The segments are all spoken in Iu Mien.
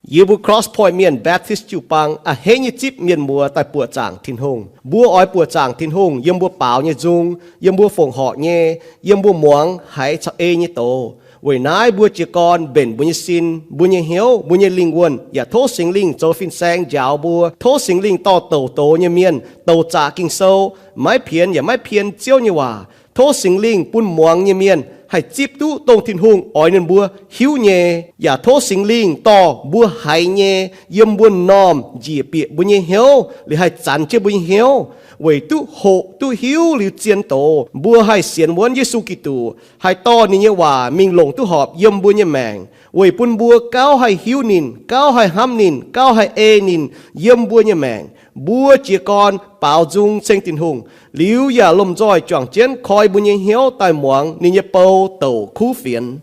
Yie mbuo Cross Point Mienh Baptist jiu-baang a'hneiv nyei zipv mienh muoz daaih buoqc zaangc Tin-Hungh. Mbuo oix buoqc zaangc Tin-Hungh yiem mbuo baaux nyei nzung, yiem mbuo fongc horc nyei, yiem mbuo muangx haiz caux ei nyei doz. Weic naaiv mbuo jiez gorn mbenc mbuo nyei sin, mbuo nyei hnyouv, mbuo nyei lingh wuonh, yaac tov Singx Lingh zoux fin-saeng njaaux mbuo. Tov Singx Lingh dorh douc doz nyei mienh, douc zaqc Ging-Sou, maiv pienx yaac maiv pien Ziouv nyei waac. Tov Singx Lingh bun muangx nyei mienh haih zipv duqv dongh Tin-Hungh oix ninh mbuo hiuv nyei. Yaac tov Singx Lingh dorh mbuo haiz nyei yiem mbuo m'normh njiec bieqc mbuo nyei hnyouv, liuz haih zanx jienv mbuo nyei hnyouv, weic duqv hoqc duqv hiuv liuz zien doz, mbuo haih sienx wuonv Yesu Giduc, haih dorh ninh nyei waac mingh longc duqv horpc yiem mbuo nyei maengc, weic bun mbuo gauh haih hiuv ninh, gauh haih hnamv ninh, gauh haih ei ninh yiem mbuo nyei maengc. Mbuo jiez gorn baaux nzung ceng Tin-Hungh, liuz yaac lomh nzoih juangc jienv koi mbuo nyei hnyouv daaih muangx ninh nyei bou douc kuv fienx.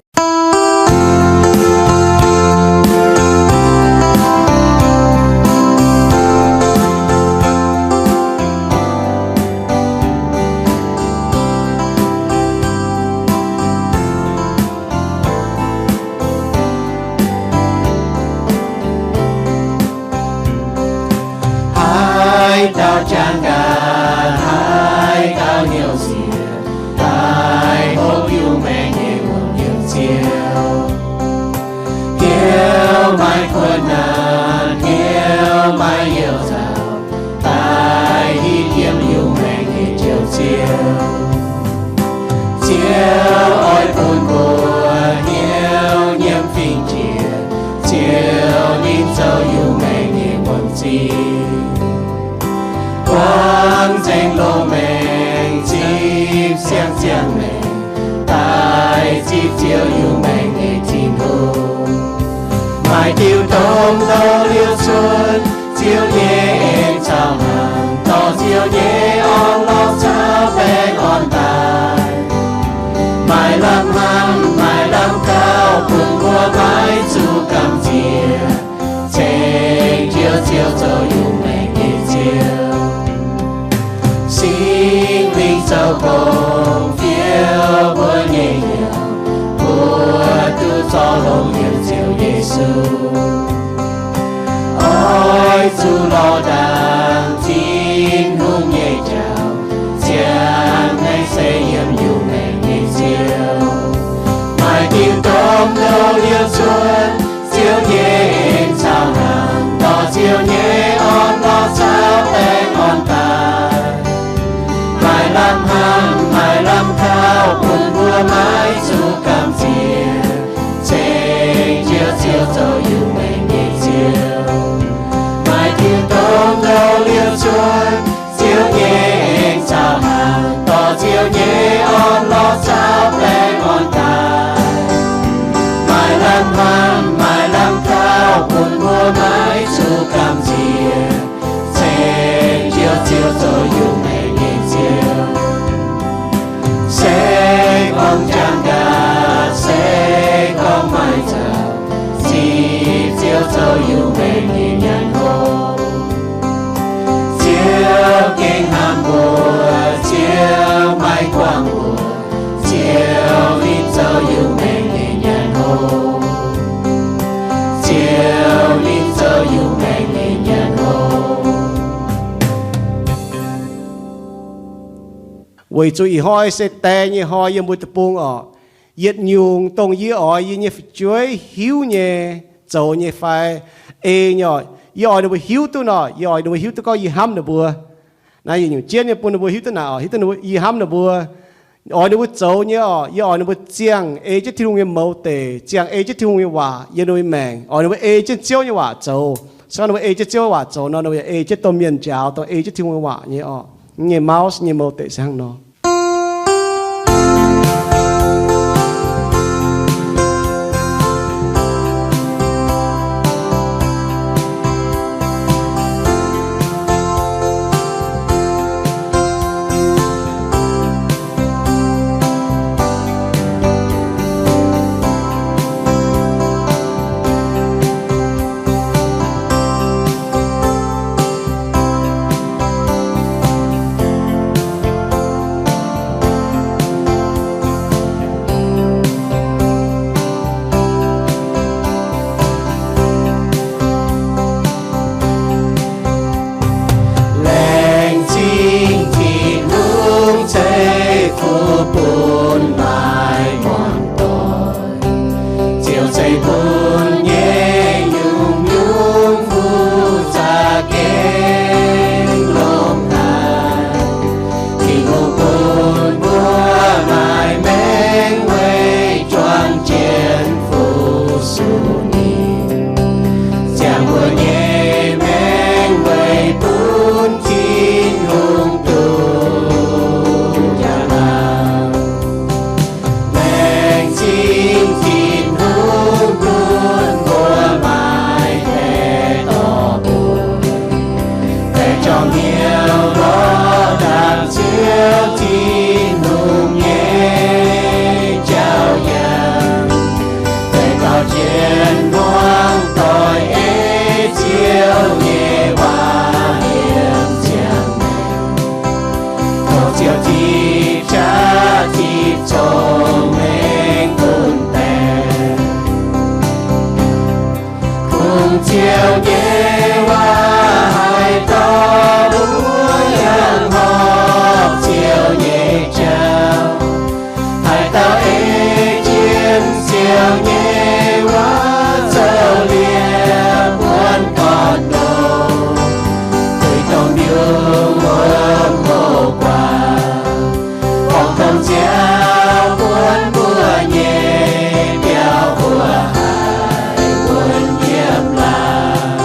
Haaix dauh jangx gaax, haaix dauh hnyouv siec, daaih hopv Iu-Mengh nyei wuom-hnyouv Ziouv. Hnyouv maaih kuonx naanc, hnyouv maaih youh nzauh, daaih hitv yiem Iu-Mengh nyei Njoux Ziouv. Ziouv oix bun mbuo hnyouv nyiemv fingx jiex, Ziouv ninh zoux Iu-Mengh nyei wuom-zingh. Buangv nzengc loz-maengx, zipv siang-ziangh maengx, daaih zipv Ziouv Iu-Mengh nyei Tin-Hungh. Maaih diuh domh ndouh liouh cuotv, Ziouv nyei en caux hnaangx, dorh Ziouv nyei orn-lorqc caux baengh orn daaih. Maaih lamh hnamv, maaih lamh gauh, bun mbuo maiv zuqc gamh nziex, ceng Ziouv, Ziouv zoux Iu-Mengh nyei Ziouv. Singx Lingh zoux gong fiou mbuo nyei hnyouv, mbuo duqv zorc longx yiem Ziouv Yesu. Oix zuqc lorz ndaangc Tin-Hungh nyei jauv, ziangh maengc se yiem Iu-Mengh nyei Ziouv. Maaih diuh domh ndouh liouh cuotv, Ziouv nyei en caux hnaangx, dorh Ziouv nyei orn-lorqc caux baengh orn daaih. Maaih lamh hnamv, maaih lamh gauh, bun mbuo maiv zuqc gamh nziex, ceng Ziouv, Ziouv zoux Iu-Mengh nyei Ziouv. Maaih diuh domh ndouh liouh cuotv, Ziouv nyei en caux hnaangx, dorh Ziouv nyei orn-lorqc caux baengh orn daaih. Maaih lamh hnamv, maaih lamh gauh, bun mbuo maiv zuqc gamh nziex, ceng Ziouv, Ziouv zoux Iu-Mengh nyei Ziouv. Se gorngv jangx gaax, se gorngv maaih nzauh, zipv Ziouv zoux Iu-Mengh nyei nyanc hopv. Ziouv gengh hnamv mbuo, Ziouv maiv guangc mbuo, Ziouv ninh zoux Iu-Mengh nyei nyanc hopv. Ziouv ninh zoux Iu-Mengh nyei nyanc hopv. Weic zuqc ih hnoi se die nyei hnoi yiem mbuo deic-bung orqc. Yietc nyungc dongh yie oix yie nyei fu'jueiv hiuv nyei, zoux nyei fai ei nyei orqc, yie oix ninh mbuo hiuv duqv nor, yie oix ninh mbuo hiuv duqv gorngv yie hnamv ninh mbuo. Naaiv yietc nyungc jienv nyei bun ninh mbuo hiuv duqv naaic orqc, hiuv duqv ninh mbuo, yie hnamv ninh mbuo. Oix ninh mbuo zoux nyei orqc, yie oix ninh mbuo ziangh ei jienv Tin-Hungh nyei mouz deic, ziangh ei jienv Tin-Hungh nyei waac yiem ninh mbuo nyei maengc. Oix ninh mbuo ei jienv Ziouv nyei waac zoux. Se gorngv ninh mbuo ei jienv Ziouv nyei waac zoux nor, ninh mbuo yaac ei jienv domh mienh njaaux dongh ei jienv Tin-Hungh nyei waac nyei orqc. Nyei mouse nyei mouz deic se hnangv nor. Ziouv nyei waac haaix dauh mbuo yangh horpc Ziouv nyei jauv. Haaix dauh ei jienv Ziouv nyei waac zoux liepc buonv gorn-ndoqv, duih dongh mbiungc wuom hoqc guaax, borngz dongh Ziouv buonv mbuo nyei biauv mbuo haih wuonv yiem laangz.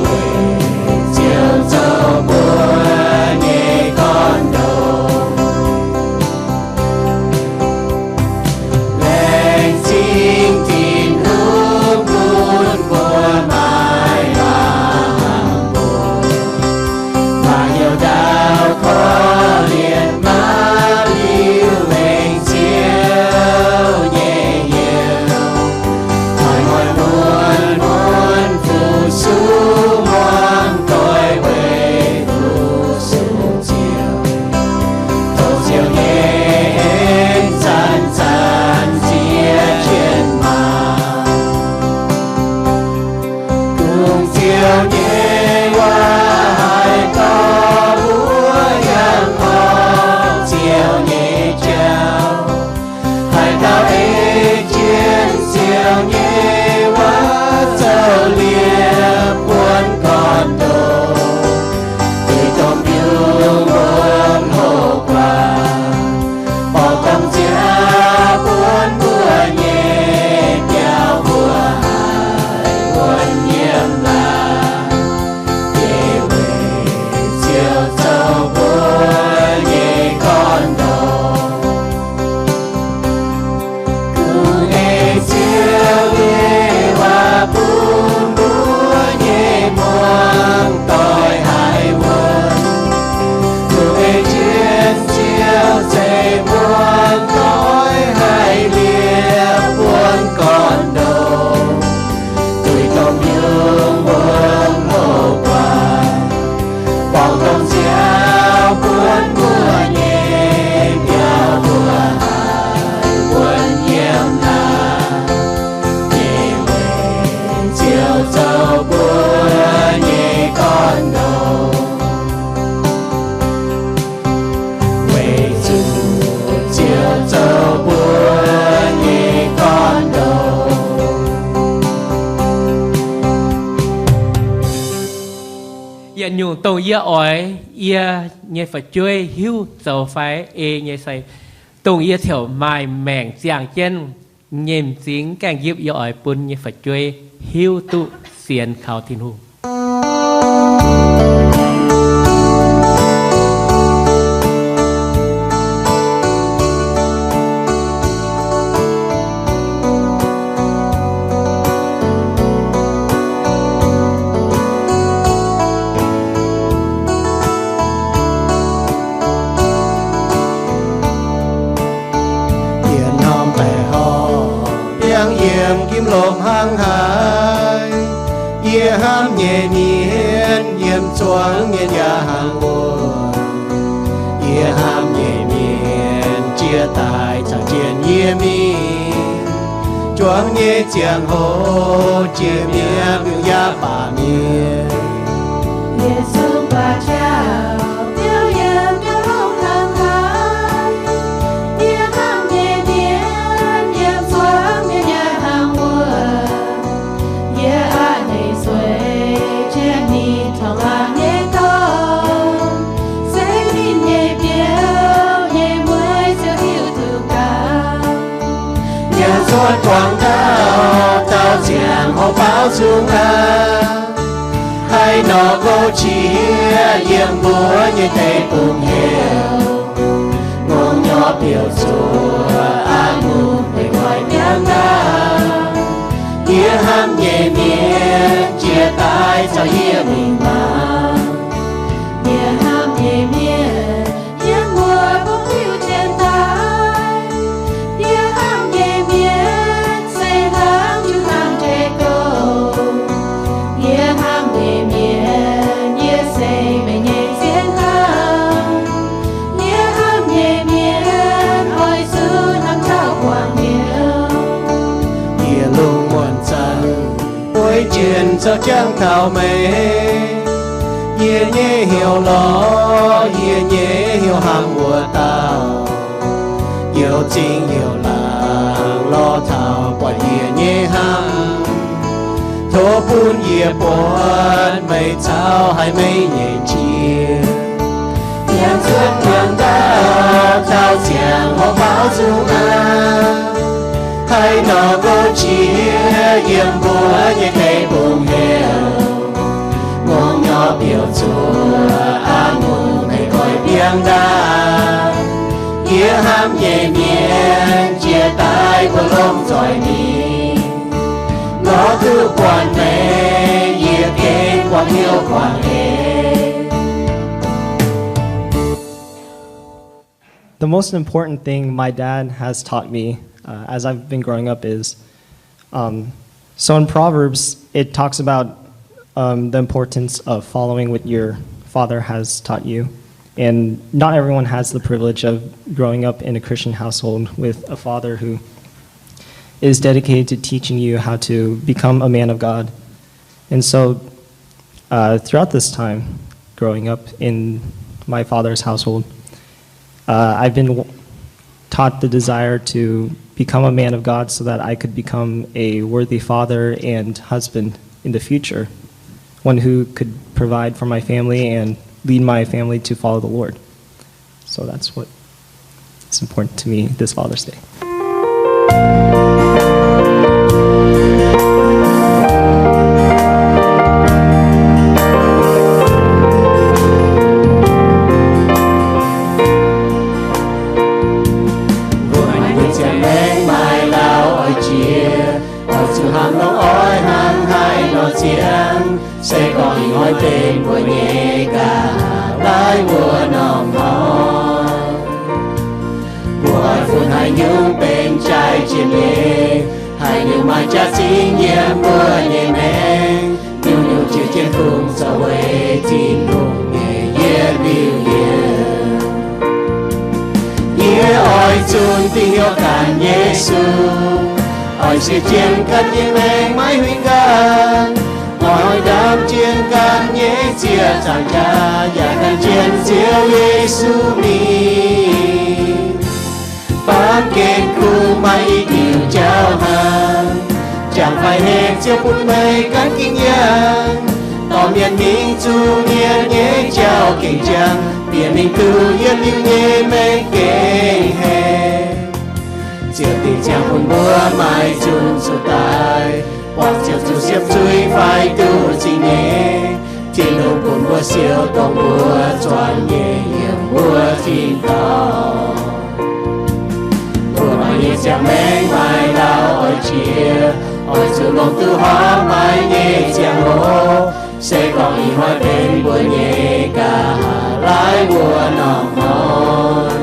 Weic Ziouv zoux mbuo nyei gorn-ndoqv. Laengz zingh Tin-Hungh bun mbuo maaih lamh mbuo, maaih hnyouv ndaauv korv-lienh maiv liuz wengx Ziouv nyei hnyouv. Maaih hnoi muonz muonz fu-sux muangx doic weic fu-sux Ziouv. Tov Ziouv nyei en zanc-zanc ziex jienv maah! Kungx Ziouv nyei waac haaix dauh mbuo yangh horpc Ziouv nyei jauv. Haaix dauh ei jienv Ziouv nyei waac zoux liepc buonv gorn-ndoqv, duih dongh mbiungc wuom hoqc guaax, borngz dongh Ziouv buonv mbuo nyei biauv mbuo haih wuonv yiem laangz. Weic Ziouv zoux mbuo nyei gorn-ndoqv. Kungx ei Ziouv nyei waac bun mbuo nyei muangx doic haih wuonv. Kungx ei jienv Ziouv zeiv muangx doic haih liepc buonv gorn-ndoqv, duih dongh mbiungc wuom hoqc guaax, borngz dongh Ziouv buonv mbuo nyei biauv mbuo haih wuonv yiem laangz. Weic Ziouv zoux mbuo nyei gorn-ndoqv. Weic zuqc Ziouv zoux mbuo nyei gorn-ndoqv. Yietc nyungc dongh yie oix yie nyei fu'jueiv hiuv zoux fai ei nyei se, dongh yie ziouc maaih maengc ziangh jienv nyei m'zing gaengh yipv, yie oix bun nyei fu'jueiv hiuv duqv sienx kaux Tin-Hungh. Yie norm baeqc horngh biangv yiem gimv lomc hnangv haaix. Yie hnamv nyei mienh yiem zuangx mienh yaac hnangv wuov. Yie hnamv nyei mienh jiex daaih caux jienv yie mingh. Juangc nyei ziangh hoc jiex mi'aqv, mbiungc yaac baac mienh. Yie zungv buatc jauv biouv yiem biauv longx hnangv haaix. Yie hnamv nyei mienh yiem zuangx mienh yaac hnangv wuov. Yie aqc hec sueih jienv ninh taux laangz nyei dorngx. Se ninh nyei biouv nyei mueiz Ziouv hiuv duqv gauh. Yie cuotv guangc ndau, dauh ziangh hoc baaux nzung aqv. Haih nor gouv qiex yiem mbuo nyei deic-bung heuc, ngongh nyorx biouv zuoqc aqv, ngongh deix koiv biangv ndaauv. Yie hnamv nyei mienh jiex daaih caux yie mingh maah! Yie hnamv nyei mienh yiem muoz-bung liuz jienv daaih. Yie hnamv nyei mienh se hnangv jiu hnangv njiec gouv. Yie hnamv nyei mienh yie se meih nyei zien hnamv. Yie hnamv nyei mienh oix zuqc hnamv taux guangc hnyouv. Yie lungh muonc zanc mbuo Jienh zoux jangv taux meih, yie nyei heuc lorz, yie nyei heuc hnamv wuov dauh. Youc zingh youc laangc lorz taux buatc yie nyei hnamv. Tov bun yie buatc meih caux haiz meih nyei jiex. Yiem cuotv buangh ndau taux ziangh hoc baaux nzung aqv. Haaix nor ngongh qiex yiem mbuo nyei deic-bung heuc, ngongh nyorx biouv zuoqc aqv, mbuo meih goiv biangh ndaauv. Yie hnamv nyei mienh jiex daaih mbuo longc zoih mingh. Lorz duqv buatc meih, yie gengh buangh hnyouv guangc eix. The most important thing my dad has taught me, uh, as I've been growing up is, um, so in Proverbs, it talks about, um, the importance of following what your father has taught you. And not everyone has the privilege of growing up in a Christian household with a father who is dedicated to teaching you how to become a man of God. And so, uh, throughout this time, growing up in my father's household, uh, I've been w-, taught the desire to become a man of God so that I could become a worthy father and husband in the future, one who could provide for my family and lead my family to follow the Lord. So that's what is important to me this Father's Day. Mbuo maaih nyei ziangh maengc maaih lauh oix jiex, oix zuqc hnangv nor oix hnangv haaix nor ziangx, se gorngv ih hnoi benx mbuo nyei nqa'haav laaiv wuov norm hnoi. Mbuo oix funx haaix nyungc benx jaaix jiex nyei, haaix nyungc maaih jaax-zingh yiem mbuo nyei maengc, nyungc-nyungc jiex jienv kungx zoux weic Tin-Hungh nyei yietc liuz yiemc. Yie oix zunc dingc hnyouv ganh Yesu, oix siec jienv ganh nyei maengc maiv huingx ganh, oix ndaam jienv ganh nyei ziec zaangc jaax, yaac gan jienv Ziouv Yesu mingh. Baamh gen kungx maaih i diuc jauv haic, jangx fai hengx Ziouv bun meih gan gengh yangh. Dorh mienh mingh zuqc mienh nyei jauv gengh jangx, bieqc mingh duqv yietc liuz nyei maengc gengh hengx. Ziouv dingc ziangx bun mbuo maaih zunc zuqc daaih, buangh Ziouv zuqc siepv zuiz fai duqv zingh nyeic. Tin-Hungh bun mbuo siou dongh mbuo zuangx nyei yiem mbuo tin-dorngh. Mbuo maaih nyei ziangh maengc maaih lauh oix jiex, oix zuqc longc duqv horpc maaih nyei ziangh hoc, se gorngv ih hnoi benx mbuo nyei nqa'haav laaiv wuov norm hnoi.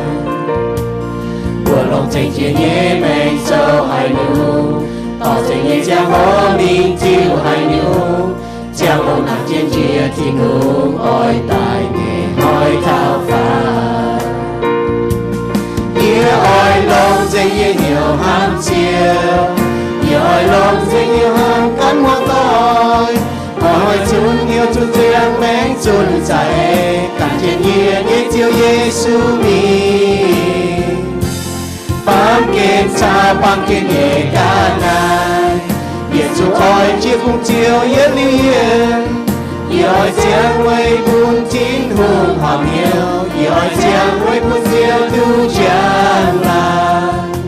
Mbuo longc zengc jiex nyei maengc zoux haaix nyungc, dorh zengc nyei ziangh hoc mingh ziux haaix nyungc, ziangh hoc naaic jienv njiec Tin-Hungh oix daaih nyei hnoi taux faanv. Yie oix longc nzengc yie hnyouv hnamv Ziouv, yie oix longc nzengc hnyouv hnamv gan muoz-doic, oix zunc hnyouv zunc ziangx maengc zunc za'eix, gan jienv yie nyei Ziouv Yesu mingh. Baamh gen caux baamh gen nyei ga'naaiv, yietc zungv oix jiex kungx Ziouv yietc liuz yiemc. Yie oix ziangh weic bun Tin-Hungh horpc hnyouv, yie oix ziangh weic bun Ziouv duqv njang-laangc.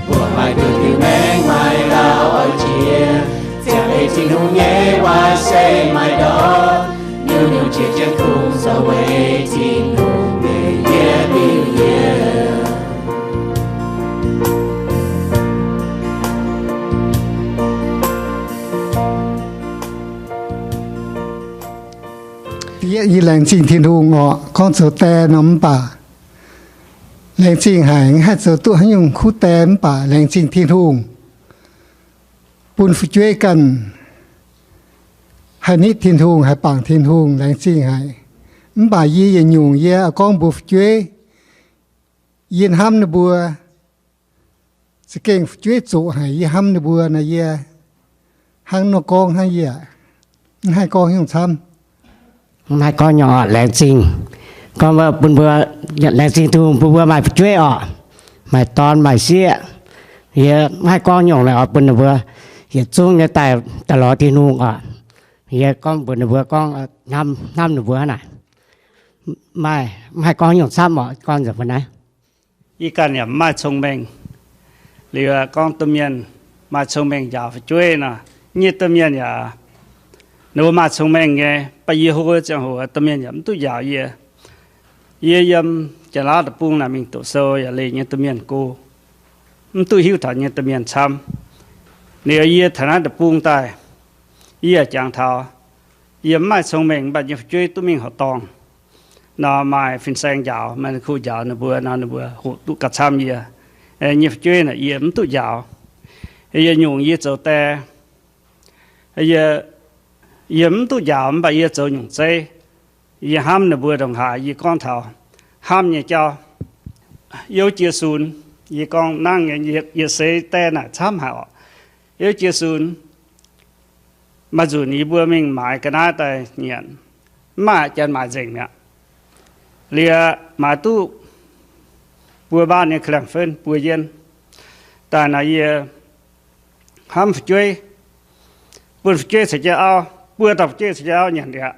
Mbuo maaih duqv diuh maengc maaih lauh oix jiex, ziangh ei Tin-Hungh nyei waac se maaih ndortv, nyungc-nyungc jiex jienv kungx zoux weic Tin-Hungh nyei yietc liuz yiemc. Yie laengz zingh Tin-Hungh orqc, gorngv zoux die nor mv baac laengz zingh haic, haih zoux duqv haaix nyungc kuv die mv baac laengz zingh Tin-Hungh bun fu'jueiv ganh haih nitv Tin-Hungh, haih bangc Tin-Hungh, laengz zingh haic. Mv baac yie yietc nyungc yie gorngv mbuox fu'jueiv, yie hnamv ninh mbuo. Za'gengh fu'jueiv zoqc haic, yie hnamv ninh mbuo nor yie hnangv nor gorngv hnangv yie, mv haih gorngv nyungc camv. Mv haih gorngv nyungc oc, laengz zingh. Gorngv bun mbuo, laengz zingh Tin-Hungh bun mbuo maaih fu'jueiv oc, maaih dorn maaih sieqv. Yie mv haih gorngv nyungc lorqc oix bun ninh mbuo yietc zungv nyei daaih, daaih lorz Tin-Hungh oc. Yie gorngv mbuox ninh mbuo gorngv, hnamv, hnamv ninh mbuo naaic. Maaih, mv haih gorngv nyungc camv oc, gorngv nzengc mbuo naaiv. Yie ganh yaac mv maaih cong-mengh. Liuz gorngv domh mienh maaih cong-mengh njaaux fu'jueiv nor, nyei domh mienh yaac, ninh mbuo maaih cong-mengh nyei, mv baac yie hlo ziangh hoc domh mienh yaac mv duqv njaaux yie. Yie yiem Janx-Laauv deic-bung naaic mingh doqc sou yaac leih nyei domh mienh go, mv duqv hiuv taux nyei domh mienh camv. Liuz yie taux naaiv deic-bung daaih, yie yaac jangx taux, yie mv maaih cong-mengh, mv baac nyei fu'jueiv duqv mingh horqc dorngh nor, maaih fin-saeng njaaux, maaih kuh njaaux ninh mbuo nor, ninh mbuo hoqc duqv gauh camv yie. Nyei fu'jueiv naaic yie mv duqv njaaux. Yie nyungc yie zoux die, yie, yie mv duqv njaaux, mv baac yie zoux nyungc zeiv. Yie hnamv ninh mbuo ndongc haaix, yie gorngv taux hnamv nyei jauv. Youv jiex sunx, yie gorngv nangv nyei, yie seix die naaic camv haic oc. Youv jiex sunx, maaih nzunc yie mbuo mingh maaiz ga'naaiv daaih nyanc, mv maaih janx maaiz nzengc mi'aqv. Liuz maaiz duqv buo mbaanv nyei ka'liangh-fenv, buo yienv. Daaih naaic yie hnamv fu'jueiv, bun fu'jueiv caux jienv auv, buo dauh fu'jueiv caux jienv auv nyanc liuz aqv.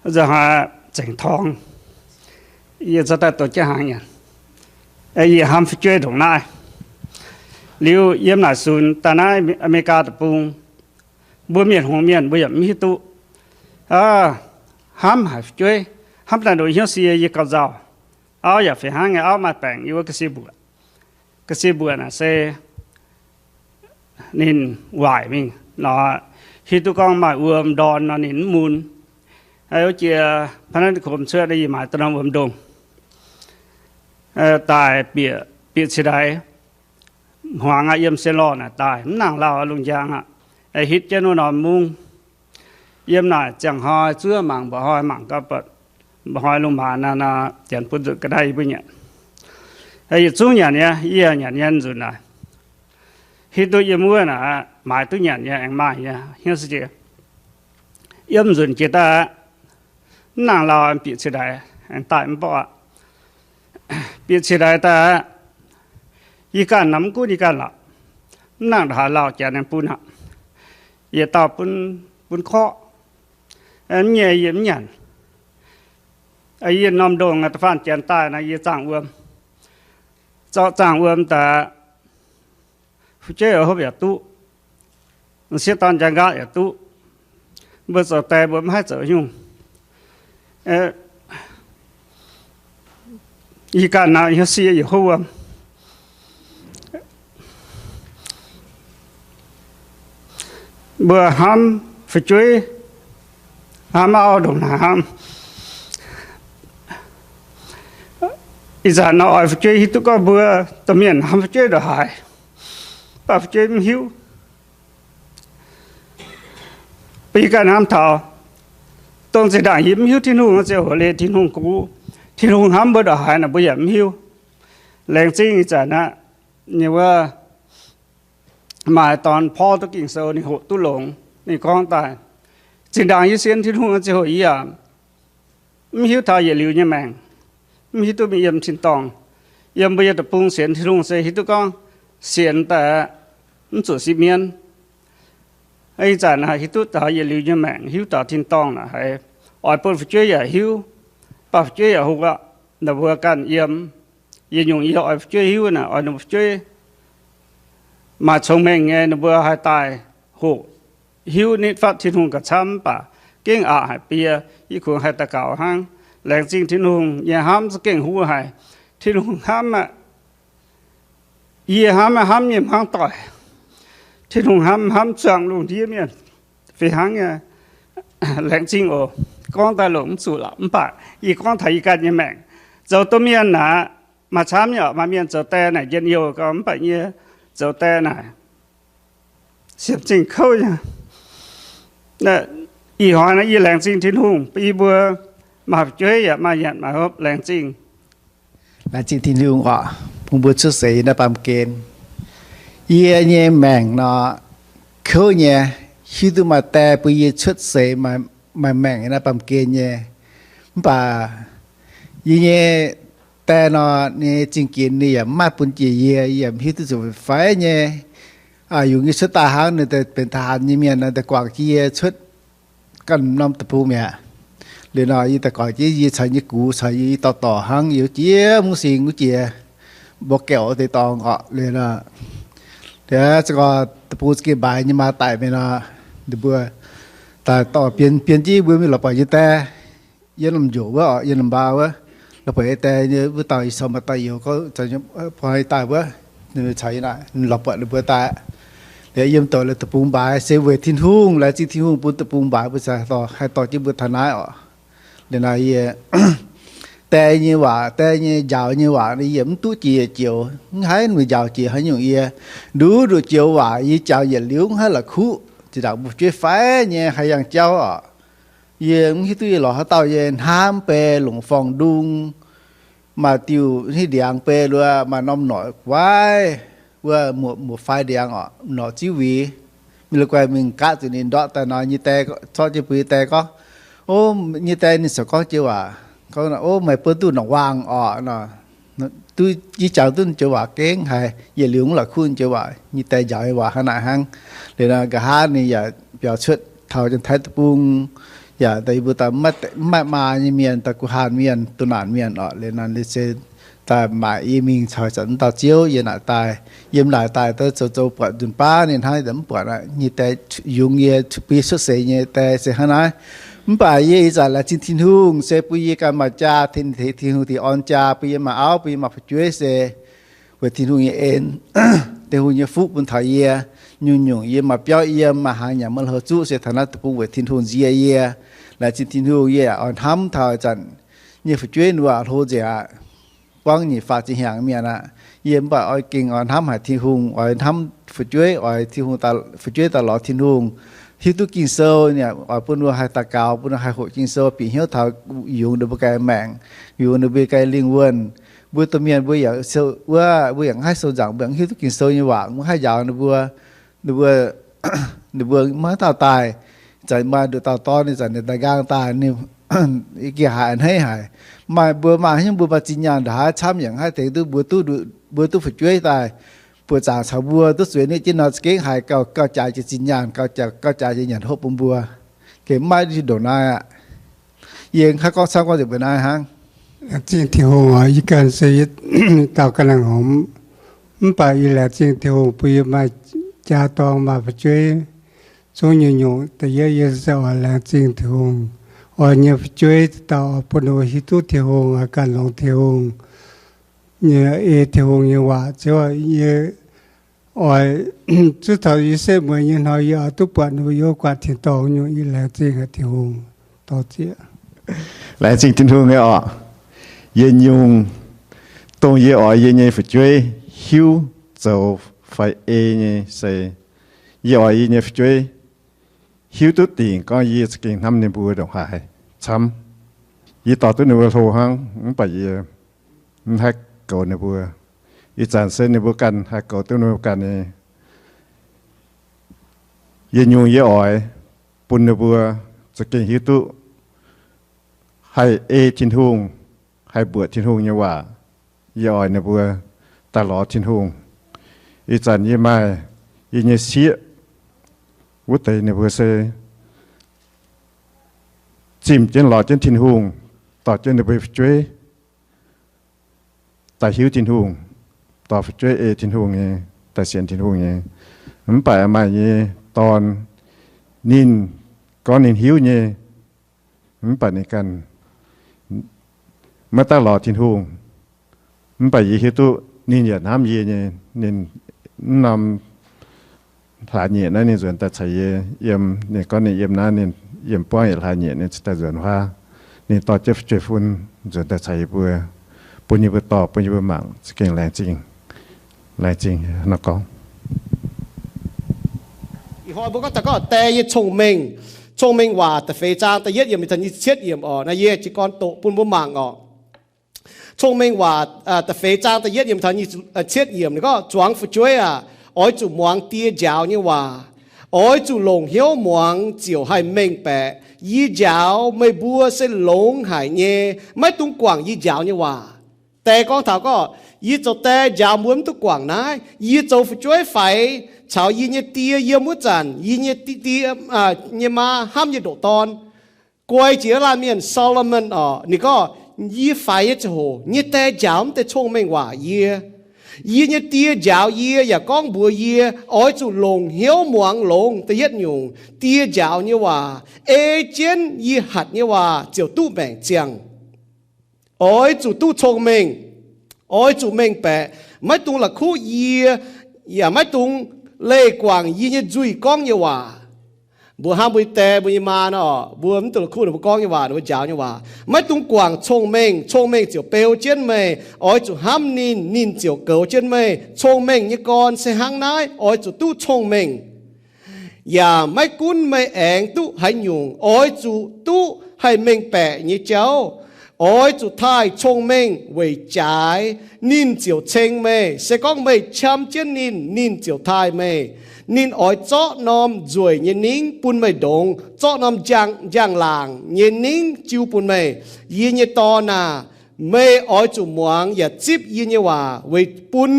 Nzunc haaix zengc torngx, yie zoux daaih douz jienv hnaangx nyanc. Yie hnamv fu'jueiv ndongc naaiv. Liuz yiem naaic sunx daaih naaiv Aa^me^li^gaa deic-bung, mbuo mienh hngongx mienh mbuo yaac mv hiuv duqv. Hnamv haic fu'jueiv, hnamv daaih ndongc hnyouv sie yie gauh nzauh. Auv yaac fih hnangv nyei, auv maaih baengc yiem wuov ga'sie mbuoqc. Ga'sie mbuoqc naaic se ninh waaic mingh nor, hiuv duqv gorngv maaih wuom ndorn nor ninh mv mun. Wuov jiex พนัสนิคม cuotv, yie maaiz da'norm wuom ndongh daaih bieqc, bieqc ciex ndaix hmuangx aqv, yiem sien lorh naaic daaih mv nangc lauh lungh njang aqv, hitv jienv wuov norm mungv. Yiem naaic ziangh hnoi zuov mangc, mba'hnoi mangc gau, mba'hnoi lungh maanz naaic, janx bun nzunc ga'naaiv yie mbuo nyanc. Yietc zungv nyanc nyei, yie nyanc nyei nzunc naaic. Hiuv duqv yiem wuov naaic maaiz duqv nyanc nyei, aengx maaih nyei, hnyouv se jiex. Yiem nzunc jiex daaih aqv, mv nangc lauh, bieqc ciex ndaix aengx daaih mv borqv aqv. Bieqc ciex ndaix daaih aqv, yie ganh nor mv gunv yie ganh lorqc, mv nangc ndongc haaix lauh janx aengx bun aqv. Yietc dauh bun, bun korqv, mv nyei yie mv nyanc. Yie norm ndongh da'faanh janx daaih naaic yie zaangh wuom, zorqv zaangh wuom daaih, fu'jueiv hopv yaac duqv, m'sieqv dorn njang nqaatv yaac duqv. Mbuo zoux die mbuo mv haih zoux nyungc. Yie ganh naaic hnyouv sie yaac hopv wuom. Mbuo hnamv fu'jueiv, hnamv auv ndongc naaic hnamv. Ih zanc nor oix fu'jueiv hiuv duqv gorngv mbuo domh mienh hnamv fu'jueiv ndongc haaix, mv baac fu'jueiv mv hiuv. Bun yie ganh hnamv taux, dongh zinh ndaangc yie mv hiuv Tin-Hungh ziangh hoc leih Tin-Hungh gu, Tin-Hungh hnamv mbuo ndongc haaix naaic mbuo yaac mv hiuv. Laengz zingh ih zanc aqv, ninh wuov maaih dorn porv duqv Ging-Sou, ninh hoqc duqv longx. Ninh gorngv daaih, zinh ndaangc yie sienx Tin-Hungh ziangh hoc yie yaac mv hiuv taux yietc liuz nyei maengc, mv hiuv duqv mingh yiem tin-dorngh. Yiem mbuo nyei deic-bung sienx Tin-Hungh se hiuv duqv gorngv sienx daaih mv zuqc sipv mienv. Ih zanc hiuv duqv taux yietc liuz nyei maengc, hiuv taux tin-dorngh naaic haiz oix bun fu'jueiv yaac hiuv, baac fu'jueiv yaac hungh aqv. Ninh mbuo ganh yiem, yietc nyungc yie oix fu'jueiv hiuv naaic, oix ninh mbuo fu'jueiv maaih cong-mengh nyei, ninh mbuo haih daaih hoqc hiuv nitv fatv Tin-Hungh gauh camv, mv baac gengh aqc haic bie, yie kungx haih daux gaux hnangv. Laengz zingh Tin-Hungh nyei hnamv za'gengh huv haic. Tin-Hungh hnamv aqv. Yie hnamv, hnamv nyei hmuangv doic. Tin-Hungh hnamv, hnamv zuangx lungh ndiev mienh fih hnangv nyei. Laengz zingh oc. Gorngv daaih longc mv zuqc lorqc, mv baac yie gorngv taux yie ganh nyei maengc. Zoux domh mienh naaic, maaih camv nyei oc, maaih mienh zoux die naaic njien-youh gau, mv baac yie zoux die naaic siepv-zingh kouv nyei. Ih hnoi naaiv yie laengz zingh Tin-Hungh bun yie mbuo maaih fu'jueiv yaac maaih nyanc maaih hopv, laengz zingh. Laengz zingh Tin-Hungh oc, bun mbuo cuotv seix naaiv baamh gen. Yie nyei maengc nor, kouv nyei, hiuv duqv maaih die bun yie cuotv seix maaih maengc naaiv baamh gen nyei. Mv baac yie nyei die nor, ninh zingh jiex ninh yaac mv maaih bun jiex yie, yie yaac mv hiuv duqv zuqc fai nyei. Yungz yie cuotv daaih hnangv, ninh deix benx taux haaix nyei mienh nor, deix guangc jienv yie cuotv ganh norm deic-bung mi'aqv. Liuz nor yie daaih guangc jienv yie caux nyei gux caux yie dorh dorc hnangv, yie jiex mungv sing wuov jiex mbuo gaeqv deix dorngx orqc. Liuz nor, deix gorx deic-bung za'gengh mbaaix nyei maa daic mingh nor, ninh mbuo daaih dorh bienh bienh jienv mbuo mingh lorz buatc yie die, yiem norm njoc wuov orqc, yiem norm mbaa wuov, lorz buatc yie die nyei wuov dauh, yie caux maaih dauh youz gorngv, Bung, daaih wuov. Ninh caux yie naaic, ninh lorz buatc ninh mbuo daaih. Liuz yiem douc la'deic-bung mbaaix se weic Tin-Hungh, laengz zingh Tin-Hungh bun deic-bung mbaaix mbuo caux haih dorh jienv mbuo taux naaiv orqc. Liuz naaiv yie die nyei waac, die nyei njaaux nyei waac yie mv duqv jiex joux, mv haih mingh njaaux jiex haaix nyungc yie. Nduqc nduqc joux waac yie jangx yietc liuz mv haih la'kuqv, zinh ndaangc mbuo fu'jueiv fai nyei haih yangh jauv orqc. Yie mv hiuv duqv yie lorz haaix dauh, yie hnamv bei longc forng-ndung, maaih diuh hiuv ndiangx bei luoqc, maaih norm norqc guaiv wuov, muoc fai ndiangx orqc, norqc ziuv wix. Mingh la'guaih mingh gaatv zuqc ninh ndortv daaih nor, nyei die, corc jienv bun nyei die gorngv, o, nyei die ninh corc gorngv joux waac, gorngv, o, meih bun duqv norqc waangh orqc nor. Duqv yie jangx duqv joux waac gengh haiz yietc liuz mv la'kuqv joux waac. Nyei die njaaux nyei waac hnangv naaic hnangv. Liuz nor nqa'haav ninh yaac biaux cuotv taux Janx-Taiv deic-bung, yaac daaih yie mbuo daaih mv maaih maa nyei mienh, daaih guh haanh mienh, duqv naanc mienh orqc. Liuz nor ninh se daaih maaic yie mingh caux zanc mv dauh Ziouv yie naaic daaih. Yiem naaic daaih daaih zoux zoux buatc nzunc baav ninh hnangv, mv buatc aqv. Nyei die yungz yie, bun yie cuotv seix nyei die se hnangv naaiv. Mv baac yie ih zanc laengz zingh Tin-Hungh se bun yie ganh maaih jaa, Tin, Tin-Hungh dingc orn jaa bun yie maaih auv, bun yie maaih fu'jueiv se weic Tin-Hungh nyei en, Tin-Hungh nyei fuqv bun taux yie. Nyungc-nyungc yie maaih biauv yiem, maaih hnaangx nyanc maiv hlo zuqv se taux naaiv deic-bung weic Tin-Hungh nzie yie. Laengz zingh Tin-Hungh, yie oix hnamv taux zanc nyei fu'jueiv ninh mbuo hlo nzengc aqv, buangv nyic faah ziepc hnyangx mienh aqv. Yie mv baac oix gengh oix hnamv haic Tin-Hungh, oix hnamv fu'jueiv, oix Tin-Hungh, fu'jueiv daaih lorz Tin-Hungh, hiuv duqv Ging-Sou, oix bun ninh mbuo haih daux gaux, bun ninh mbuo haih hoqc Ging-Sou, bieqc hnyouv taux yungz ninh mbuo ganh maengc, yungz ninh mbuo ganh lingh wuonh. Mbuo domh mienh mbuo yaac wuov, mbuo yaac mv haih sou nzaangc, mbuo yaac mv hiuv duqv Ging-Sou nyei waac, mbuo mv haih njaaux ninh mbuo. Ninh mbuo, ninh mbuo maiv dauh daaih, zanc maaih nduqc dauh dorn, ninh zanc ninh daaih nqaang daaih, ninh gengh haiz a'hneiv haic. Maaih mbuo maaih haaix nyungc mbuo maaih zinh nyaanh ndongc haaix camv yaac mv haih tengx duqv mbuo duqv, mbuo duqv fu'jueiv daaih buoqc zaangc caux mbuo duqv zueiz ninh jienv nor, za'gengh haiz gauh, gauh jaaix jiex zinh nyaanh, gauh jaaix, gauh jaaix jiex nyanc hopv bun mbuo. Gengh maiv ndongc naaiv aqv. Yie haiz gorngv camv gorngv nzengc mbuo naaiv hnangv. Laengz zingh Tin-Hungh oc, yie ganh se yie dauh ga'naaiv hngongx, mv baac yie laengz zingh Tin-Hungh bun yie maaih jaa dorng maaih fu'jueiv zungv nyungc-nyungc. Da'yietv yie se oix laengz zingh Tin-Hungh, oix nyei fu'jueiv dauh oix bun ninh mbuo hiuv duqv Tin-Hungh, oix ganh longx Tin-Hungh, ei Tin-Hungh nyei waac. Ziouv, yie oix zuov taux yie setv mueiz nyei hnoi yie oix duqv buatc ninh mbuo yiem wuov guatc tin-dorngh nyungc. Yie laengz zingh haic Tin-Hungh. Dorh zieqv. Laengz zingh Tin-Hungh nyei oc. Yie nyungc, dongh yie oix yie nyei fu'jueiv hiuv zoux fai ei nyei se, yie oix yie nyei fu'jueiv hiuv duqv dingc gorngv yie za'gengh hnamv ninh mbuo ndongc haaix camv. Yie dorh duqv ninh mbuo hlo hnangv, mv baac yie mv haih goux ninh mbuo. Ih zanc se ninh mbuo ganh haih goux duqv ninh mbuo ganh nyei. Yie nyungc yie oix bun ninh mbuo za'gengh hiuv duqv haih ei Tin-Hungh, haih mbuoqc Tin-Hungh nyei waac. Yie oix ninh mbuo daaih lorz Tin-Hungh. Ih zanc yie maaih yie nyei sieqv wuov deix, ninh mbuo se zimh jienv lorz jienv Tin-Hungh, dorh jienv ninh mbuo fu'jueiv daaih hiuv Tin-Hungh, dorh fu'jueiv ei Tin-Hungh nyei, daaih sienx Tin-Hungh nyei. Mv baac maaih nyei dorn, ninh gorngv ninh hiuv nyei, mv baac ninh ganh maiv daaih lorz Tin-Hungh. Mv baac yie hiuv duqv ninh yaac hnamv yie nyei. Ninh mv norm hlaax nyieqc naaiv ninh nzuonx daaih caux yie yiem. Ninh gorngv ninh yiem naaiv, ninh yiem buangv yietc hlaax nyieqc ninh cingx daaih nzuonx huaav. Ninh dorh jienv fu'jueiv-fun nzuonx daaih caux yie mbuo, bun yie mbuo dorh, bun yie mbuo mangc, za'gengh laengz zingh. Laengz zingh nor gorngv. Ih hnoi mbuo gorngv taux gorngv die nyei cong-mengh, Cong-Mengh Waac da'feix zaang da'yietv yiemc taux nyic ziepc cietv yiemc oc. Naaiv yie jiez gorn doqc bun mbuo mangc oc. Cong-Mengh Waac da'feix zaang da'yietv yiemc taux nyic ziepc cietv yiemc, ninh gorngv, Zuangx fu'jueiv aac, Oix zuqc muangx die njaaux nyei waac. Oix zuqc longc hnyouv muangx ziouc haih mengh baeqc. Yie njaaux meih mbuo se longx haic nyei. Maiv dungx guangc yie njaaux nyei waac. Die gorngv taux gorngv, yie zoux die njaaux mbuo mv duqv guangc naaiv. Yie zoux fu'jueiv faix caux yie nyei die yiem wuov zanc, yie nyei die, die, nyei maa hnamv nyei ndoqc dorn. Guai jiex laanh mienh Solomon orqc, ninh gorngv, yie faix nyei ziangh hoc nyei die njaaux mv deix cong-mengh waac yie. Yie nyei die njaaux yie yaac gorngv mbuox yie, oix zuqc longc hnyouv muangx longx. Da'yietv nyungc, die njaaux nyei waac ei jienv yie hatc nyei waac ziouc duqv maengc ziangh. Oix zuqc duqv cong-mengh, oix zuqc mengh baeqc, maiv dungx la'kuqv yie, yaac maiv dungx leih guangc yie nyei nzuih gorngv nyei waac. Mbuo hnamv mbuo nyei die, mbuo nyei maa nor, mbuo mv dungx la'kuqv ninh mbuo gorngv nyei waac, ninh mbuo njaaux nyei waac. Maiv dungx guangc cong-mengh, cong-mengh ziouc beu jienv meih. Oix zuqc hnamv ninh, ninh ziouc goux jienv meih. Cong-mengh nyei gorn se hnangv naaiv, oix zuqc duqv cong-mengh. Yaac maiv gunv meih aengx duqv haaix nyungc, oix zuqc duqv haih mengh baeqc nyei jauv. Oix zuqc taaih cong-mengh weic jaaix, ninh ziouc ceng meih. Se gorngv meih qam jienv ninh, ninh ziouc taaih meih. Ninh oix zorqv norm nzueic nyei ningv bun meih ndongx, zorqv norm njang-laangc nyei ningv jiu bun meih. Yie nyei dorn aah! Meih oix zuqc muangx yaac zipv yie nyei waac weic bun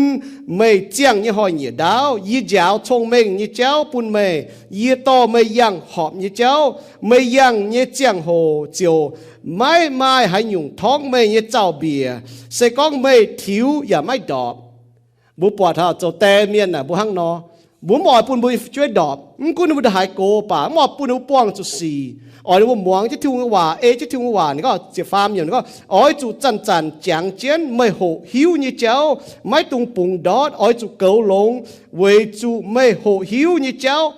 meih ziangh nyei hnoi-nyieqc ndaauv. Yie njaaux cong-mengh nyei jauv bun meih. Yie dorh meih yangh horpc nyei jauv. Meih yangh nyei ziangh hoc ziouc maiv maaih haaix nyungc torngv meih nyei zaux-mbiec, se gorngv meih tiux yaac maiv ndorpc. Mbuo buatc taux zoux die mienh aah, mbuo hnangv nor. Mbuo mv oix bun mbuo nyei fu'jueiv ndorpc, mv gunv ninh mbuo ndongc haaix gox baac mv oix bun ninh mbuo buangh zuqc sic. Oix ninh mbuo muangx jienv Tin-Hungh nyei waac, ei jienv Tin-Hungh nyei waac. Ninh gorngv ziepc faam yiemc, ninh gorngv, oix zuqc zanc-zanc jangx jienv meih hoqc hiuv nyei jauv, maiv dungx bungx ndortv. Oix zuqc goux longx weic zuqc meih hoqc hiuv nyei jauv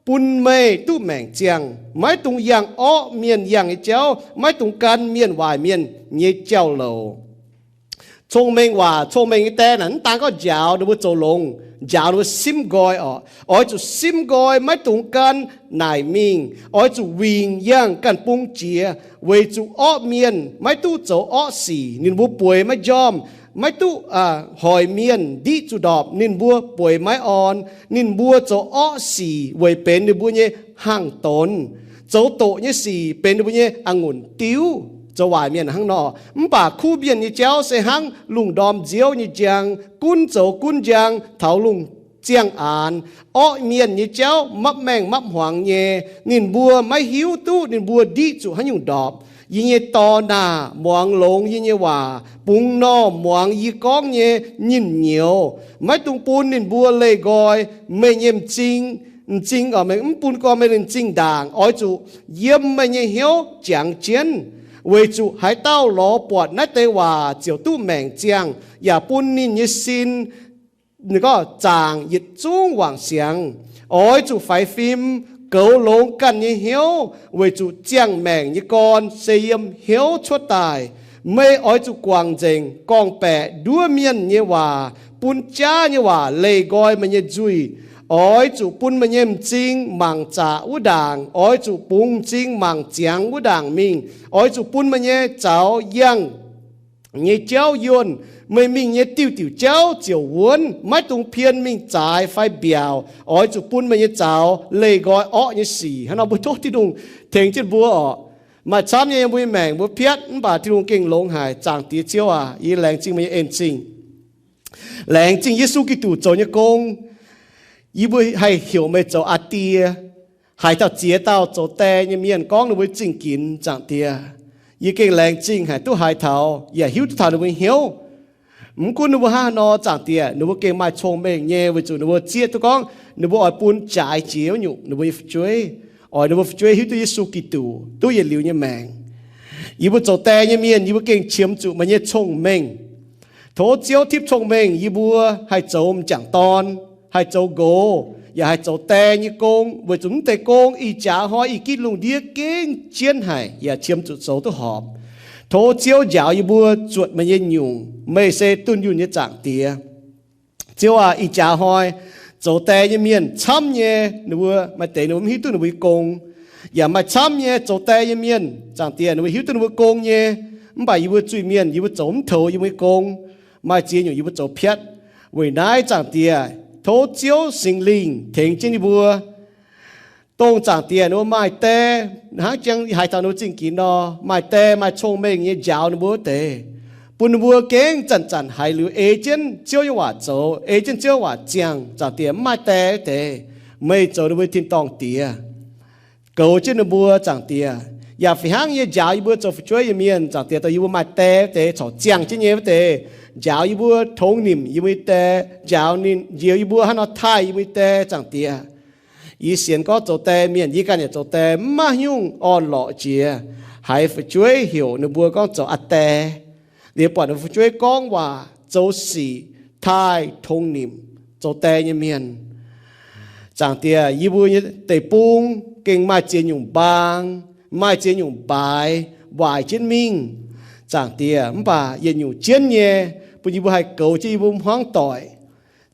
bun meih duqv maengc ziangh. Maiv dungx yangh orqv mienh yangh nyei jauv, maiv dungx gan mienh waaic mienh nyei jauv-louc. Cong-mengh waac, cong-mengh nyei die naaic mv daan gorngv njaaux ninh mbuo zoux longx, njaaux ninh mbuo simv nqoi orqc. Oix zuqc simv nqoi, maiv dungx gan naaic mingh. Oix zuqc wingc yangh ganh bung jiex, weic zuqc orqv mienh maiv duqv zoux orqv sic, ninh mbuo bueix maiv njormh. Maiv duqv hoic mienh ndiqv zuqc ndorpc, ninh mbuo bueix maiv orn. Ninh mbuo zoux orqv sic weic benx ninh mbuo nyei hangh donx. Zoux doqc nyei sic benx ninh mbuo nyei a'ngunc diuv. Zoux waaic mienh hnangv nor. Mv baac kuv mienh nyei jauv se hnangv lungh ndorm nziouv nyei njang, gunv zoux gunv njang taux lungh ziangh aanx. Orqv mienh nyei jauv mapv maengh mapv hmuangx nyei. Ninh mbuo maiv hiuv duqv ninh mbuo ndiqv zuqc haaix nyungc ndorpc. Yie nyei dorn aah! Muangx longx yie nyei waac, bungx normh muangx yie gorngv nyei nyinh nyouz. Maiv dungx bun ninh mbuo leih nqoi meih nyei m'zing. M'zing, mv bun nqoi meih nyei m'zing ndaangc. Oix zuqc yiem meih nyei hnyouv jangx jienv, weic zuqc haaix dauh lorz buatc naaiv deix waac ziouc duqv maengc ziangh, yaac bun ninh nyei sin, ninh gorngv, zaangc yietc zungv wangc siangx. Oix zuqc faix fim, goux longx ganh nyei hnyouv, weic zuqc ziangh maengc nyei gorn se yiem hnyouv cuotv daaih. Meih oix zuqc guangc nzengc gorngv-baeqc nduov mienh nyei waac, bun jaav nyei waac leih nqoi meih nyei nzuih. Oix zuqc bun meih nyei m'zing mangc zaqc wuov ndaangc. Oix zuqc bungx m'zing mangc ziangx wuov ndaangc mingh. Oix zuqc bun meih nyei zaux yangh nyei jauv yuonh. Meih mingh nyei diuh diuc jauv ziouc wuonv. Maiv dungx pien mingh zaaix fai mbiaauc. Oix zuqc bun meih nyei zaux leih nqoi orqv nyei sic. Hnangv nor mbuo tov Tin-Hungh tengx jienv mbuo orqc. Maaih camv nyei yiem mbuo nyei maengc mbuo piatv, mv baac Tin-Hungh gengh longx haic. Zaangc Diex Ziouv aac, yie laengz zingh meih nyei en-zingh. Laengz zingh Yesu Giduc zoux nyei gong. Yie mbuo haih heuc meih zoux aa Die. Haiz dauh ziex dauh zoux die nyei mienh gorngv ninh mbuo zingh ginx, Zaangc Diex. Yie gengh laengz zingh haic duqv haiz taux yaac hiuv duqv taux ninh mbuo nyei hnyouv. Mv gunv ninh mbuo hnangv haaix nor, Zaangc Diex, ninh mbuo gengh maaih cong-mengh nyei, weic zuqc ninh mbuo zieqv duqv gorngv ninh mbuo oix bun jaaix jiex wuov nyungc ninh mbuo nyei fu'jueiv, oix ninh mbuo fu'jueiv hiuv duqv Yesu Giduc, duqv yietc liuz nyei maengc. Yie mbuo zoux die nyei mienh, yie mbuo gengh qiemx zuqc meih nyei cong-mengh. Tov Ziouv tipv cong-mengh yie mbuo haih zoux m'jangc dorn, haih zoux nqox, yaac haih zoux die nyei gong, weic zuqc mv deix gong ih jaax hnoi ih gitv lungh ndiev gengh jienv haic, yaac qiemx zuqc zoux duqv horpc. Tov Ziouv njaaux yie mbuo zuotc meih nyei nyungc. Meih se dunh yunh nyei Zaangc Diex. Ziouv aac, ih jaax hnoi zoux die nyei mienh camv nyei, ninh mbuo maaih deix ninh mbuo mv hiuv duqv ninh mbuo nyei gong, yaac maaih camv nyei zoux die nyei mienh, Zaangc Diex, ninh mbuo hiuv duqv ninh mbuo gong nyei, mv baac yie mbuo zuiz-mienh yie mbuo zoux mv toux yie mbuo nyei gong. Maaih ziex nyungc yie mbuo zoux piatv. Weic naaiv, Zaangc Diex, Tov Ziouv Singx Lingh tengx jienv yie mbuo, dongh Zaangc Diex ninh mbuo maaih die, hnangv jang haiz taux ninh mbuo zingh ginx nor, maaih die maaih cong-mengh nyei njaaux ninh mbuo wuov deix, bun ninh mbuo gengh zanc-zanc haiz liuz ei jienv Ziouv nyei waac zoux, ei jienv Ziouv waac ziangh. Zaangc Diex, mv maaih die wuov deix, meih zoux ninh mbuo tin-dorngh Diex, goux jienv ninh mbuo, Zaangc Diex. Yaac fih hnangv yie njaaux yie mbuo zoux fu'jueiv nyei mienh, Zaangc Diex, dongh yie mbuo maaih die wuov deix, corc ziangh jienv nyei wuov deix, njaaux yie mbuo, tongx nimc yie mbuo nyei die, njaaux ninh, njoux yie mbuo hnangv nor taaih yie mbuo nyei die, Zaangc Diex. Yie sienx gorngv zoux die mienh, yie ganh yaac zoux die, mv maaih nyungc orn-lorqc jiex haiz fu'jueiv heuc ninh mbuo gorngv zoux aa die. Liuz buatc ninh mbuo fu'jueiv gorngv waac, zoux sic, taaih, tongx nimc, zoux die nyei mienh. Zaangc Diex, yie mbuo nyei deic-bung gengh maaih ziex nyungc mbaang, maaih ziex nyungc mbaaix waaic jienv mingh, Zaangc Diex, mv baac yietc nyungc jienv nyei, bun yie mbuo haih goux jienv yie mbuo hmuangv doic,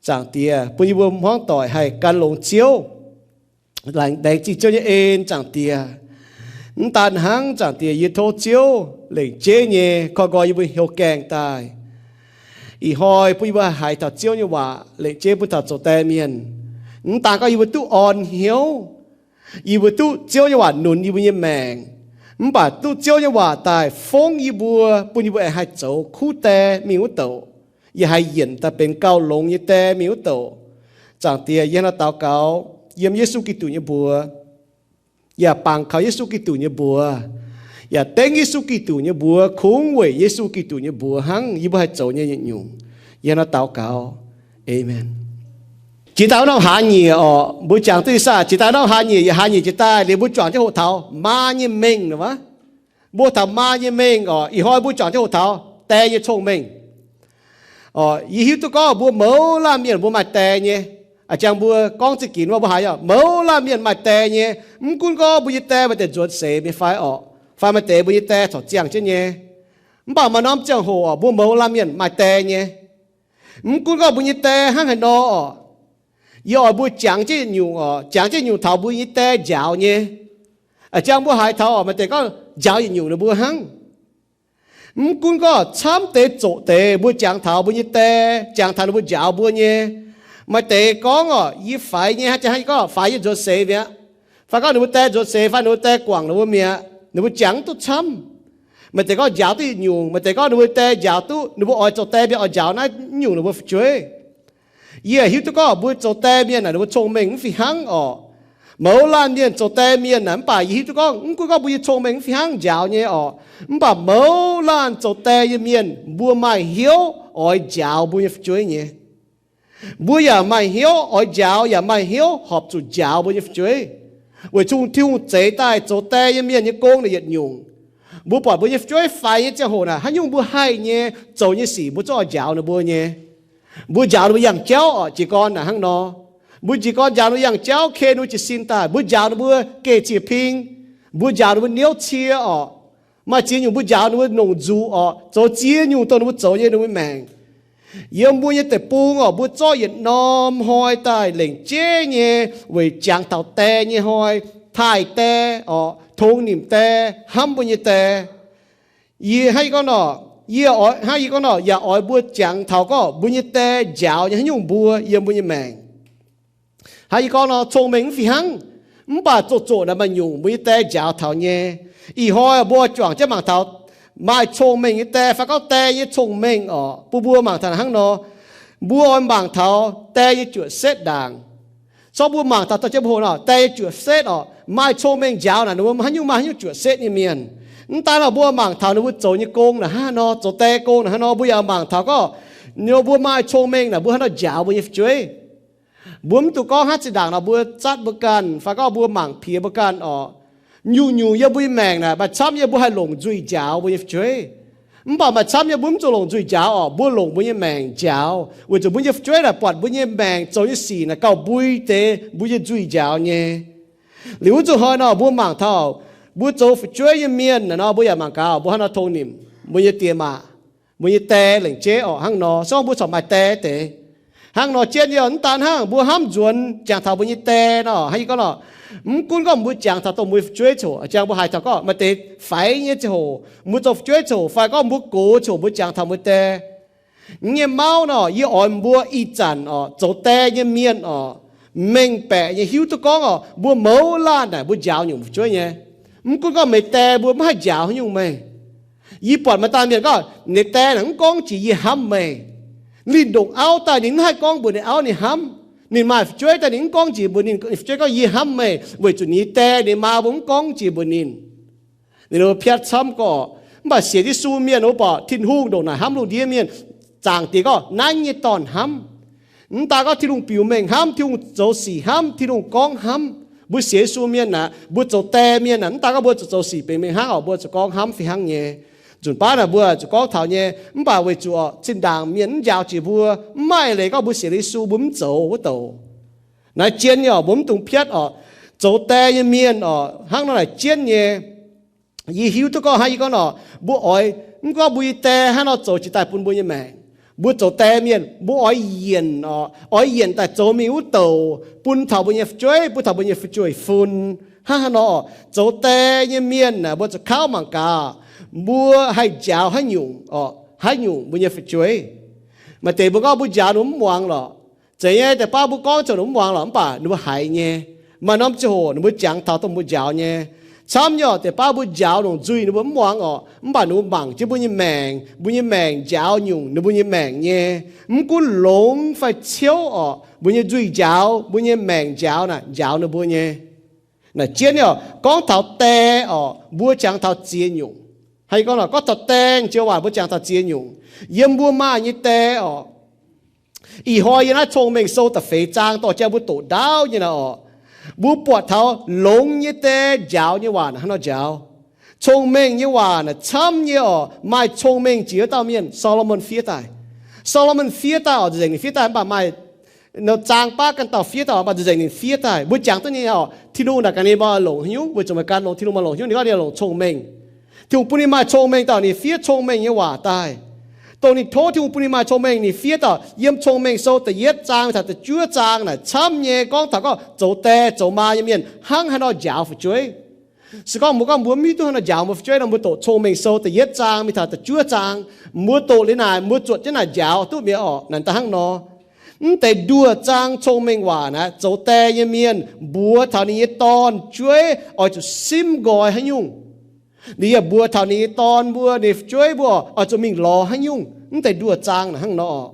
Zaangc Diex, bun yie mbuo hmuangv doic haih gan longx Ziouv, laengz zingh Ziouv nyei en, Zaangc Diex. Mv daan hnangv, Zaangc Diex, yie tov Ziouv lengc jeiv nyei koi nqoi yie mbuo hnyouv gaengh daaih. Ih hnoi bun yie mbuo haiz taux Ziouv nyei waac lengc jeiv bun taux zoux die mienh. Mv daan gorngv yie mbuo duqv orn hnyouv, yie mbuo duqv Ziouv nyei waac nunc yie mbuo nyei maengc, mv baac duqv Ziouv nyei waac daaih fongv yie mbuo, bun yie mbuo aengx haih zoux kuv die mingh wuov douc, yaac haih yienc daaih benx gauh longx nyei die mingh wuov douc. Zaangc Diex, yie hnangv naaiv daux gaux yiem Yesu Giduc nyei mbuox, yaac bangc kaux Yesu Giduc nyei mbuox, yaac dengv Yesu Giduc nyei mbuox, kungx weic Yesu Giduc nyei mbuox hnangv yie mbuo haih zoux nyei yietc nyungc. Yie hnangv naaiv daux gaux. Aamen. Jiex daaih wuov norm hlaax nyieqc orqc, mbuo jangx duqv ih saah, jiex daaih norm hlaax nyieqc, yietc hlaax nyieqc jiex daaih liuz mbuo juangc jienv hoqc taux maa nyei mengh nor wuov. Mbuo taux maa nyei mengh orqc, ih hnoi mbuo juangc jienv hoqc taux die nyei cong-mengh. Orqc, yie hiuv duqv gorngv mbuo mouz laanh mienh mbuo maaih die nyei. A'jang mbuo gorngv zingh ginx wuov mbuo haiz oc, mouz laanh mienh maaih die nyei. Mv gunv gorngv mbuo nyei die maaih deix nzuonx seix mingh fai orqc, fai maaih deix mbuo nyei die corc ziangh jienv nyei, mv baac maaih norm ziangh hoc orqc, mbuo mouz laanh mienh maaih die nyei. Mv gunv gorngv mbuo nyei die hnangv haaix nor orqc, yie oix mbuo jangx jienv nyungc orqc, jangx jienv nyungc taux mbuo nyei die njaaux nyei. A'jang mbuo haiz taux orqc, maaih deix gorngv njaaux yietc nyungc ninh mbuo hnangv. Mv gunv gorngv camv deix zoqc deix mbuo jangx taux mbuo nyei die, jangx taux ninh mbuo njaaux mbuo nyei. Maaih deix gorngv orqc, yie faix nyei, hnangv jang hnangv yie gorngv faix nyei nzuonx seix mi'aqv. Fai gorngv ninh mbuo die nzuonx seix, fai ninh mbuo die guangc ninh mbuo mi'aqv. Ninh mbuo jangx mv duqv camv. Maaih deix gorngv njaaux duqv yietc nyungc, maaih deix gorngv ninh mbuo die njaaux duqv, ninh mbuo oix zoux die mienh oix njaaux naaiv nyungc ninh mbuo fu'jueiv. Yie hiuv duqv gorngv mbuo zoux die mienh naaic ninh mbuo cong-mengh mv fih hnangv orqc. Mouz laanh mienh zoux die mienh naaic, mv baac yie hiuv duqv gorngv mv gunv gorngv mbuo nyei cong-mengh mv fih hnangv njaaux nyei orqc, mv baac mouz laanh zoux die nyei mienh mbuo maaih hnyouv oix njaaux mbuo nyei fu'jueiv nyei. Mbuo yaac maaih hnyouv oix njaaux, yaac maaih hnyouv horpc zuqc njaaux mbuo nyei fu'jueiv. Weic zuqc Tin-Hungh zeix daaih zoux die nyei mienh nyei gong naaic yietc nyungc. Mbuo buatc mbuo nyei fu'jueiv faix nyei ziangh hoc naaic, haaix nyungc mbuo haih nyei, zoux nyei sic mbuo zungv oix njaaux ninh mbuo nyei. Mbuo njaaux ninh mbuo yangh jauv orqc, jiez gorn naaic hnangv nor. Mbuo jiez gorn njaaux ninh mbuo yangh jauv, ken ninh mbuo jiez sin daaih. Mbuo njaaux ninh mbuo geh ziex ping. Mbuo njaaux ninh mbuo niouv cie orqc. Maaih ziex nyungc mbuo njaaux ninh mbuo longc nzuqc orqc, zoux ziex nyungc dongh ninh mbuo zoux nyei ninh mbuo maengc. Yiem mbuo nyei deic-bung orqc, mbuo zorqv yietc norm hnoi daaih lengc jeiv nyei weic jangx taux die nyei hnoi, taaih die orqc, tongx nimc die, hnamv mbuo nyei die. Yie hnangv yie gorngv nor, yie oix, hnangv yie gorngv nor, yaac oix mbuo jangx taux gorngv mbuo nyei die njaaux nyei haaix nyungc mbuo yiem mbuo nyei maengc. Hnangv yie gorngv nor, cong-mengh mv fih hnangv, mv baac zoqc zoqc naaic maaih nyungc mbuo nyei die njaaux taux nyei. Ih hnoi mbuo juangc jienv mangc taux maaih cong-mengh nyei die fai gorngv die nyei cong-mengh orqc, bun mbuo mangc taux hnangv nor. Mbuo oix mangc taux die nyei juoqc setv ndaangc. Zorqv mbuo mangc taux dorh jienv mbuo hoqc nor, die nyei juoqc setv orqc, maaih cong-mengh njaaux naaic ninh mbuo haaix nyungc maaih haaix nyungc juoqc setv nyei mienh. Mv daan nor mbuo mangc taux ninh mbuo zoux nyei gong naaic hnangv haaix nor, zoux die gong naaic hnangv haaix nor, mbuo yaac mangc taux gorngv ninh mbuo maaih cong-mengh naaic mbuo haaix nor njaaux mbuo nyei fu'jueiv. Mbuo mv dungx gorngv hnangv zinh ndaangc nor mbuo zatv mbuo ganh fai gorngv mbuo mangc piex mbuo ganh orqc. Nyungc-nyungc yiem mbuo nyei maengc naaic maaih camv yiem mbuo haih longc nzuih njaaux mbuo nyei fu'jueiv. Mv baac maaih camv yiem mbuo mv zuqc longc nzuih njaaux orqc, mbuo longc mbuo nyei maengc njaaux, weic zuqc mbuo nyei fu'jueiv naaic buatc mbuo nyei maengc zoux nyei sic naaic gauh mbui deix mbuo nyei nzuih njaaux nyei. Liuz wuov zuqc hnoi nor mbuo mangc taux mbuo zoux fu'jueiv nyei mienh naaic nor, mbuo yaac mangc gaax mbuo hnangv nor tongx nimc mbuo nyei diex maac, mbuo nyei die lengc jeiv orqc hnangv nor. Se gorngv mbuo corc maaih die deix hnangv nor jienv yie mv daan hnangv, mbuo hnamv nzuonx jangx taux mbuo nyei die nor, hnangv yie gorngv nor, mv gunv gorngv mbuo jangx taux dongh mbuo nyei fu'jueiv coc, jangx mbuo haiz taux gorngv maaih deix faix nyei ziangh hoc, mbuo zoux fu'jueiv coc, fai gorngv mbuo gox coc mbuo jangx taux mbuo die. Yie nyei mauv nor, yie oix mbuo ih zanc oc, zoux die nyei mienh oc, mengh baeqc nyei hiuv duqv gorngv oc, mbuo mouz laanh naaic mbuo njaaux nyungc fu'jueiv nyei. Mv gunv gorngv meih die mbuo maiv haih njaaux haaix nyungc meih. Yie buatc maaih dauh mienh gorngv, ninh die naaic mv gorngv jiex yie hnamv meih. Linh ndongc auv daaih ninh mv haih gorngv mbuox ninh auv ninh hnamv. Ninh maaih fu'jueiv daaih ninh mv gorngv jiex mbuox ninh fu'jueiv gorngv yie hnamv meih, weic zuqc ninh nyei die ninh maa mbuo mv gorngv jiex mbuox ninh. Ninh mbuo piatv camv gorqv. Mv baac sienx Yesu mienh mbuo buatc Tin-Hungh ndongc naaic hnamv lungh ndiev mienh, Zaangc Diex gorngv naaiv nyei dorn hnamv. Mv daaih gorngv Tin-Hungh biux mengh hnamv, Tin-Hungh zoux sic hnamv, Tin-Hungh gorngv hnamv. Mbuo sienx Yesu mienh aeqv, mbuo zoux die mienh aeqv, mv daaih gorngv mbuo zuqc zoux sic benx mengh hnangv oc, mbuo zuqc gorngv hnamv fih hnangv nyei. Nzunc baav naaic mbuo zuqc gorngv taux nyei, mv baac weic zuqc zinh ndaangc mienh mv njaaux jiex mbuo, mv maaih eix leiz gorngv mbuo sienx Yesu mbuo mv zoux wuov douc. Naaiv jienv nyei oc, mbuo mv dungx piatv oc. Zoux die nyei mienh oc, hnangv nor naaic jienv nyei. Yie hiuv duqv gorngv hnangv yie gorngv nor, mbuo oix, mv gorngv mbuo nyei die hnangv nor zoux jiex daaih bun mbuo nyei maengc. Mbuo zoux die mienh mbuo oix yienc oc, oix yienc daaih zoux mingh wuov douc bun taux mbuo nyei fu'jueiv, bun taux mbuo nyei fu'jueiv-fun. Hnangv haaix nor oc, zoux die nyei mienh aeqv, mbuo zuqc kauv mangc gaax, mbuo haih njaaux haaix nyungc oc, haaix nyungc mbuo nyei fu'jueiv. Maaih deix mbuo gorngv mbuo njaaux ninh mbuo mv muangx lorqc. Zeiz nyei, deix baav mbuo gorngv ziouc ninh mv muangx lorqc, mv baac ninh mbuo haiz nyei. Maaih norm ziangh hoc ninh mbuo jangx taux dongh mbuo njaaux nyei. Camv nyei oc, deix baav mbuo njaaux longc nzuih ninh mbuo mv muangx oc, mv baac ninh mbuo mangc jienv mbuo nyei maengc, mbuo nyei maengc njaaux nyungc ninh mbuo nyei maengc nyei. Mv gunv longx fai ciouv oc, mbuo nyei nzuih njaaux, mbuo nyei maengc njaaux naaic, njaaux ninh mbuo nyei. Naaic jienv nyei oc, gorngv taux die oc, mbuo jangx taux ziex nyungc. Hnangv yie gorngv nor, gorngv taux die nyei joux waac mbuo jangx taux ziex nyungc. Yiem mbuo maaih nyei die oc, ih hnoi yiem naaiv Cong-Mengh Sou da'feix zaang dorh jienv mbuo doqc ndaauv nyei naaic oc, mbuo buatc taux longx nyei die njaaux nyei waac naaic hnangv nor njaaux. Cong-mengh nyei waac naaic camv nyei oc, maaih cong-mengh jiex wuov dauh mienh, Saa^lo^morn fiev daaih. Saa^lo^morn fiev daaih oc, nzengc ninh fiev daaih mv baac maaih zaang baav ganh dauh fiev daaih oc, mv baac nzengc ninh fiev daaih. Mbuo jangx duqv nyei oc, Tin-Hungh naaic ganh ninh mbuo longc haaix nyungc, weic zuqc meih gan longc Tin-Hungh, meih longc haaix nyungc, ninh gorngv ninh longc cong-mengh. Tin-Hungh bun ninh maaih cong-mengh daaih, ninh fiev cong-mengh nyei waac daaih. Dongh ninh tov Tin-Hungh bun ninh maaih cong-mengh, ninh fiev daaih. Yiem Cong-Mengh Sou da'yietv zaang taux da'juov zaang naaic camv nyei gorngv taux gorngv zoux die zoux maa nyei mienh hnangv haaix nor njaaux fu'jueiv. Se gorngv mbuo gorngv mbuo mv hiuv duqv hnangv haaix nor njaaux mbuo fu'jueiv nor, mbuo doqc Cong-Mengh Sou da'yietv zaang mingh taux da'juov zaang, mbuo doqc liuz naaic, mbuo zuotc jienv naaic njaaux duqv mi'aqv oc. Naaic daaih hnangv nor, mv deix nduoh zaang cong-mengh waac naaic, zoux die nyei mienh mbuox taux ninh nyei dorn-jueiv oix zuqc simv nqoi haaix nyungc. Ninh yaac mbuox taux ninh nyei dorn mbuo, ninh fu'jueiv mbuo oix zuqc mingh lorz haaix nyungc. Mv deix nduoh zaang naaic hnangv nor oc.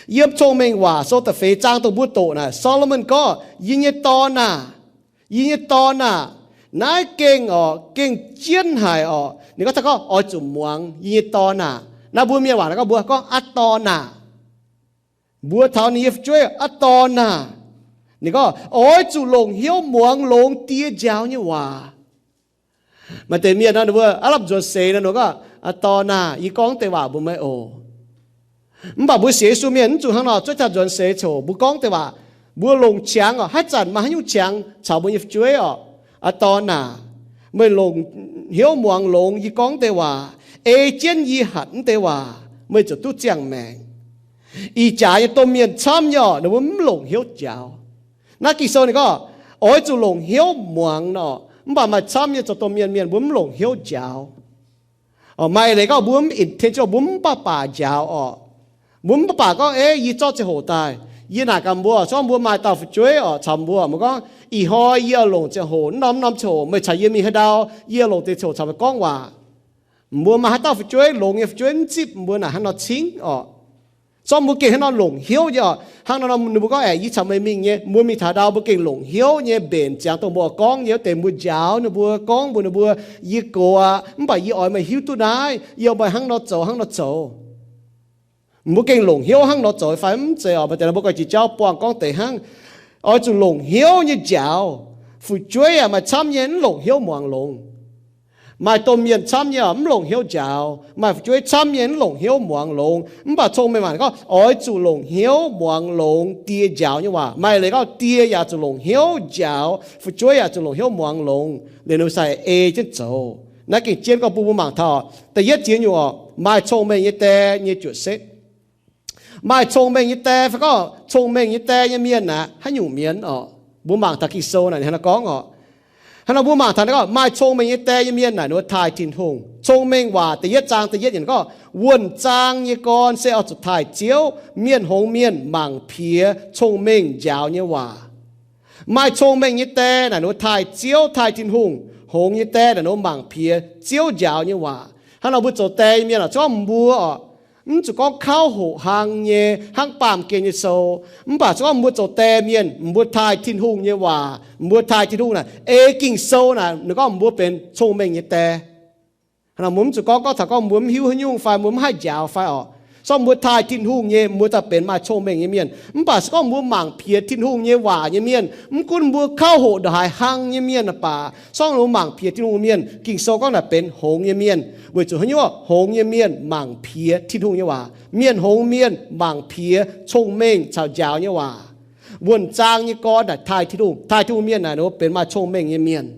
Yiem Cong-Mengh Waac Sou da'feix zaang dongh mbuo doqc naaic, Saa^lo^morn gorngv, yie nyei dorn aah, yie nyei dorn aah, naaiv gengh oc, gengh jienv haic oc. Ninh gorngv, gorngv oix zuqc muangx, yie nyei dorn aah. Naaiv mbuo mienh waac naaiv gorngv, mbuo gorngv, aa dorn aah. Mbuox taux ninh nyei fu'jueiv, aa dorn aah. Ninh gorngv, oix zuqc longc hnyouv muangx longx die njaaux nyei waac. Maaih deix mienh nor, ninh mbuo aav lamh nzuonx seix nor, ninh gorngv, aa dorn aah, yie gorngv deix waac mbuox meih oc. Mv baac mbuo sienx Yesu mienh mv zuqc hnangv nor zuov jaa nzuonx seix coc. Mbuo gorngv deix waac, mbuo longc qangx oc, haaix zanc maaih haaix nyungc qangx caux mbuo nyei fu'jueiv oc, aa dorn aah, meih longc hnyouv muangx longx yie gorngv deix waac, ei jienv yie hatc mv deix waac, meih ziouc duqv ziangh maengc. Ih jaax nyei domh mienh camv nyei oc, ninh mbuo mv longc hnyouv njaaux. Naaiv Ging-Sou ninh gorngv, oix zuqc longc hnyouv muangx nor, mv baac maaih camv nyei zoux domh mienh mienh mbuo mv longc hnyouv njaaux. Maaih leiz gorngv mbuo mv intend, mbuo mv baac baac njaaux oc. Mbuo mv baac baac gorngv, ei, yie zorqv ziangh hoc daaih, yie naaic gaax mbuo, zorqv mbuo maaih dauh fu'jueiv oc caux mbuo, mbuo gorngv, ih hnoi yie longc ziangh hoc, norm norm ziangh hoc meih caux yie mingh haaix ndau, yie longc deix ziangh hoc caux meih gorngv waac. Mbuo maaih haaix dauh fu'jueiv, longx nyei fu'jueiv mv zipv mbuo naaic hnangv nor cingv oc. Zorqv mbuo gengh hnangv nor longc hnyouv nyei oc. Hnangv nor ninh mbuo gorngv, aeqv, yie caux meih mingh nyei, mbuo mingh taux ndau mbuo gengh longc hnyouv nyei mbenc ziangx dongh mbuo gorngv nyei wuov deix, mbuo njaaux ninh mbuo, gorngv mbuox ninh mbuo, yie gox aqv, mv baac yie oix meih hiuv duqv naaiv, yie oix meih hnangv nor zoux, hnangv nor zoux. Mbuo gengh longc hnyouv hnangv nor zoux fai mv zeiz oc? Maaih deix nor mbuo ganh jiex jauv buangh gorngv deix hnangv, oix zuqc longc hnyouv nyei njaaux. Fu'jueiv yaac maaih camv nyei mv longc hnyouv muangx longx. Maaih domh mienh camv nyei oc, mv longc hnyouv njaaux. Maaih fu'jueiv camv nyei mv longc hnyouv muangx longx. Mv baac cong-mengh waac gorngv oix zuqc longc hnyouv muangx longx die njaaux nyei waac. Maaih leiz gorngv die yaac zuqc longc hnyouv njaaux, fu'jueiv yaac zuqc longc hnyouv muangx longx, liuz ninh mbuo sai ei jienv zoux. Naaiv gengh jienv gorngv bun mbuo mangc taux da'yietv ziex nyungc oc, maaih cong-mengh nyei die nyei juoqc setv. Maaih cong-mengh nyei die fai gorngv cong-mengh nyei die nyei mienh aeqv, haaix nyungc mienh oc? Mbuo mangc taux Ging-Sou naaic ninh hnangv naaiv gorngv oc. Hnangv nor mbuo mangc taux naaiv gorngv maaih cong-mengh nyei die nyei mienh naaic ninh mbuo taaih Tin-Hungh. Cong-Mengh Waac da'yietv zaang da'yietv yiemc gorngv, wuonh zaang nyei gorn se oix zuqc taaih Ziouv, mienh hngongx mienh mangc piex cong-mengh njaaux nyei waac. Maaih cong-mengh nyei die naaic ninh mbuo taaih Ziouv, taaih Tin-Hungh. Hngongx nyei die naaic ninh mbuo mangc piex Ziouv njaaux nyei waac. Hnangv nor mbuo zoux die nyei mienh oc, se gorngv mbuo oc, mv zuqc gorngv kauv hoqc hlang nyei hnangv baamh gen nyei sou. Mv baac se gorngv mbuo zoux die mienh, mbuo taaih Tin-Hungh nyei waac, mbuo taaih Tin-Hungh naaic ei Ging-Sou naaic ninh gorngv mbuo benx cong-mengh nyei die. Mbuo mv zuqc gorngv, gorngv taux gorngv mbuo mv hiuv haaix nyungc fai mbuo mv haih njaaux fai oc. Se gorngv mbuo taaih Tin-Hungh nyei, mbuo daaih benx maaih cong-mengh nyei mienh. Mv baac se gorngv mbuo mangc piex Tin-Hungh nyei waac nyei mienh, mv gunv mbuo kauv hoqc ndongc haaix hlang nyei mienh baac, se gorngv mbuo mangc piex Tin-Hungh nyei mienh, Ging-Sou gorngv naaic benx hngongx nyei mienh. Weic zuqc haaix nyungc? Hngongx nyei mienh mangc piex Tin-Hungh nyei waac. Mienh hngongx mienh mangc piex cong-mengh caux njaaux nyei waac. Wuonh zaang nyei gorn naaic taaih Tin-Hungh. Taaih Tin-Hungh mienh naaic ninh mbuo benx maaih cong-mengh nyei mienh.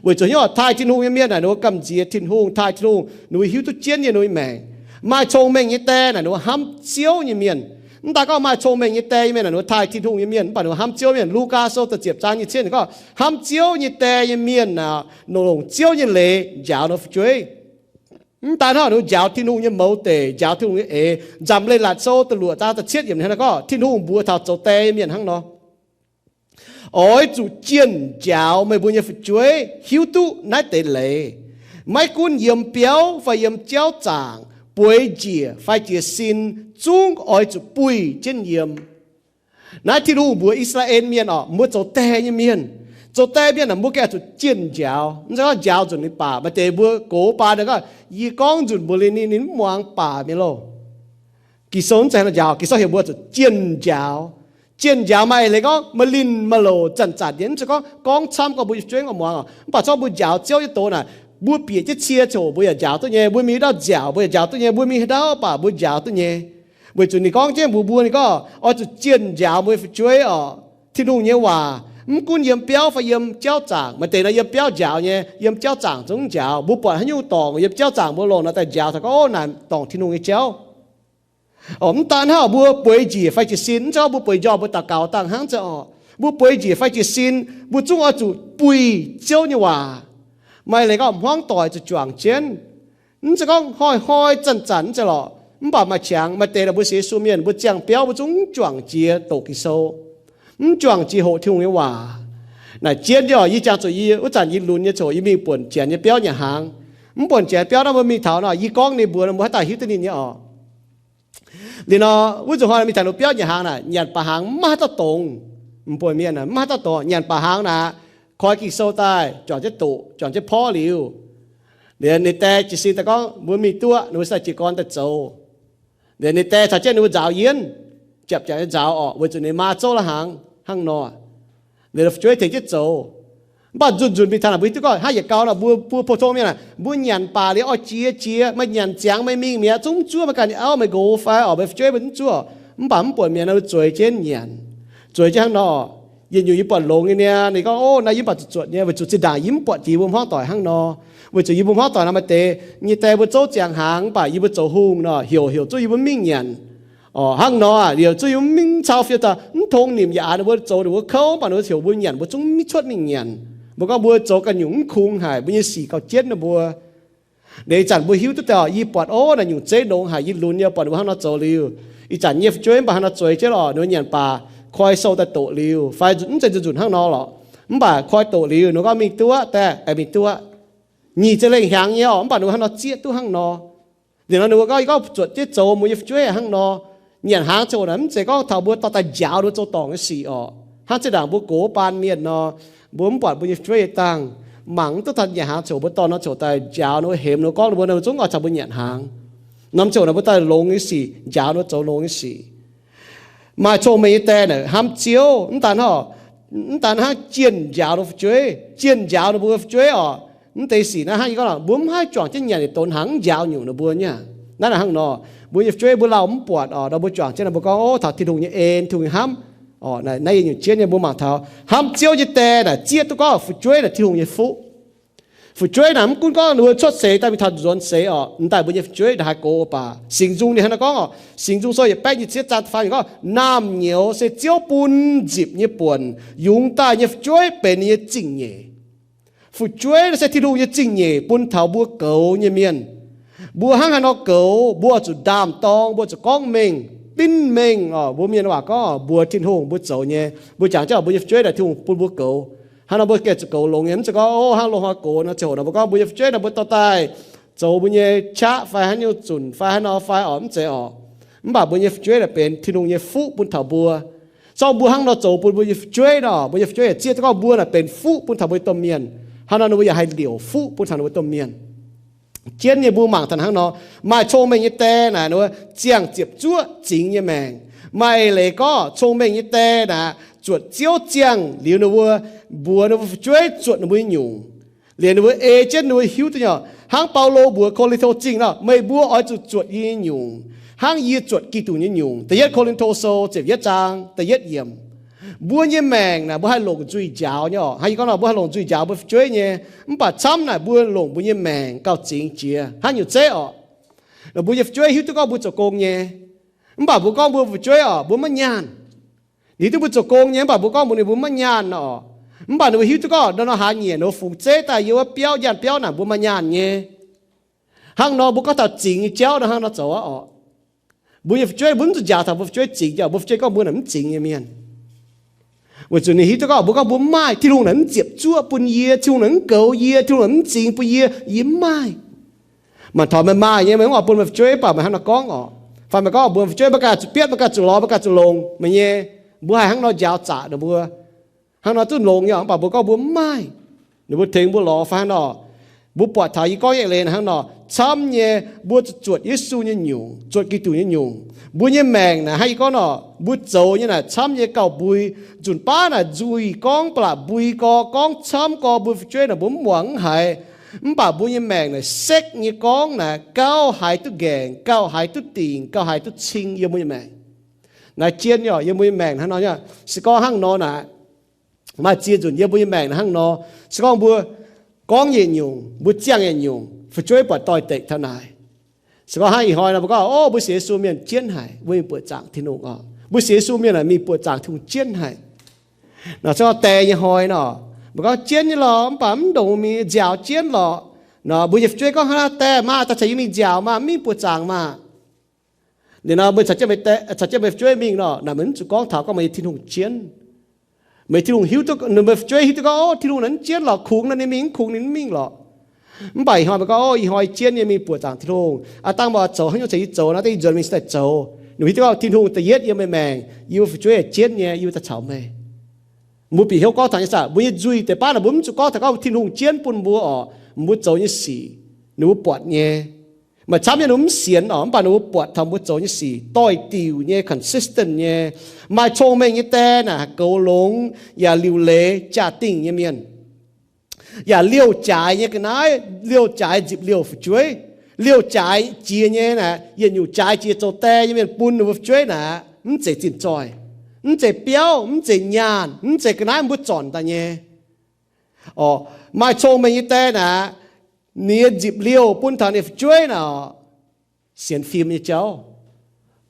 Weic zuqc haaix nyungc? Taaih Tin-Hungh nyei mienh naaic ninh mbuo gamh nziex Tin-Hungh, taaih Tin-Hungh, ninh mbuo hiuv duqv jienv nyei ninh mbuo maengc. Maaih cong-mengh nyei die naaic ninh mbuo hnamv Ziouv nyei mienh. Mv daaih gorngv maaih cong-mengh nyei die nyei mienh naaic ninh mbuo taaih Tin-Hungh nyei mienh, mv baac ninh mbuo hnamv Ziouv mienh. Lugaa Sou da'ziepc zaang nyic ziepc gorngv, hnamv Ziouv nyei die nyei mienh aah, longc Ziouv nyei leiz njaaux ninh mbuo fu'jueiv. Mv daan hnangv, ninh njaaux Tin-Hungh nyei mouz deic, njaaux Tin-Hungh nyei eix. Nzamc Leiz-Latc Sou da'luoqc zaang da'cietv yiemc hnangv naaiv gorngv, Tin-Hungh mbuox taux zoux die nyei mienh hnangv nor, oix zuqc jienv njaaux meih mbuo nyei fu'jueiv hiuv duqv naaiv deix leiz. Maiv gunv yiem biauv fai yiem jauv zaangc, bueix njiec fai jiez sin, zungv oix zuqc buih jienv yiem. Naaiv Tin-Hungh mbuox I^saa^laa^en Mienh orqc, mbuo zoux die nyei mienh. Zoux die mienh aah, mbuo gengh zuqc jienv njaaux. Mv zeiz gorngv njaaux nzunc ninh baac. Maaih deix mbuo gox baan gorngv, yie gorngv nzunc mbuox ninh, ninh mv muangx baac mienh loh. Ging-Sou mv zeiz njaaux, Ging-Sou heuc mbuo zuqc jienv njaaux. Jienv njaaux maaih eix leiz gorngv maaih linh maaih louc zanc-zanc nyei, mv zeiz gorngv gorngv camv gorngv mbuo nyei fu'jueiv mv muangx oc. Mv baac zorqv mbuo njaaux Ziouv nyei doz naaic, mbuo bieqc jienv cie ziouc mbuo yaac njaaux duqv nyei, mbuo mingh haaix dauh nziaauc mbuo yaac njaaux duqv nyei, mbuo mingh haaix dauh baac mbuo njaaux duqv nyei. Weic zuqc ninh gorngv jienv mbuox mbuo, ninh gorngv oix zuqc jienv njaaux mbuo nyei fu'jueiv orqc. Tin-Hungh nyei waac, mv gunv yiem biauv fai yiem jauv zaangc, maaih deix nor yiem biauv njaaux nyei, yiem jauv zaangc zungv njaaux. Mbuo buatc haaix nyungc dorngc yiem jauv zaangc mbuo longc nor daaih njaaux taux gorngv, ov, naaic dorngc Tin-Hungh nyei jauv. Orqc, mv daan hnangv, mbuo bueix njiec fai jiez sin, mv zeiz gorngv mbuo bueix njormh mbuo daux gaux dangh hnangv zeiz orqc. Mbuo bueix njiec fai jiez sin, mbuo zungv oix zuqc buih Ziouv nyei waac. Maaih leiz gorngv hmuangv doic zuqc juangc jienv. Mv zeiz gorngv hnoi-hnoi zanc-zanc mv zeiz lorqc. Mv baac maaih qangx maaih deix naaic mbuo sienx Yesu mienh, mbuo ziangh biauv mbuo zungv juangc jiex doqc Ging-Sou, mv juangc jiex hoqc Tin-Hungh nyei waac. Naaic jienv nyei orqc, yie jangx zuqc yie wuov zanc yie lunx nyei coc yie mingh buonc janx nyei biauv nyanc hnaangx. Mv buonc janx biauv naaiv mbuo mingh taux nor, yie gorngv ninh mbuox nor, mbuo haaix dauh hiuv duqv ninh nyei orqc. Liuz nor, wuov nzunc hnoi mingh taux ninh biauv nyanc hnaangx naaic, nyanc baac hnaangx mv maaih haaix dauh dongz. Mv buonc mienh aah, mv maaih haaix dauh dongz. Nyanc baac hnaangx naaic, koi Ging-Sou daaih, juangc jienv doqc, juangc jienv porv liuz, liuz ninh die jiez sin daaih gorngv mbuo mingh duqv, ninh mbuo sai jiez gorn daaih zoux. Liuz ninh die caux jienv ninh mbuo nzaaux yienv, japc japc nyei nzaaux orqc, weic zuqc ninh maa zouv la'hnaangx hnangv nor. Liuz fu'jueiv tengx jienv zoux. Mv baac nzunc nzunc mingh taux naaic mbuo hiuv duqv gorngv hnangv yietc gau nor, mbuo, mbuo pou-tong mienh aah, mbuo nyanc baac liuz oix jiex jiex, meih nyanc ziangx meih mingh mi'aqv, zungv mv zuov meih ganh nyei auv meih nqox fai orqc, meih fu'jueiv mbuo zungv zuov. Mv baac mv buonc mienh naaic zueiz jienv nyanc. Zueiz jienv hnangv nor, yietc nyungc yie buatc longx nyei niaa, ninh gorngv, ov, naaiv yie mv baac zuqc zuotc nyei, weic zuqc zinh ndaangc yie mv buatc jiex yie mbuo hmuangv doic hnangv nor. Weic zuqc yie mbuo hmuangv doic naaic maaih deix nyei die mbuo zouv ziangh hnaangx, mv baac yie mbuo zoux hungh nor, heuc heuc zuqc yie mbuo mingh nyanc. Orqc, hnangv nor aah, liuz zuqc yie mbuo mingh cau fioux daaih, mv tong nimc yaac aax ninh mbuo zoux ninh mbuo kouv, mv baac ninh mbuo heuc mbuo nyanc, mbuo zungv mv cuotv mingh nyanc. Mbuo gorngv mbuo zoux ganh nyungc mv kungx haic, mbuo nyei sic gauh jienv ninh mbuo. Liuz ih zanc mbuo hiuv duqv daaih, yie buatc, ov, naaic nyungc zeiv longx haic, yie lunx nyei buatc ninh mbuo hnangv nor zoux liuz, ih zanc nyei fu'jueiv mv baac hnangv nor zueiz jienv orqc, ninh mbuo nyanc baac koi sou daaih doqc liuz, fai mv zeiz nzunc hnangv nor lorqc. Mv baac koi doqc liuz, ninh mbuo gorngv mingh duqv daaih, aengx mingh duqv. Nyic ziepc lengh hnyangx nyei orqc, mv baac ninh mbuo hnangv nor zieqv duqv hnangv nor. Liuz nor ninh mbuo gorngv, yie gorngv zuotc jienv zoux mbuo nyei fu'jueiv hnangv nor. Nyanc hnaangx ziouc naaic mv zeiz gorngv taux mbuo dorh daaih njaaux ninh mbuo zoux dorngc nyei sic orqc. Hnangv zinh ndaangc mbuo gox baan mienh nor, mbuo mv buatc mbuo nyei fu'jueiv dangh, mangc mv duqv taux nyanc hnaangx ziouc mbuo dorh nor ziouc daaih njaaux ninh mbuo, hemx ninh mbuo, gorngv ninh mbuo, ninh mbuo zungv oix caux mbuo nyanc hnaangx. Norm ziouc naaic mbuo daaih longx nyei sic, njaaux ninh mbuo zoux longx nyei sic. Maaih cong-mengh nyei die naaic hnamv Ziouv, mv daan hnangv, mv daan hnangv jienh njaaux ninh mbuo fu'jueiv, jienh njaaux ninh mbuo fu'jueiv orqc. Mv deix sic naaiv hnangv yie gorngv, mbuo mv haih juangc jienv nyanc yietc donx hnaangx mv njaaux nyungc ninh mbuo nyei. Naaiv naaic hnangv nor, mbuo nyei fu'jueiv mbuo lauh mv buatc orqc, nor mbuo juangc jienv nor mbuo gorngv, ov, taux Tin-Hungh nyei en, Tin-Hungh nyei hnamv. Orqc, naaiv yie nyungc jienv nyei mbuo mangc taux hnamv Ziouv nyei die naaic zieqv duqv gorngv fu'jueiv naaic Tin-Hungh nyei fuqv. Fu'jueiv naaic mv gunv gorngv ninh mbuo cuotv seix daaih mingh taux nzuonx seix orqc, m'daaih mbuo nyei fu'jueiv naaic haih gox baac Singx Nzung ninh hnangv naaiv gorngv orqc, Singx Nzung Sou yietc baeqv nyic ziepc zaang da'faam gorngv, naamh nyouz se Ziouv bun nzipc nyei buonc, yungz daaih nyei fu'jueiv benx ninh nyei zingh nyeic. Fu'jueiv naaiv se Tin-Hungh nyei zingh nyeic bun taux mbuo goux nyei mienh. Mbuo hnangv haaix nor goux, mbuo zuqc ndaam-dorng, mbuo zuqc gorngv mengh, binv mengh oc. Mbuo mienh waac gorngv mbuox Tin-Hungh mbuo zoux nyei. Mbuo jangx jienv mbuo nyei fu'jueiv naaic Tin-Hungh bun mbuo goux. Hnangv nor mbuo gengh zuqc goux longx nyei. Mv zeiz gorngv, o, hnangv loz-hnoi gox nor ziangh hoc nor mbuo gorngv mbuo nyei fu'jueiv naaic mbuo dorh daaih zoux mbuo nyei qaqv fai haaix nyungc zunc fai haaix nor fai oc, mv zeiz oc. Mv baac mbuo nyei fu'jueiv naaic benx Tin-Hungh nyei fuqv bun taux mbuo. Zorqv mbuo hnangv nor zoux bun mbuo nyei fu'jueiv nor, mbuo nyei fu'jueiv yaac zieqv duqv gorngv mbuo naaic benx fuqv bun taux mbuo domh mienh. Hnangv nor ninh mbuo yaac haih liouc fuqv bun taux ninh mbuo domh mienh. Jienv nyei mbuo mangc taux hnangv nor, maaih cong-mengh nyei die naaic ninh mbuo ziangh ziepc zuoqv zingx nyei maengc. Maaih eix leiz gorngv cong-mengh nyei die naaic zuotc Ziouv ziangh liuz ninh mbuo mbuox ninh mbuo fu'jueiv zuotc ninh mbuo nyei nyungc, liuz ninh mbuo ei jienv ninh mbuo hiuv duqv nyei. Hnangv Baulo mbuox Ko^lin^to Zingh nor, meih mbuo oix zuqc zuotc yie nyei nyungc, hnangv yie zuotc Giduc nyei nyungc. Da'yietv Ko^lin^to Sou ziepc yietv zaang da'yietv yiemc. Mbuo nyei maengc naaic mbuo haih longc nzuih njaaux nyei oc. Hnangv yie gorngv nor, mbuo haih longc nzuih njaaux mbuo fu'jueiv nyei. Mv baac camv naaic mbuo longc mbuo nyei maengc gauh zingx jiex hnangv nyungc zeiv oc. Mbuo nyei fu'jueiv hiuv duqv gorngv mbuo zoux gong nyei, mv baac mbuo gorngv mbuo fu'jueiv oc, mbuo maiv nyaanh. Ninh hiuv duqv mbuo zoux gong nyei, mv baac mbuo gorngv mbuox ninh mbuo maiv nyaanh oc. Mv baac ninh mbuo hiuv duqv gorngv nor, nor haaix nyungc ninh mbuo fungx zeiv daaih yiem wuov biauv nyaanh biauv naaic mbuo maiv nyaanh nyei. Hnangv nor mbuo gorngv taux zingx nyei jauv nor hnangv nor zoux aqv oc. Mbuo nyei fu'jueiv mbuo mv zuqc njaaux taux mbuo fu'jueiv zingx jauv, mbuo fu'jueiv gorngv mbuo naaic mv zingx nyei mienh. Weic zuqc ninh hiuv duqv gorngv mbuo gorngv mbuo mv maaih, Tin-Hungh naaic mv ziepc zuoqv bun yie, Tin-Hungh naaic mv goux yie, Tin-Hungh naaic mv zingx bun yie, yie mv maaih. Mangc taux meih maaih nyei, meih mv oix bun meih fu'jueiv, mv baac meih hnangv nor gorngv oc. Fai meih gorngv mbuox meih fu'jueiv, meih ganh zuqc bietv, meih ganh zuqc lorz, meih ganh zuqc longx meih nyei. Mbuo haih hnangv nor njaaux zaqc ninh mbuo, hnangv nor duqv longx nyei oc. Mv baac mbuo gorngv mbuo mv maaih, ninh mbuo tengx mbuo lorz fai hnangv nor. Mbuo buatc taux yie gorngv nyei eix leiz hnangv nor, camv nyei mbuo zuqc zuotc Yesu nyei nyungc, zuotc Giduc nyei nyungc. Mbuo nyei maengc naaic hnangv yie gorngv nor, mbuo zoux nyei naaic camv nyei gauh mbui. Nzunc baav naaic nzuih gorngv ba'laqc mbui gorx, gorngv camv gorx, mbuo fu'jueiv naaic mbuo mv muangx mv haiz. Mv baac mbuo nyei maengc naaic sekv nyei gorngv naaic gauh haiz duqv nqaengc, gauh haiz duqv dingc, gauh haiz duqv cing yiem mbuo nyei maengc. Naaiv jien nyei oc, yiem mbuo nyei maengc hnangv nor nyei. Se gorngv hnangv nor naaic, maaih ziex nzunc yiem mbuo nyei maengc naaic hnangv nor, se gorngv mbuo gorngv yietc nyungc, mbuo ziangh yietc nyungc, fu'jueiv buatc doix-dekc taux naaic. Se gorngv hnangv ih hnoi nor mbuo gorngv, o, mbuo sienx Yesu mienh jienv haic, mbuo mingh buoqc zaangc Tin-Hungh oc. Mbuo sienx Yesu mienh mingh buoqc zaangc Tin-Hungh jienv haic. Nor se gorngv die nyei hnoi nor, mbuo gorngv jienv nyei lorqc, mv baac mv ndongc mingh nziaaux jienv lorqc. Nor mbuo nyei fu'jueiv gorngv, hnangv naaiv die maah, daaih caux yie mingh nziaaux maah, mv mingh buoqc zaangc maah. Liuz nor mbuo caux jienv meih fu'jueiv mingh nor, naaic meih mv zuqc gorngv taux gorngv meih nyei Tin-Hungh jienv. Meih Tin-Hungh hiuv duqv, meih fu'jueiv hiuv duqv gorngv, o, Tin-Hungh naaic mv jienv lorqc, kungx naaic ninh mingh, mv kungx ninh mv mingh lorqc. Mv baac ih hnoi meih gorngv, o, ih hnoi jienv nyei mingh buoqc zaangc Tin-Hungh. Aav dangh mbuo zoux haaix nyungc caux yie zoux naaiv deix, yie nzuonx mingh cingx daaih zoux. Ninh hiuv duqv gorngv Tin-Hungh da'yietv yiem meih maengc, yie mbuo fu'jueiv jienv nyei, yie mbuo daaih caux meih. Mbuo bieqc hnyouv gorngv taux nyei saah, mbuo nyei nzuih deix baav naaic mbuo mv zuqc gorngv taux gorngv Tin-Hungh jienv bun mbuo oc, mbuo zoux nyei sic, ninh mbuo buatc nyei. Maaih camv nyei ninh mbuo mv sienx oc, mv baac ninh mbuo buatc taux mbuo zoux nyei sic doix-diuc nyei, consistent nyei. Maaih cong-mengh nyei die naaic haih goux longx yaac liuc leiz jaa-dingh nyei mienh, yaac liouh jaaix nyei ga'naaiv, liouh jaaix nzipc liouh fu'jueiv, liouh jaaix jiex nyei naaic, yietc nyungc jaaix jiex zoux die nyei mienh bun ninh mbuo fu'jueiv naaic mv zeiz zinh zoih, mv zeiz biauv, mv zeiz nyaanh, mv zeiz ga'naaiv mbuo zornc daaih nyei. Oc, maaih cong-mengh nyei die naaic, ninh nyei nzipc liouh bun taux ninh fu'jueiv naaic, sienx fim nyei jauv,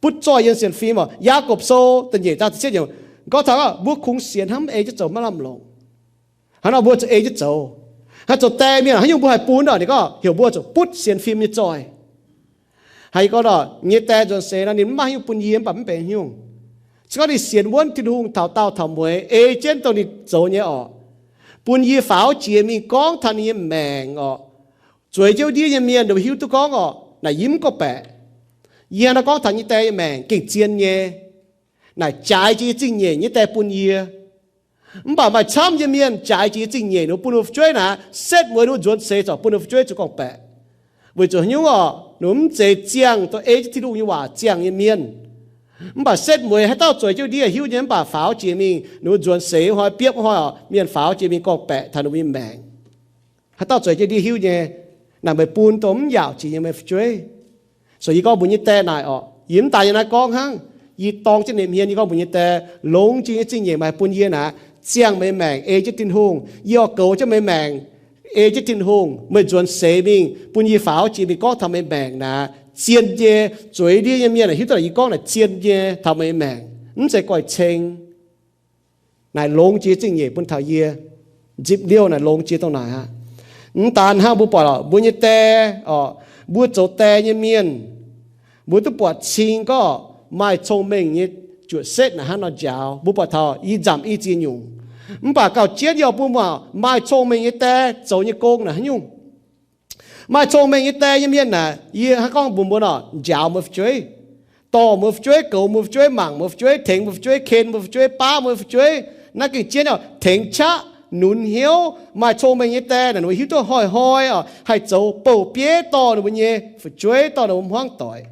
butv zoih yiem sienx fim oc. Yaagorpc Sou da'nyeic zaang da'cietv yiemc gorngv taux mbuo kungx sienx hnangv mv ei jienv zoux maiv lamh longc. Hnangv nor mbuo zuqc ei jienv zoux. Hnangv zoux die mienh haaix nyungc mbuo haih bun oc, ninh gorngv heuc mbuo zuqc butv sienx fim nyei zoih. Haiz yie gorngv nor, nyei die nzuonx seix nor ninh mv maaih haaix nyungc bun yie mv baac mv benx haaix nyungc. Se gorngv ninh sienx wuonv Tin-Hungh taux daauh taux mueiz ei jienv dongh ninh zoux nyei oc, bun yie faaux jiex mingh gorngv taux ninh nyei maengc oc, zueiz jienv ndiev nyei mienh ninh mbuo hiuv duqv gorngv oc, naaic yie mv gorngv-baeqc. Yie hnangv naaiv gorngv taux nyei die nyei maengc gengh zien nyei. Naaic jaaix jiex nyei zingh nyeic nyei die bun yie. Mv baac maaih camv nyei mienh jaaix jiex nyei zingh nyeic ninh mbuo bun ninh mbuo fu'jueiv naaic, setv mueiz ninh mbuo nzuonx seix corc bun ninh mbuo fu'jueiv zuqc gorngv-baeqc. Weic zuqc haaix nyungc oc, ninh mbuo mv zeiz ziangh dongh ei jienv Tin-Hungh nyei waac ziangh nyei mienh. Mv baac setv mueiz haaix dauh zueiz jienv ndiev hiuv nyei mv baac faaux jiex mingh ninh mbuo nzuonx seix wuov hnoi, biopv wuov hnoi oc, mienh faaux jiex mingh gorngv-baeqc taux ninh mbuo nyei maengc. Haaix dauh zueiz jienv ndiev hiuv nyei, naaic meih bun dongh mv yaauc jiex nyei meih fu'jueiv. So yie gorngv mbuox nyei die naaic oc, yie mv daaih nyei naaiv gorngv hnangv. Yie dorng jienv nyei hmien yie gorngv mbuox nyei die, longx jiex nyei zingh nyeic meih haih bun yie naaic, ziangh meih maengc ei jienv Tin-Hungh. Yie oix goux jienv meih maengc ei jienv Tin-Hungh. Meih nzuonx seix mingh bun yie faaux jiex mingh gorngv taux meih maengc naaic, zien nyei, zueiz ndiev nyei mienh hiuv duqv yie gorngv naaic zien nyei taux meih maengc, mv zeiz goiv ceng. Naaic longx jiex zingh nyeic bun taux yie. Nzipc liouh naaic longx jiex dongh naaic aqv. Mv daan hnangv, mbuo buatc mbuo nyei die, mbuo zoux die nyei mienh, mbuo duqv buatc cing gorngv maaih cong-mengh nyei juoqc setv naaic hnangv nor njaaux. Mbuo buatc taux i nzamc i ziex nyungc. Mv baac gauh jienv yie oix bun mbuo maaih cong-mengh nyei die zoux nyei gong naaic haaix nyungc. Maaih cong-mengh nyei die nyei mienh naaic, yie hnangv gorngv mbuox mbuo nor, njaaux mbuo fu'jueiv, dorh mbuo fu'jueiv, goux mbuo fu'jueiv, mangc mbuo fu'jueiv, tengx mbuo fu'jueiv, ken mbuo fu'jueiv, baav mbuo fu'jueiv. Naaiv gengh jienv tengx qaqv, nunz hnyouv. Maaih cong-mengh nyei die naaic, ninh mbuo hiuv duqv hnoi-hnoi oc haih zoux bouh bieiv dorh ninh mbuo nyei fu'jueiv, dorh ninh mbuo hmuangv doic.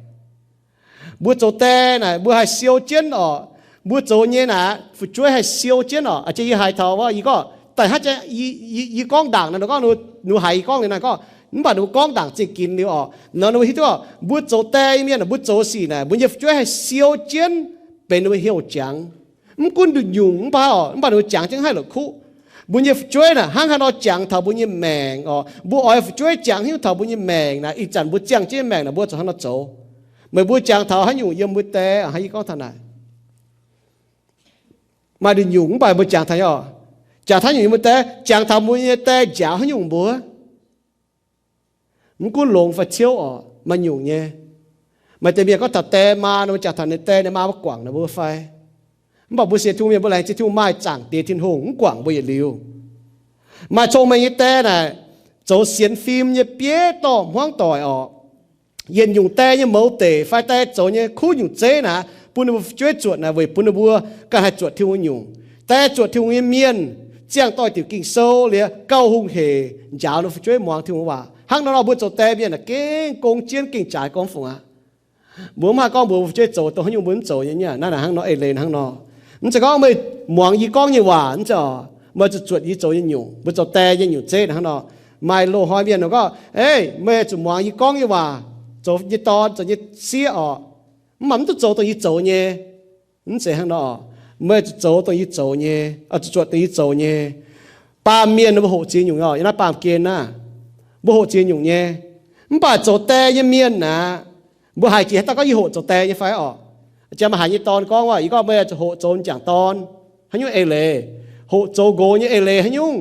Mbuo zoux die naaic, mbuo haih siou jienv oc. Mbuo zoux nyei naaic, fu'jueiv haih siou jienv oc. A'jang yie haiz taux wuov, yie gorngv daaih hnangv, yie gorngv ndaangc naaic, gorngv ninh haiz yie gorngv liuz naaic gorngv, mv baac ninh mbuo gorngv ndaangc zingh ginx liuz oc, nor ninh mbuo hiuv duqv oc, mbuo zoux die nyei mienh, mbuo zoux sic naaic, mbuo nyei fu'jueiv haih siou jienv benx ninh mbuo hnyouv jangx. Mv gunv nduqc nyungc mv baac oc, mv baac ninh mbuo jangx jienv haih la'kuqv. Mbuo nyei fu'jueiv naaic hnangv haaix nor jangx taux mbuo nyei maengc oc. Mbuo oix fu'jueiv jangx hiuv taux mbuo nyei maengc naaic, ih zanc mbuo ziangh jienv maengc naaic, mbuo zuqc hnangv nor zoux. Meih mbuo jangx taux haaix nyungc yiem mbuo die, hnangv yie gorngv taux naaic, maaih nduqc nyungc mv baac mbuo jangx taux nyei oc. Jangx taux haaix nyungc yiem mbuo die, jangx taux mbuo nyei die njaaux haaix nyungc mbuo. Mv gunv longx fai ciouv oc, maaih nyungc nyei. Maaih deix mienh gorngv taux die maa nor, mbuo jangx taux ninh die ninh maa maiv guangc ninh mbuo fai. Mv baac mbuo sienx Tin-Hungh mienh, mbuo laengz zingh Tin-Hungh maaih zaangc Diex Tin-Hungh mv guangc mbuo yietc liuz. Maaih cong-mengh nyei die naaic, zoux sienx fim nyei bieiv dorh hmuangv doic oc. Yietc nyungc die nyei mouz deic fai die zoux nyei kuv nyungc zeiv naaic, bun ninh mbuo fu'jueiv zuotc naaic weic bun ninh mbuo ganh haih zuotc Tin-Hungh nyungc. Die zuotc Tin-Hungh nyei mienh ziangh doix diuc Ging-Sou liuz gauh hungh hec njaaux ninh fu'jueiv muangx Tin-Hungh waac. Hnangv nor nor mbuo zoux die mienh naaic gengh gong jienv gengh jaaix gorngv fungc aqv. Mbuo mv haih gorngv mbuox mbuo fu'jueiv zoux dongh haaix nyungc mbuo mv zoux nyei. Naaiv naaic hnangv nor eix leiz hnangv nor. Mv zeiz gorngv meih muangx yie gorngv nyei waac, mv zeiz oc, meih zuqc zuotc yie zoux nyei nyungc. Mbuo zoux die nyei nyungc zeiv hnangv nor. Maaih loz-hnoi mienh gorngv, ei, meih zuqc muangx yie gorngv nyei waac, zoux nyei dorn, zoux nyei sieqv oc. Mv baac mv duqv zoux dongh yie zoux nyei. Mv zeiz hnangv nor. Meih zuqc zoux dongh yie zoux nyei, zuqc zuotc dongh yie zoux nyei. Baamh mienh mbuo hoqc ziex nyungc oc, yiem naaiv baamh gen naaiv, mbuo hoqc ziex nyungc nyei. Mv baac zoux die nyei mienh aqv, mbuo haiz jiex haaix dauh gorngv yie hoqc zoux die nyei fai oc? Jang maaih haic nyei dorn gorngv waac, yie gorngv meih zuqc hoqc zoux m'jangc dorn haaix nyungc eix leiz, hoqc zoux nqox nyei eix leiz haaix nyungc,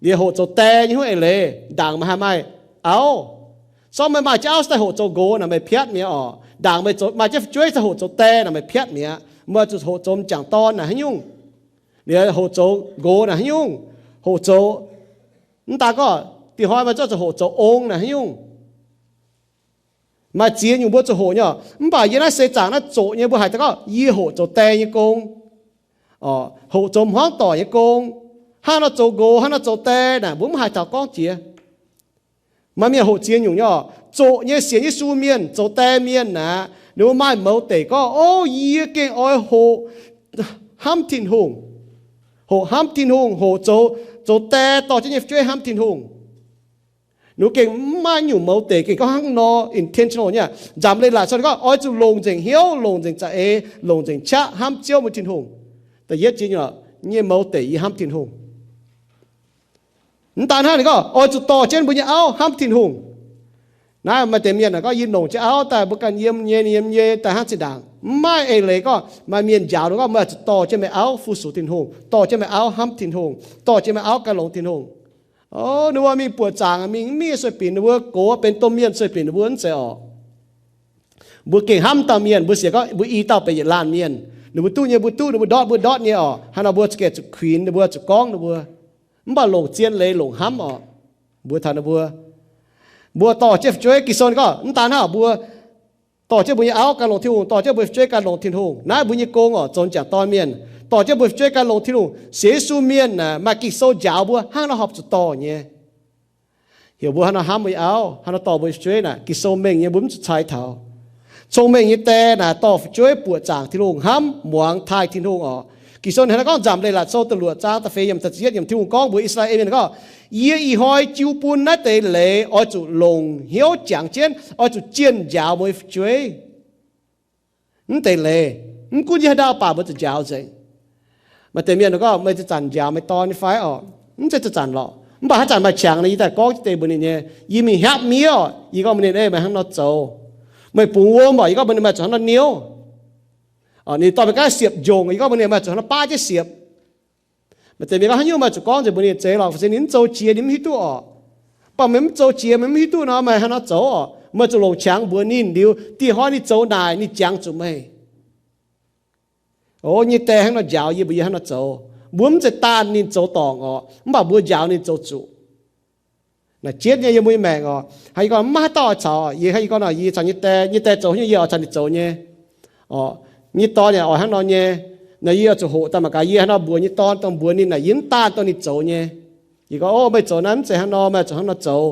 liuz hoqc zoux die nyei haaix nyungc eix leiz, ndaangc meih haih maaih auv. Sorng meih maaih jienv auv daaih hoqc zoux nqox naaic meih piatv mi'aqv oc. Ndaangc meih maaih jienv fu'jueiv daaih hoqc zoux die naaic meih piatv mi'aqv. Meih zuqc hoqc zoux m'jangc dorn naaic haaix nyungc, liuz hoqc zoux nqox naaic haaix nyungc, hoqc zoux, mv daan gorngv, dih hnoi meih zuqc hoqc zoux ong naaic haaix nyungc. Maaih ziex nyungc mbuo zuqc hoqc nyei oc. Mv baac yie naaiv seix zaangc naaiv zoqc nyei mbuo haiz daaih gorngv yie hoqc zoux die nyei gong, hoqc zoux hmuangv doic nyei gong. Hnangv nor zoux nqox, hnangv nor zoux die naaic mbuo mv haiz taux gorngv jiex. Maaih mienh hoqc ziex nyungc nyei oc. Zoqc nyei sienx Yesu mienh, zoux die mienh aqv, ninh mbuo maaih mouz deic gorngv, o, yie gengh oix hoqc hnamv Tin-Hungh. Hoqc hnamv Tin-Hungh, hoqc zoux, zoux die dorh jienv nyei fu'jueiv hnamv Tin-Hungh. Ninh mbuo gengh mv maaih nyungc mouz deic gengh gorngv hnangv nor intentional nyei. Nzamc leiz-latc gorngv oix zuqc longc nzengc hnyouv, longc nzengc za'eix, longc nzengc qaqv hnamv Ziouv meih Tin-Hungh. Da'yietv jiex nyei, nyei mouz deic yie hnamv Tin-Hungh. Mv daan hnangv, ninh gorngv oix zuqc dorh jienv mbuo nyei auv hnamv Tin-Hungh. Naaiv maaih deix mienh gorngv, yie longc jienv auv daaih mbuo ganh yiem nyei, yiem nyei daaih hnangv zinh ndaangc. Mv maaih eix leiz gorngv maaih mienh njaaux ninh gorngv, meih zuqc dorh jienv meih auv fu-sux Tin-Hungh, dorh jienv meih auv hnamv Tin-Hungh, dorh jienv meih auv gan longx Tin-Hungh. O, ninh mbuo mingh buoqc zaangc mingh mv mingh sueih binc ninh mbuo, gox benx domh mienh sueih binc ninh mbuo, mv zeiz oc. Mbuo gengh hnamv dauh mienh, mbuo sienx gorngv mbuo i dauh benx yietc laanh mienh. Ninh mbuo duqv nyei mbuo duqv, ninh mbuo ndortv mbuo ndortv nyei oc. Hnangv nor mbuo zuqc gaengh zuqc kuinx ninh mbuo, zuqc gorngv ninh mbuo. Mv baac longc zien leiz longc hnamv oc. Mbuo taux ninh mbuo, mbuo dorh jienv fu'jueiv, Ging-Sou gorngv mv daan hnangv, mbuo dorh jienv mbuo nyei auv gan longx Tin-Hungh, dorh jienv mbuo fu'jueiv gan longx Tin-Hungh. Naaiv mbuo nyei gong oc, zoux m'jangc dorn mienh, dorh jienv mbuo fu'jueiv gan longx Tin-Hungh. Sienx Yesu mienh aah, maaih Ging-Sou njaaux mbuo hnangv nor horpc zuqc dorh nyei. Heuc mbuo hnangv nor hnamv mbuo nyei auv, hnangv nor dorh mbuo fu'jueiv naaic, Ging-Sou mengh nyei, mbuo mv zuqc cai taux. Cong-mengh nyei die naaic dorh fu'jueiv buoqc zaangc Tin-Hungh, hnamv muangx taaih Tin-Hungh oc. Ging-Sou hnangv naaiv gorngv, Nzamc Leiz-Latc Sou da'luoqc zaang da'feix yiemc da'ziepc yietc yiemc, Tin-Hungh gorngv mbuox I^saa^laa^en mienh gorngv, Yie ih hnoi jiu bun naaiv deix leiz oix zuqc longc hnyouv jangx jienv, oix zuqc jienh njaaux meih fu'jueiv. Mv deix leiz, mv gunv yie haaix ndau baac mbuo zuqc njaaux nzengc. Maaih deix mienh gorngv, meih zanc-zanc njaaux meih dorn nyei fai oc? Mv zeiz zanc-zanc lorqc. Mv baac haaix zanc maaih qangx nor, yie daaih gorngv jienv deix mbuox ninh nyei. Yie mingh hiaapv miev oc, yie gorngv mbuox ninh, Ei, meih hnangv nor zoux. Meih bungx wuom oc, yie gorngv mbuox ninh, meih zuqc hnangv nor niouv. Ninh dorh meih gaav siepv njongc, yie gorngv mbuox ninh, meih zuqc hnangv nor baav jienv siepv. Maaih deix mienh gorngv haaix nyungc meih zuqc gorngv nzengc mbuox ninh zeiz lorqc, fai se ninh mv zoux jiex, ninh mv hiuv duqv oc. Mv baac meih mv zoux jiex, meih mv hiuv duqv nor, meih haaix nor zoux orqc? Meih zuqc longc qangx mbuox ninh liuz, dieh hnoi ninh zoux naaic, ninh jangx zuqc meih. O, nyei die hnangv nor njaaux yie, mbuox yie hnangv nor zoux. Mbuo mv zeiz daanh ninh zoux dorngc orqc, mv baac mbuo njaaux ninh zoux zuqc. Naaic jienv nyei yiem mbuo nyei maengc orqc. Hnangv yie gorngv mv maaih haaix dauh oix caux, yie hnangv yie gorngv nor, yie caux nyei die, nyei die zoux nyei, yie oix caux ninh zoux nyei. Orqc, nyei dorn yaac oix hnangv nor nyei. Naaic yie oix zuqc hoqc daaih mangc gaax, yie hnangv nor mbuox nyei dorn, dongh mbuox ninh naaic, yie mv daanh dongh ninh zoux nyei. Yie gorngv, o, meih zoux naaiv mv zeiz hnangv nor, meih zuqc hnangv nor zoux.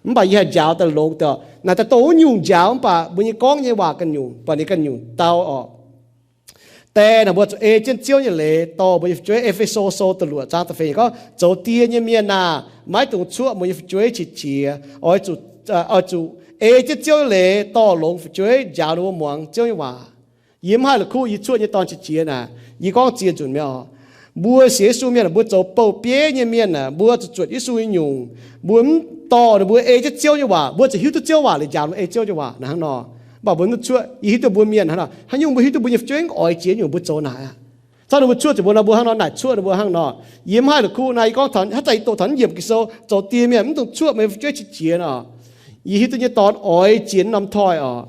Mv baac yie haih njaaux daaih longx deix. Naaic daaih dongh wuov nyungc njaaux, mv baac mbuo nyei gorngv nyei waac ganh nyungc, mv baac ninh ganh nyungc dau orqc. Die naaic mbuo zuqc ei jienv Ziouv nyei leiz dorh mbuo nyei fu'jueiv. E^fe^so Sou da'luoqc zaang da'feix gorngv, zoux die nyei mienh aah, maiv dungx cuoqv mbuo nyei fu'jueiv qiex jiez. Oix zuqc, oix zuqc ei jienv Ziouv nyei leiz dorh longx fu'jueiv njaaux ninh mbuo muangx Ziouv nyei waac. Yie mv haih la'kuqv yie cuoqv nyei dorn qiex jiez naaic. Yie gorngv ziex nzunc mi'aqv orqc. Mbuo sienx Yesu mienh, mbuo zoux bouh bieiv nyei mienh aah, mbuo zuqc zuotc Yesu nyei nyungc. Mbuo mv dorh ninh mbuo ei jienv Ziouv nyei waac, mbuo zuqc hiuv duqv Ziouv waac liuz njaaux ninh mbuo ei Ziouv nyei waac naaic hnangv nor. Mv baac mbuo mv cuoqv, yie hiuv duqv mbuo mienh hnangv nor, haaix nyungc mbuo hiuv duqv mbuo nyei fu'jueiv oix jiex nyungc mbuo zoux naaic aqv. Zorqv ninh mbuo cuoqv zuqc mbuo nor, mbuo hnangv nor naaic cuoqv ninh mbuo hnangv nor. Yie mv haih la'kuqv naaic, yie gorngv haaix zanc yie doqc taux naaiv yiemc Ging-Sou, zoux die mienh mv dungx cuoqv meih fu'jueiv qiex jiez orqc. Yie hiuv duqv nyei dorn oix jiex norm toi orqc.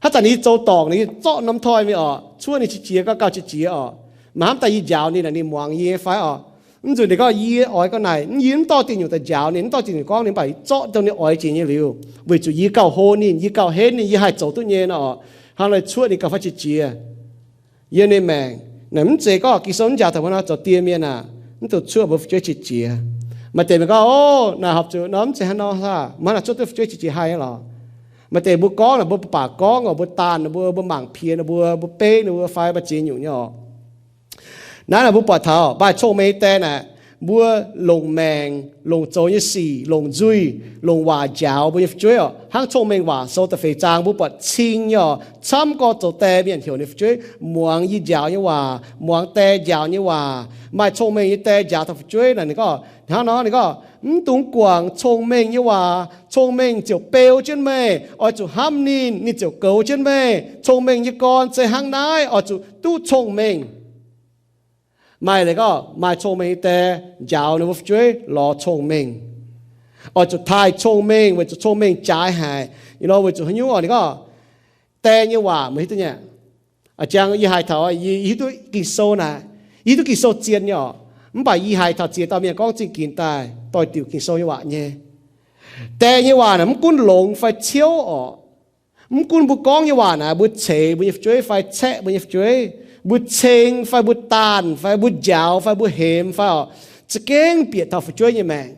Haaix zanc ninh zoux dorngc, ninh zorqv norm toi mingh orqc, cuoqv ninh qiex jiez, gauh gauh qiex jiez orqc. Maaih hnamv daaih yie njaaux ninh, ninh muangx yie fai orqc? Mv nzunc ninh gorngv, yie oix gauh naaic, yie mv dorh dieh nyungc daaih njaaux ninh, mv dorh dieh nyungc gorngv ninh, mv baac yie zorqv dongh ninh oix jiex nyei liuz, weic zuqc yie gauh hlo ninh, yie gauh henv ninh, yie haih zoux duqv nyei nor orqc. Hnangv nor cuoqv ninh gauh fai qiex jiez. Yiem ninh maengc naaic mv zeiz gorngv Ging-Sou mv njaaux taux mbuo nor, zoux die mienh aah, mv dungx cuoqv mbuo fu'jueiv qiex jiez. Maaih deix mienh gorngv, o, naaic horpc zuqc nor mv zeiz hnangv nor hnangv, mv haih cuoqv duqv fu'jueiv qiex jiez haih lorqc. Maaih deix mbuo gorngv naaic, mbuo baac gorngv orqc, mbuo daanh ninh mbuo, mbuo mangc piex ninh mbuo, mbuo beiv ninh mbuo fai maaih ziex nyungc nyei orqc. Naaiv naaic mbuo buatc taux maaih cong-mengh die naaic, mbuo longc maengc, longc zoux nyei sic, longc nzuih, longc waac njaaux mbuo nyei fu'jueiv orqc. Hnangv Cong-Mengh Waac Sou da'feix zaang mbuo buatc cing nyei orqc, camv gorx zoux die mienh heuc ninh fu'jueiv muangx yie njaaux nyei waac, muangx die njaaux nyei waac. Maaih cong-mengh nyei die njaaux taux fu'jueiv naaic, ninh gorngv hnangv nor, ninh gorngv, mv dungx guangc cong-mengh nyei waac. Cong-mengh ziouc beu jienv meih. Oix zuqc hnamv ninh, ninh ziouc goux jienv meih. Cong-mengh nyei gorn se hnangv naaiv, oix zuqc duqv cong-mengh. Maaih leiz gorngv maaih cong-mengh nyei die njaaux ninh mbuo fu'jueiv lorz cong-mengh. Oix zuqc taaih cong-mengh weic zuqc cong-mengh jaaix haic. Ih nor weic zuqc haaix nyungc orqc, ninh gorngv die nyei waac meih hiuv duqv nyei. A'jang yie haiz taux, yie hiuv duqv Ging-Sou naaic, yie hiuv duqv Ging-Sou zien nyei orqc. Mv baac yie haiz taux ziex dauh mienh gorngv zingh ginx daaih doix-diuc Ging-Sou nyei waac nyei. Die nyei waac naaic mv gunv longx fai ciouv orqc, mv gunv mbuo gorngv nyei waac naaic mbuo ceix mbuo nyei fu'jueiv fai caeqv mbuo nyei fu'jueiv, mbuo ceng fai mbuo daanh fai mbuo njaaux fai mbuo hemx fai orqc, za'gengh bieqc taux fu'jueiv nyei maengc.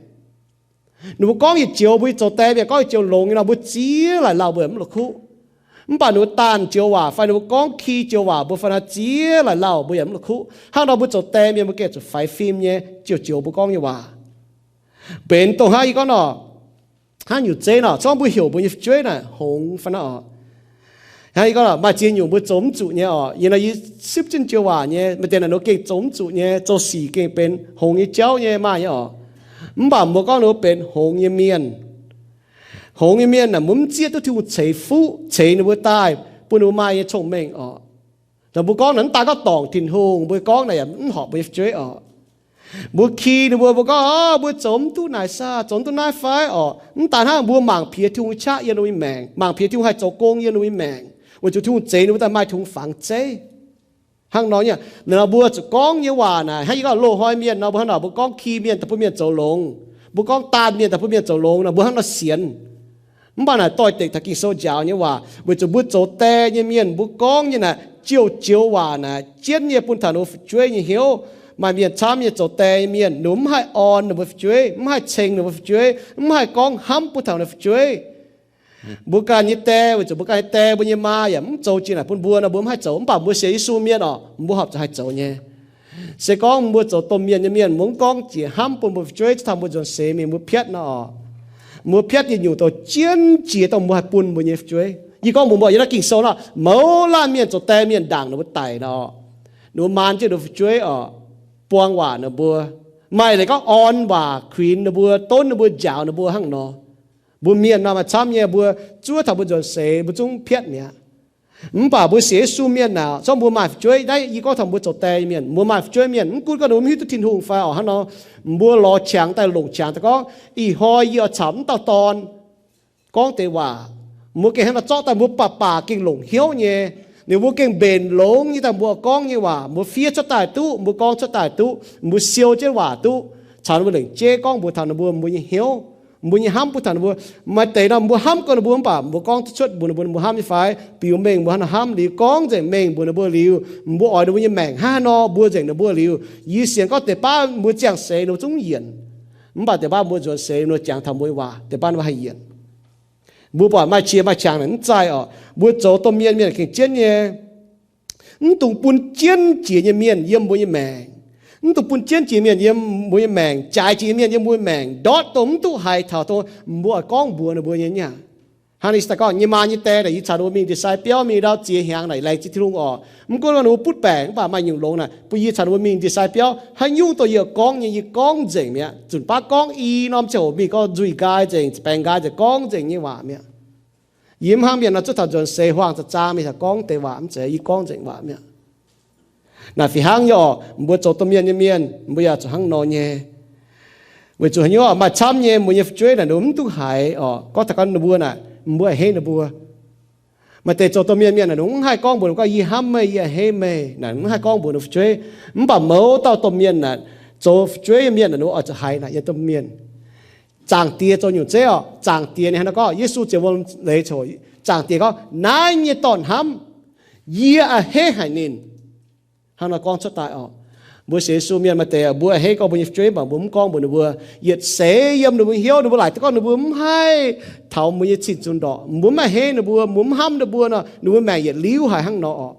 Ninh mbuo gorngv yietc joux, mbuo zoux die mienh gorngv yietc joux longx nyei nor, mbuo ziex laaic lauh mbuo yaac mv la'kuqv. Mv baac ninh mbuo daanh joux waac fai ninh mbuo gorngv ki joux waac mbuo fai nor, ziex laaic lauh mbuo yaac mv la'kuqv. Hnangv nor mbuo zoux die mienh mbuo gengh zuqc faix fim nyei, joux joux mbuo gorngv nyei waac. Benx dongh hnangv yie gorngv nor, hnangv nyutc zeiv nor, corc mbuo heuc mbuo nyei fu'jueiv naaic hngongx fai nor orqc. Hnangv yie gorngv nor, maaih ziex nyungc mbuo zoux mv zuqc nyei orqc. Yie nor yie sipv jienv joux waac nyei, maaih deix naaic ninh mbuo gengh zoux mv zuqc nyei, zoux sic gengh benx hngongx nyei jauv nyei, maaih nyei orqc. Mv baac mbuo gorngv ninh mbuo benx hngongx nyei mienh. Hngongx nyei mienh naaic mbuo mv zieqv duqv Tin-Hungh ceix fuqv, ceix ninh mbuo daaih bun ninh mbuo maaih nyei cong-mengh orqc. Dongh mbuo gorngv naaic mv daan gorngv dorngc Tin-Hungh, mbuo gorngv naaic yaac mv horpc mbuo nyei fu'jueiv orqc. Mbuo ki ninh mbuo, mbuo gorngv, o, mbuo zoux mv duqv naaic saah, zoux mv duqv naaiv fai orqc. Mv daan hnangv, mbuo mangc piex Tin-Hungh qaqv yiem ninh mbuo nyei maengc, mangc piex Tin-Hungh haih zoux gong yiem ninh mbuo nyei maengc, weic zuqc Tin-Hungh zeix ninh mbuo daaih maaih Tin-Hungh fangx zeiv. Hnangv nor nyei, naaic nor mbuo zuqc gorngv nyei waac naaic, hnangv yie gorngv loz-hnoi mienh nor, mbuo hnangv nor mbuo gorngv ki mienh daaih bun mienh zoux longx, mbuo gorngv daanh mienh daaih bun mienh zoux longx nor, mbuo hnangv nor sienx. Mv baac naaic doix-dekc taux Ging-Sou njaaux nyei waac, weic zuqc mbuo zoux die nyei mienh, mbuo gorngv nyei naaic joux joux waac naaic jienv nyei bun taux ninh mbuo fu'jueiv nyei hnyouv. Maaih mienh camv nyei zoux die nyei mienh, ninh mbuo mv haih orn ninh mbuo fu'jueiv, mv haih ceng ninh mbuo fu'jueiv, mv haih gorngv hnamv bun taux ninh fu'jueiv. Mbuo ganh nyei die, weic zuqc mbuo ganh nyei die, mbuo nyei maa yaac mv zoux jiex naaic bun mbuo nor, mbuo mv haih zoux. Mv baac mbuo sienx Yesu mienh orqc, mbuo horpc zuqc haih zoux nyei. Se gorngv mbuo zoux domh mienh nyei mienh, mbuo mv gorngv jiex hnamv bun mbuo fu'jueiv, cuotv taux mbuo nzuonx seix mingh mbuo piatv nor orqc, mbuo piatv nyei nyungc douc jienv jiex dongh mbuo haih bun mbuo nyei fu'jueiv. Yie gorngv mbuox mbuo, yiem naaiv Ging-Sou nor, mouz laanh mienh zoux die mienh ndaangc ninh mbuo daic nor, ninh mbuo maan jienv ninh mbuo fu'jueiv orqc, buang waac ninh mbuo. Maaih leiz gorngv orn waac kuinx ninh mbuo, donv ninh mbuo, njaaux ninh mbuo hnangv nor. Mbuo mienh nor maaih camv nyei, mbuo zuov taux mbuo nzuonx seix mbuo zungv piatv mi'aqv. Mv baac mbuo sienx Yesu mienh naaic, zorqv mbuo maaih fu'jueiv, naaiv yie gorngv taux mbuo zoux die nyei mienh, mbuo maaih fu'jueiv mienh, mv gunv gorngv ninh mbuo mv hiuv duqv Tin-Hungh fai oc, hnangv nor, mbuo lorz qangx daaih longc qangx daaih gorngv, ih hnoi yie oix caux mv dauh dorn gorngv deix waac. Mbuo gengh hnangv nor zorqv daaih mbuo baac baac gengh longc hnyouv nyei. Ninh mbuo gengh mbenc longx nyei daaih mbuo gorngv nyei waac, mbuo fiev cuotv daaih duqv, mbuo gorngv cuotv daaih duqv, mbuo siou jienv waac duqv, caux ninh mbuo lengc jeiv gorngv mbuox taux ninh mbuo, mbuo nyei hnyouv, mbuo nyei hnamv bun taux ninh mbuo. Maaih deix nor mbuo hnamv gorngv ninh mbuo mv baac mbuo gorngv duqv cuotv mbuox ninh mbuo, mbuo hnamv nyei fai? Biux mengh mbuo hnangv nor hnamv liuz gorngv nzengc mengh mbuox ninh mbuo liuz, mbuo oix ninh mbuo nyei maengc hnangv haaix nor mbuo nzengc ninh mbuo liuz, yie sienx gorngv deix baav mbuo ziangh seix ninh mbuo zungv yienc. Mv baac deix baav mbuo nzuonx seix ninh mbuo jangx taux mbuo nyei waac, deix baav ninh mbuo haih yienc. Mbuo buatc maaih qiex maaih qangx naaic mv zaih oc. Mbuo zoux domh mienh, mienh gengh jienv nyei. Mv dungx bun jienv jiex nyei mienh yiem mbuo nyei maengc. Mv dungx bun jienv jiex mienh yiem mbuo nyei maengc, jaaix jiex nyei mienh yiem mbuo nyei maengc, ndortv dongh mv duqv haiz taux dongh mbuo oix gorngv mbuox ninh mbuo nyei niaa. Hnangv ninh daaih gorngv, nyei maa nyei die naaic, yie caux ninh mbuo mingh ndie-sai biauv mingh ndau ziex hnyangx naaic, laengz zingh Tin-Hungh oc. Mv gunv ninh mbuo butv baengc mv baac maaih nyungc longx naaic, bun yie caux ninh mbuo mingh ndie-sai biauv, haaix nyungc dongh yie oix gorngv nyei yie gorngv nzengc mi'aqv. Zunc baav gorngv i norm ziangh hoc mingh gorngv nzuih nqaai nzengc, baengc nqaai nzengc, gorngv nzengc nyei waac mi'aqv. Yie mv hnangv mienh nor zuov taux nzuonx seix huaang za'zaang mingh caux gorngv deix waac mv zeiz, yie gorngv nzengc waac mi'aqv. Naaic fih hnangv nyei oc, mbuo zoux domh mienh nyei mienh mbuo yaac zuqc hnangv nor nyei. Weic zuqc haaix nyungc oc, maaih camv nyei mbuo nyei fu'jueiv naaic ninh mbuo mv duqv haiz oc, gorngv taux gorngv ninh mbuo naaic, mbuo a'hneiv ninh mbuo. Maaih deix zoux domh mienh mienh naaic ninh mbuo mv haih gorngv mbuox ninh gorngv, yie hnamv meih, yie a'hneiv meih naaic, mv haih gorngv mbuox ninh fu'jueiv. Mv baac mouz dauh domh mienh naaic, zoux fu'jueiv nyei mienh naaic ninh mbuo oix zuqc haiz naaic yiem domh mienh. Zaangc Diex zoux nyungc zeiv oc, Zaangc Diex ninh hnangv nor gorngv, Yesu ziouc wuom leiz coc, Zaangc Diex gorngv, naaiv nyei dorn-hnamv, yie a'hneiv haic ninh. Hnangv nor gorngv cuotv daaih oc. Mbuo sienx Yesu mienh maaih deix mbuo a'hneiv gorngv mbuo nyei fu'jueiv mv baac mbuo mv gorngv mbuox ninh mbuo. Yietc seix yiem ninh mbuo hnyouv ninh mbuo laaic duqv gorngv ninh mbuo mv haih taux mbuo nyei cing-nzunc ndorqc, mbuo mv a'hneiv ninh mbuo, mbuo mv hnamv ninh mbuo nor, ninh mbuo maengc yietc liuz haic hnangv nor oc.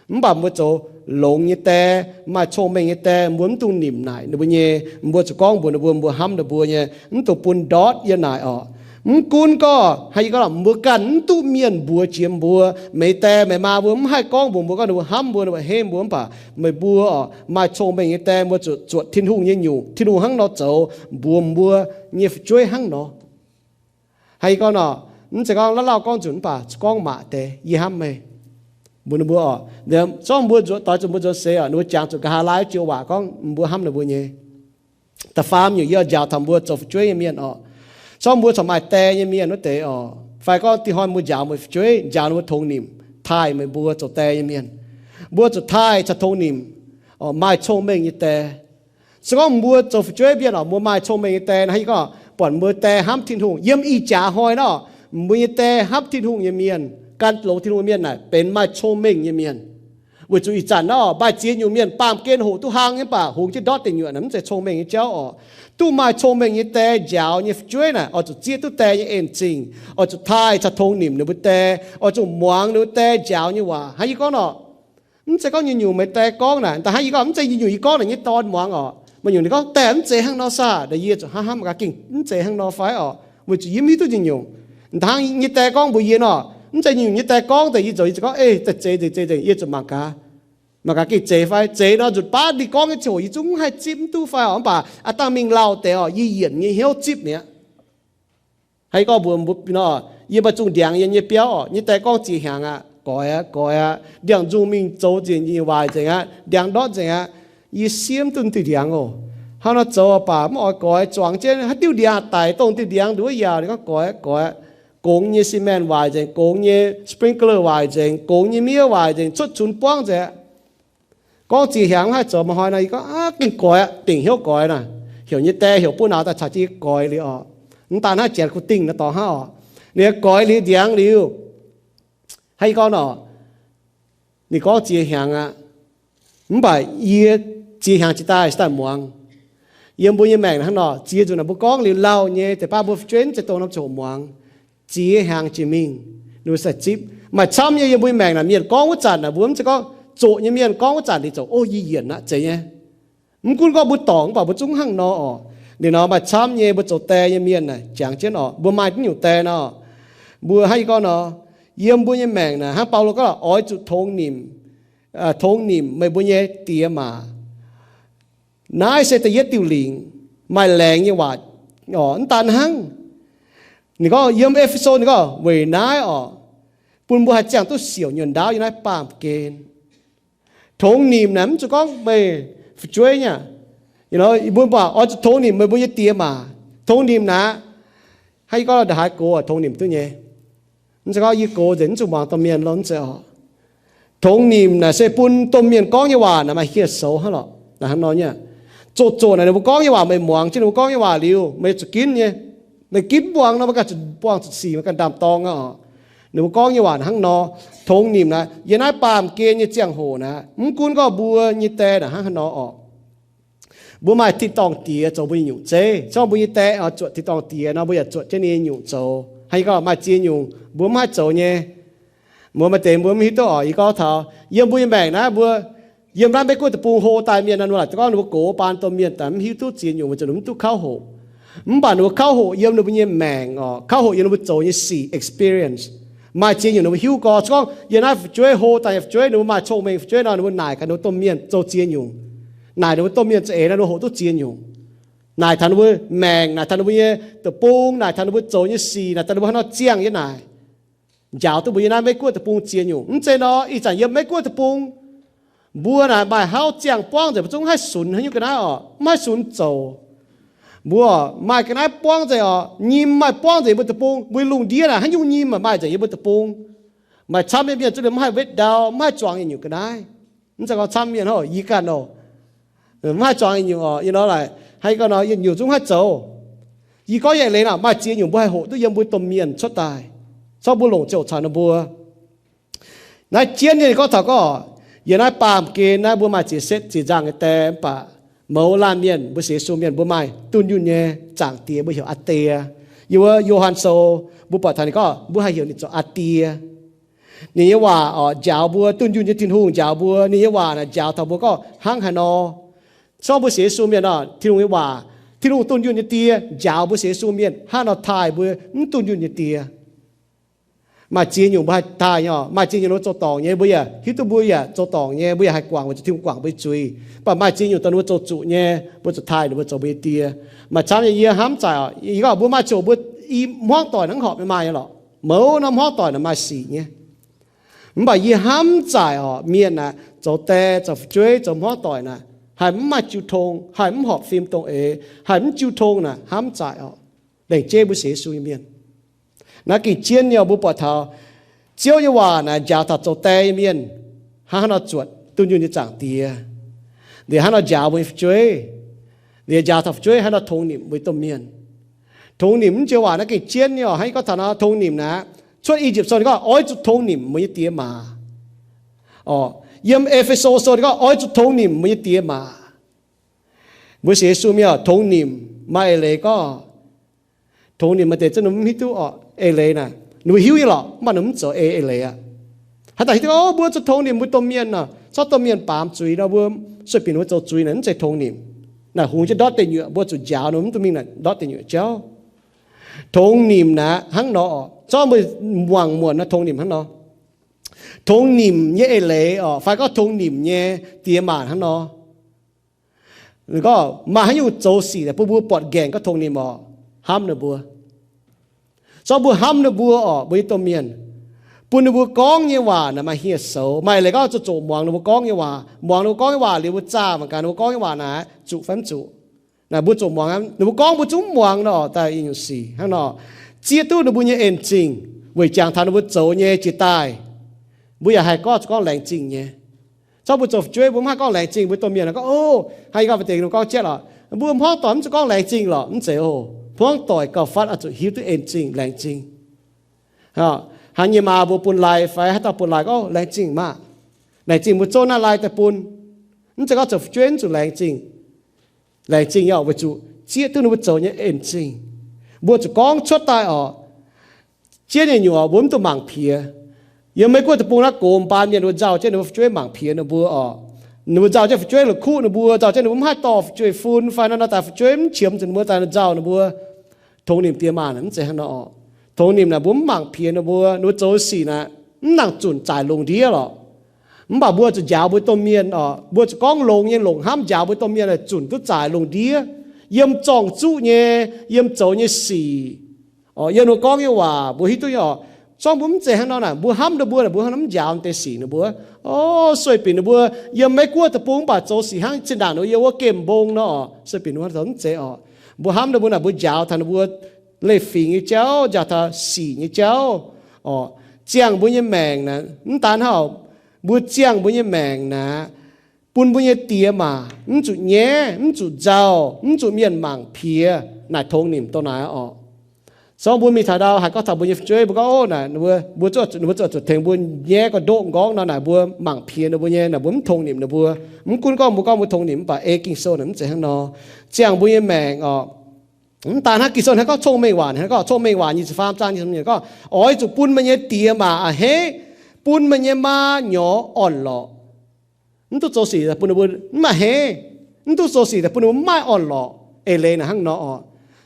Mv baac mbuo zoux longx nyei die, maaih cong-mengh nyei die, mbuo mv dungx nimc naaic ninh mbuo nyei. Mbuo zuqc gorngv mbuox ninh mbuo, mbuo hnamv ninh mbuo nyei, mv dungx bun ndortv yiem naaic oc. Mv gunv gorngv haaix, yie gorngv mbuo ganh mv duqv mienh mbuox jiex mbuo, meih die meih maa mbuo mv haih gorngv mbuox mbuo gorngv ninh mbuo hnamv mbuo, ninh mbuo a'hneiv mbuo, mv baac meih mbuo oc, maaih cong-mengh nyei die, mbuo zuqc zuotc Tin-Hungh nyei nyungc, Tin-Hungh hnangv nor zoux mbuox mbuo nyei fu'jueiv hnangv nor. Haaix, yie gorngv nor, mv zeiz gorngv lauh lauh gorngv nzunc mv baac gorngv maac deix, yie hnamv meih, mbuox ninh mbuo oc. Zorngv mbuo nzuonx, doix zuqc mbuo nzuonx seix oc, ninh mbuo jangx zuqc nqa'haav laai joux waac gorngv mbuo hnamv ninh mbuo nyei. Da'faam nyungc yie njaaux taux mbuo zoux fu'jueiv nyei mienh oc. Zorngv mbuo corc maaih die nyei mienh wuov deix oc, fai gorngv dinh hnoi mbuo njaaux meih fu'jueiv, njaaux ninh mbuo tongx nimc, taaih meih mbuo zoux die nyei mienh. Mbuo zuqc taaih caux tongx nimc, maaih cong-mengh nyei die. Se gorngv mbuo zoux fu'jueiv mienh oc, mbuo maaih cong-mengh nyei die nor, haaix, yie gorngv buatc mbuo die hnamv Tin-Hungh yiem ih jaax hnoi nor, mbuo nyei die hnamv Tin-Hungh nyei mienh, gan longx Tin-Hungh nyei mienh naaic benx maaih cong-mengh nyei mienh. Weic zuqc ih zanc nor maaih ziex nyungc mienh baamh gen hoqc duqv hlang nyei mv baac hungx jienv ndortv deic nyuoqc naaic mv zeiz cong-mengh nyei jauv oc. Duqv maaih cong-mengh nyei die njaaux nyei fu'jueiv naaic, oix zuqc zieqv duqv die nyei en-zingh, oix zuqc taaih caux tongx nimc ninh mbuo die, oix zuqc muangx ninh mbuo die njaaux nyei waac. Hnangv yie gorngv nor, mv zeiz gorngv nyungc-nyungc meih die gorngv naaic, da'hnangv yie gorngv mv zeiz nyungc-nyungc yie gorngv naaic nyei dorn muangx oc. Maaih nyungc ninh gorngv, die mv zeiz hnangv nor saah, yie zuqc hnamv hnamv gaax gengh mv zeiz hnangv nor fai oc, weic zuqc yie mv hiuv duqv nyungc-nyungc. Da'hnangv nyei die gorngv mbuox yie nor, mv zeiz nyungc-nyungc nyei die gorngv deix, yie zoux yie zuqc gorngv, ei, daaih zeix nzengc, zeix nzengc, yie zuqc mangc gaax, mangc gaax gengh zeiz fai. Zeix nor nzunc baav ninh gorngv nyei ziangh hoc yie zungv mv haih zipv mv duqv fai oc, mv baac aav dangh mingh lauh deix oc, yie yienc nyei hnyouv zipv mi'aqv. Haaix, yie gorngv mbuox mbuo nor, yie maaih zungh ndiangx yiem nyei biauv oc, nyei die gorngv ziex hnyangx aqv, goix aqv, goix aqv, ndiangx-nzung mingh zoux nzengc, waaic nzengc aqv, ndiangx ndortv nzengc aqv. Yie siemv duqv diuh ndiangx oc. Hnangv nor zoux baac mv oix goix, zuangx jienv haaix diuh ndiangx daic, dongh diuh ndiangx nduov yaauc, ninh gorngv goix aqv, goix aqv. Gongx nyei cement waaic nzengc, gongx nyei sprinkler waaic nzengc, gongx nyei miev waaic nzengc, cuotv cunx buangv nzengc aqv. Gorngv ziex hnyangx mv haih zoux, maaih hnoi nor yie gorngv, aav, gengh goix aqv, dingc hnyouv goix naaic. Heuc nyei die heuc buov nauz daaih caux jienv goix liuz oc. Mv daan hnangv janx kuv dingh nor dorngx hnangv oc. Ninh goix liuz ndiangx liuz, haaix, yie gorngv nor, ninh gorngv ziex hnyangx aqv. Mv baac yie ziex hnyangx jiex daaih se daaih muangx. Yiem mbuo nyei maengc hnangv nor, ziex nzunc naaic mbuo gorngv liuz lauh nyei, deix baav mbuo fu'jueiv mv zeiz dongh norm ziangh hoc muangx. Ziex hnyangx jiex mingh, ninh mbuo sai zipv. Maaih camv nyei yiem mbuo nyei maengc naaic, mienh gorngv wuov zanc naaic, mbuo mv zeiz gorngv zoqc nyei mienh gorngv wuov zanc liuz zoux, o, yie yienc aqv, zeiz nyei. Mv gunv gorngv mbuo dorngc mv baac mbuo zungv hnangv nor oc. Ninh nor maaih camv nyei mbuo zoux die nyei mienh naaic jangx jienv oc, mbuo maaih naaiv nyungc die nor, mbuo hnangv yie gorngv nor, yiem mbuo nyei maengc naaic hnangv Baulo gorngv oix zuqc tongx nimc, tongx nimc meih mbuo nyei diex maac. Naaiv se da'yietv diuh lingc, maaih laengz nyei waac oc. Mv daan hnangv, ninh gorngv yiem E^fe^so ninh gorngv weic naaiv oc, bun mbuo haih ziangh duqv siouc nyuonh ndaauv yiem naaiv baamh gen. Tongx nimc naaic mv zuqc gorngv meih fu'jueiv nyei. Mbuo mv baac oix zuqc tongx nimc meih mbuo nyei diex maac. Tongx nimc naaic, hnangv yie gorngv ndongc haaix gox tongx nimc duqv nyei. Mv zeiz gorngv yie gox nzengc mv zuqc muangx domh mienh lo, mv zeiz oc. Tongx nimc naaic se bun domh mienh gorngv nyei waac naaic maaih hieh soux hnangv lorqc. Naaic hnangv nor nyei, zoqc zoqc naaic ninh mbuo gorngv nyei waac meih muangx jienv ninh mbuo gorngv nyei waac liuz, meih zuqc ginv nyei. Meih ginv buangh nor, meih ganh zuqc buangh zuqc sic, meih ganh ndaam-dorng aqv oc. Ninh mbuo gorngv nyei waac naaic hnangv nor. Tongx nimc naaic yiem naaiv baamh gen nyei ziangh hoc naaic, mv gunv gorngv mbuo nyei die naaic hnangv haaix nor oc, mbuo maaih tin-dorngh Diex zoux mbuo nyei nyungc zeiv. Gorngv mbuo nyei die oix zuotc tin-dorngh Diex nor, mbuo yaac zuotc jienv ninh nyei nyungc zoux. Hnangv yie gorngv maaih ziex nyungc mbuo mv haih zoux nyei. Mbuo maaih deix mbuo mv hiuv duqv oc. Yie gorngv taux yiem mbuo nyei maengc naaiv, mbuo yiem naaiv Meiv Guoqv deic-bung hlo daaih mienh naaic, ninh mbuo laaic gorngv ninh mbuo gox baan domh mienh daaih mv hiuv duqv ziex nyungc, weic zuqc ninh mbuo mv duqv kauv hoqc. Mv baac ninh mbuo kauv hoqc yiem ninh mbuo nyei maengc oc, kauv hoqc yiem ninh mbuo zoux nyei sic, experience. Maaih ziex nyungc ninh mbuo hiuv gorx. Se gorngv yiem naaiv fu'jueiv hlo daaih nyei fu'jueiv, ninh mbuo maaih cong-mengh fu'jueiv nor, ninh mbuo naaic gaax ninh mbuo domh mienh zoux ziex nyungc. Naaic ninh mbuo domh mienh za'eix nor, ninh mbuo hoqc duqv ziex nyungc. Naaic taux ninh mbuo maengc, naaic taux ninh mbuo nyei deic-bung, naaic taux ninh mbuo zoux nyei sic, naaic taux ninh mbuo haaix nor ziangh yiem naaic, njaaux duqv mbuo yiem naaiv Meiv Guoqv deic-bung ziex nyungc. Mv zeiz nor, ih zanc yiem Meiv Guoqv deic-bung, mbuo naaic maaih hauv ziangh buangv nzengc, mbuo zungv mv haih sunx haaix nyungc ga'naaiv oc, mv haih sunx zoux. Mbuo maaih ga'naaiv buangv nzengc oc, nyim maaih buangv nzengc yiem mbuo deic-bung. Mbuo lungh ndiev naaic haaix nyungc nyim maaih nzengc yiem mbuo deic-bung. Maaih camv nyei mienh zungv liemh mv haih wetv ndau, mv haih zuangx yietc nyungc ga'naaiv. Mv zeiz gorngv camv mienh hnangv yie ganh oc, mv haih zuangx yietc nyungc oc. Yie nor laaic hnangv yie ganh nor, yietc nyungc zungv mv haih zoux. Yie gorngv nyei eix leiz naaic, maaih ziex nyungc mbuo haih hoqc duqv yiem mbuo domh mienh cuotv daaih, se gorngv mbuo longc ziouc caux ninh mbuo. Naaiv jienv nyei gorngv taux gorngv, yiem naaiv baamh gen naaiv mbuo maaih ziex setv ziex nzangh nyei die, mv baac mouz laanh mienh, mbuo sienx Yesu mienh, mbuo maaih dunh yunh nyei Zaangc Diex, mbuo heuc Aa Die. Yiem wuov Yo^han Sou mbuo buatc taux ninh gorngv mbuo haih heuc ninh zoux Aa Die. Ninh nyei waac oc, njaaux mbuo, dunh yunh nyei Tin-Hungh njaaux mbuo. Ninh nyei waac naaic njaaux taux mbuo gorngv hnangv haaix nor. Se gorngv mbuo sienx Yesu mienh oc, Tin-Hungh nyei waac, Tin-Hungh dunh yunh nyei Die njaaux mbuo sienx Yesu mienh hnangv haaix nor taaih mbuo mv dunh yunh nyei die. Maaih ziex nyungc mbuo haih taaih nyei oc. Maaih ziex nyungc mbuo zoux dorngc nyei, mbuo yaac hiuv duqv mbuo yaac zoux dorngc nyei, mbuo yaac haih guangc weic zuqc Tin-Hungh guangc mbuo nyei zuiz. Mv baac maaih ziex nyungc dongh ninh mbuo zoux zuqc nyei, mbuo zuqc taaih ninh mbuo zoux mbuo nyei die. Maaih camv nyei yie hnamv zaaic oc, yie gorngv mbuo maaih ziouc mbuo i hmuangv doic naaiv horpc nyei maaih nyei lorqc. Mouz nor hmuangv doic naaic maaih sic nyei. Mv baac yie hnamv zaaic oc, mienh naaic zoux die, zoux fu'jueiv, zoux hmuangv doic naaic, haih mv maaih jiu tong, haih mv horpc fim dongh eix, haih mv jiu tong naaic hnamv zaaic oc. Laengz jeiv mbuo sienx Yesu nyei mienh. Naaiv gengh jienv nyei oc, mbuo buatc taux Ziouv nyei waac naaic njaaux taux zoux die nyei mienh hnangv haaix nor zuotc dunh yunh nyei Zaangc Diex. Liuz hnangv haaix nor njaaux mbuo nyei fu'jueiv. Liuz njaaux taux fu'jueiv hnangv haaix nor tongx nimc mbuo nyei domh mienh. Tongx nimc mv joux waac naaiv gengh jienv nyei oc. Hnangv yie gorngv taux naaiv tongx nimc naaic, Cuotv I^yipv Sou ninh gorngv oix zuqc tongx nimc mbuo nyei diex maac. Yiem E^fe^so Sou ninh gorngv oix zuqc tongx nimc mbuo nyei diex maac. Mbuo sienx Yesu mienh oc, tongx nimc maaih eix leiz gorngv, tongx nimc maaih deix zungv ninh mv hiuv duqv oc, eix leiz naaic ninh mbuo hiuv nyei lorqc, mv baac ninh mv zoux ei eix leiz aqv. Haaix dauh hiuv duqv, o, mbuo zuqc tongx nimc mbuo domh mienh nor, corc domh mienh baamz zuiz nor, mbuo sueih binc mbuo zoux zuiz naaic, mv zeiz tongx nimc. Naaic hungx jienv ndortv deic nyuoqc, mbuo zuqc njaaux ninh, mv dungx mingh naaic ndortv deic nyuoqc jauv. Tongx nimc naaic hnangv nor oc, corc mbuo muangx muonc naaic tongx nimc hnangv nor. Tongx nimc nyei eix leiz oc, fai gorngv tongx nimc nyei diex maac hnangv nor. Gorngv maaih haaix nyungc zoux sic naaic bun mbuo buatc nqaengc gorngv tongx nimc oc, hnamv ninh mbuo. Corc mbuo hnamv ninh mbuo oc, mbuo nyei domh mienh, bun ninh mbuo gorngv nyei waac naaic maaih hieh soux. Maaih leiz gorngv zuqc zoqc muangx ninh mbuo gorngv nyei waac. Muangx ninh mbuo gorngv nyei waac liuz mbuo zaah mangc gaax ninh mbuo gorngv nyei waac naaic zuqc fai mv zuqc. Naaic mbuo zoqc muangx, ninh mbuo gorngv mbuo zungv mv muangx nor, daaih i nyungc sic hnangv nor, zieqv duqv ninh mbuo nyei en zingh, weic jangx taux ninh mbuo zoux nyei jiex daaih. Mbuo yaac haih gorngv zuqc gorngv laengz zingh nyei. Corc mbuo zoux fu'jueiv mbuo mv haih gorngv laengz zingh mbuo domh mienh gorngv, o, hnangv yie gorngv fai deix ninh gorngv cietv oc, mbuo hmuangv doic mv zuqc gorngv laengz zingh lorqc, mv zeiz oc. Hmuangv doic gauh fatv oix zuqc hiuv duqv en zingh, laengz zingh. Hnangv nyei maa mbuo bun lai fai haaix dauh bun lai gorngv, o, laengz zingh maah. Laengz zingh mbuo zouv naaiv lai daaih bun. Mv zeiz gorngv zoux fu'jueiv mv zuqc laengz zingh. Laengz zingh nyei oc, weic zuqc zieqv duqv ninh mbuo zoux nyei en zingh. Mbuo zuqc gorngv cuotv daaih oc. Zieqv nyei nyungc oc, mbuo mv dungx mangc piex. Yiem Meiv Guoqv deic-bung naaiv gox mbaan mienh ninh mbuo nzauh jienv ninh mbuo fu'jueiv mangc piex ninh mbuo oc. Ninh mbuo nzauh jienv fu'jueiv la'kuqv ninh mbuo, nzauh jienv ninh mbuo mv haih dorh fu'jueiv fun fai naaiv nor daaih fu'jueiv mv qiemx zuqc ninh mbuo daaih nzauh ninh mbuo. Tongx nimc diex maac naaic mv zeiz hnangv nor oc. Tongx nimc naaic mbuo mv mangc piex ninh mbuo, ninh mbuo zoux sic naaic mv nangc zunc zaaic longx ndiev lorqc. Mv baac mbuo zuqc njaaux mbuo domh mienh oc, mbuo zuqc gorngv longx nyei longc hnamv njaaux mbuo domh mienh zunc duqv zaaic longx ndiev, yiem zorng-zuqv nyei, yiem zoux nyei sic, yiem ninh mbuo gorngv nyei waac mbuo hiuv duqv nyei oc. Zorngv mbuo mv zeiz hnangv nor naaic, mbuo hnamv ninh mbuo, mbuo hnamv njaaux deix sic ninh mbuo. O, sueih binc ninh mbuo yiem Meiv-Guoqv deic-bung mv baac zoux sic hnangv zinh ndaangc ninh mbuo yiem wuov gemh mbong nor oc. Sueih binc ninh mbuo zoux mv zeiz oc. Mbuo hnamv ninh mbuo naaic, mbuo njaaux taux ninh mbuo leiz-fingx nyei jauv, njaaux taux sic nyei jauv oc. Ziangh mbuo nyei maengc naaic, mv daan hnangv, mbuo ziangh mbuo nyei maengc naaic, bun mbuo nyei diex maac mv zuqc nyaiv, mv zuqc nzauh, mv zuqc mienh mangc piex, naaic tongx nimc dongh naaic oc. Zorngv mbuo mingh taux ndau haaix gorngv taux mbuo nyei fu'jueiv, mbuo gorngv, O, naaic mbuo zuqc, mbuo zuqc tengx mbuo nyaiv ga'ndoqv nqorngv nor, naaic mbuo mangc piex ninh mbuo nyei, naaic mbuo mv tongx nimc ninh mbuo. Mv gunv gorngv mbuo gorngv mbuo tongx nimc mv baac ei Ging-Sou naaic mv zeiz hnangv nor. Ziangh mbuo nyei maengc oc. Mv daan hnangv, Ging-Sou hnangv gorngv cong-mengh waac, hnangv gorngv cong-mengh waac nyic ziepc faam zaang nyic ziepc nyeic gorngv, Oix zuqc bun meih nyei diex maac a'hneiv, bun meih nyei maa nyorx orn-lorqc. Mv duqv zoux sic daaih bun ninh mbuo mv maaih a'hneiv. Mv duqv zoux sic daaih bun ninh mbuo mv maaih orn-lorqc. Eix leiz naaic hnangv nor oc.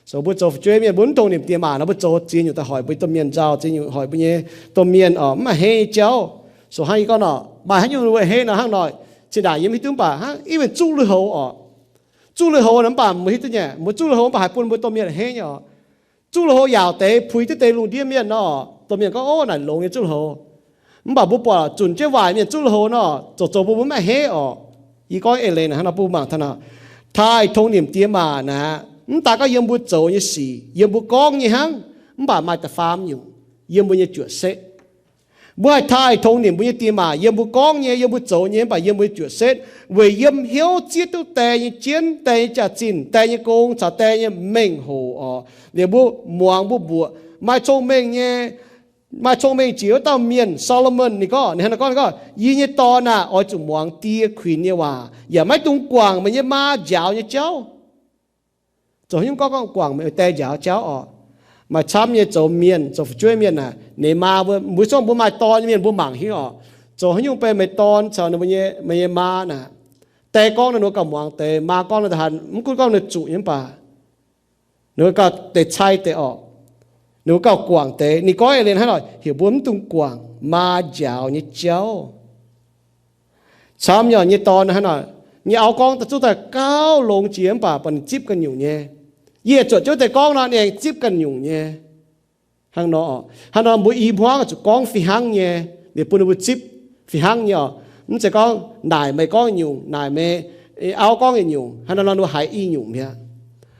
So mbuo zoux fu'jueiv mienh, mbuo mv dongh nimc diex maac nor, mbuo zoux ziex nyungc daaih hoic mbuo domh mienh nzauh, ziex nyungc hoic mbuo nyei domh mienh oc, mv maaih a'hneiv nyei jauv. So hnangv yie gorngv nor, maaih haaix nyungc mbuo a'hneiv nor hnangv nor, zinh ndaangc yie mv hiuv duqv mv baac hnangv, even zuqv lui-houx oc. Zuqv lui-houx nor mv baac mbuo hiuv duqv nyei, mbuo zuqv lui-houx mv baac haih bun mbuo domh mienh a'hneiv nyei oc. Zuqv lui-houx yaauc deix puix duqv deix lungh ndiev mienh nor, domh mienh gorngv, O, naaic longx nyei zuqv lui-houx. Mv baac mbuo buatc zunc jienv waaic mienh zuqv lui-houx nor, zoux zoux mbuo mv maaih a'hneiv oc. Yie gorngv eix leiz naaic hnangv nor bun mbuo mangc taux naaic, taaih tongx nimc diex maac naaic, mv daan gorngv yiem mbuo zoux nyei sic, yiem mbuo gorngv nyei hnangv, mv baac maaih da'faam nyungc yiem mbuo nyei juoqc setv. Mbuo haih taaih tongx nimc mbuo nyei diex maac yiem mbuo gorngv nyei, yiem mbuo zoux nyei, mv baac yiem mbuo nyei juoqc setv, weic yiem hnyouv zieqv duqv die nyei jienv, die nyei jaax-zinh, die nyei gong caux die nyei mengh hoc oc. Liuz mbuo muangx mbuo mbuoqc maaih cong-mengh nyei, maaih cong-mengh jiex wuov dauh mienh, Saa^lo^morn, ninh gorngv, ninh hnangv naaiv gorngv, ninh gorngv, Yie nyei dorn aah! Oix zuqc muangx die kuinx nyei waac, yaac maiv dungx guangc meih nyei maa njaaux nyei jauv. Zoux haaix nyungc gorngv, gorngv guangc meih die njaaux jauv oc? Maaih camv nyei zoux mienh, zoux fu'jueiv mienh aah, ninh maa mbuo, mbuo zorqv mbuo maaih dorn nyei mienh mbuo mangc hingv oc. Zoux haaix nyungc bun meih dorn caux ninh mbuo nyei, meih nyei maa naaic, die gorngv naaic ninh mbuo gauh muangx deix, maa gorngv naaic haaix, mv gunv gorngv ninh zuqc nyei mv baac ninh mbuo gauh deix cai deix oc. Ninh mbuo gauh guangc deix. Ninh gorngv eix leiz hnangv nor, heuc mbuo mv dungx guangc maa njaaux nyei jauv. Camv nyei, nyei dorn hnangv nor, nyei auv gorngv daaih zungv daaih gauh longx jiex mv baac bun ninh zipv ganh nyungc nyei. Yie zuotc jienv deix gorngv nor, ninh aengx zipv ganh nyungc nyei. Hnangv nor, hnangv nor mbuo i hmuangv zuqc gorngv fih hnangv nyei, liuz bun ninh mbuo zipv fih hnangv nyei oc. Mv zeiz gorngv naaic meih gorngv nyungc, naaic meih auv gorngv nyungc, hnangv nor nor ninh mbuo haiz i nyungc mi'aqv.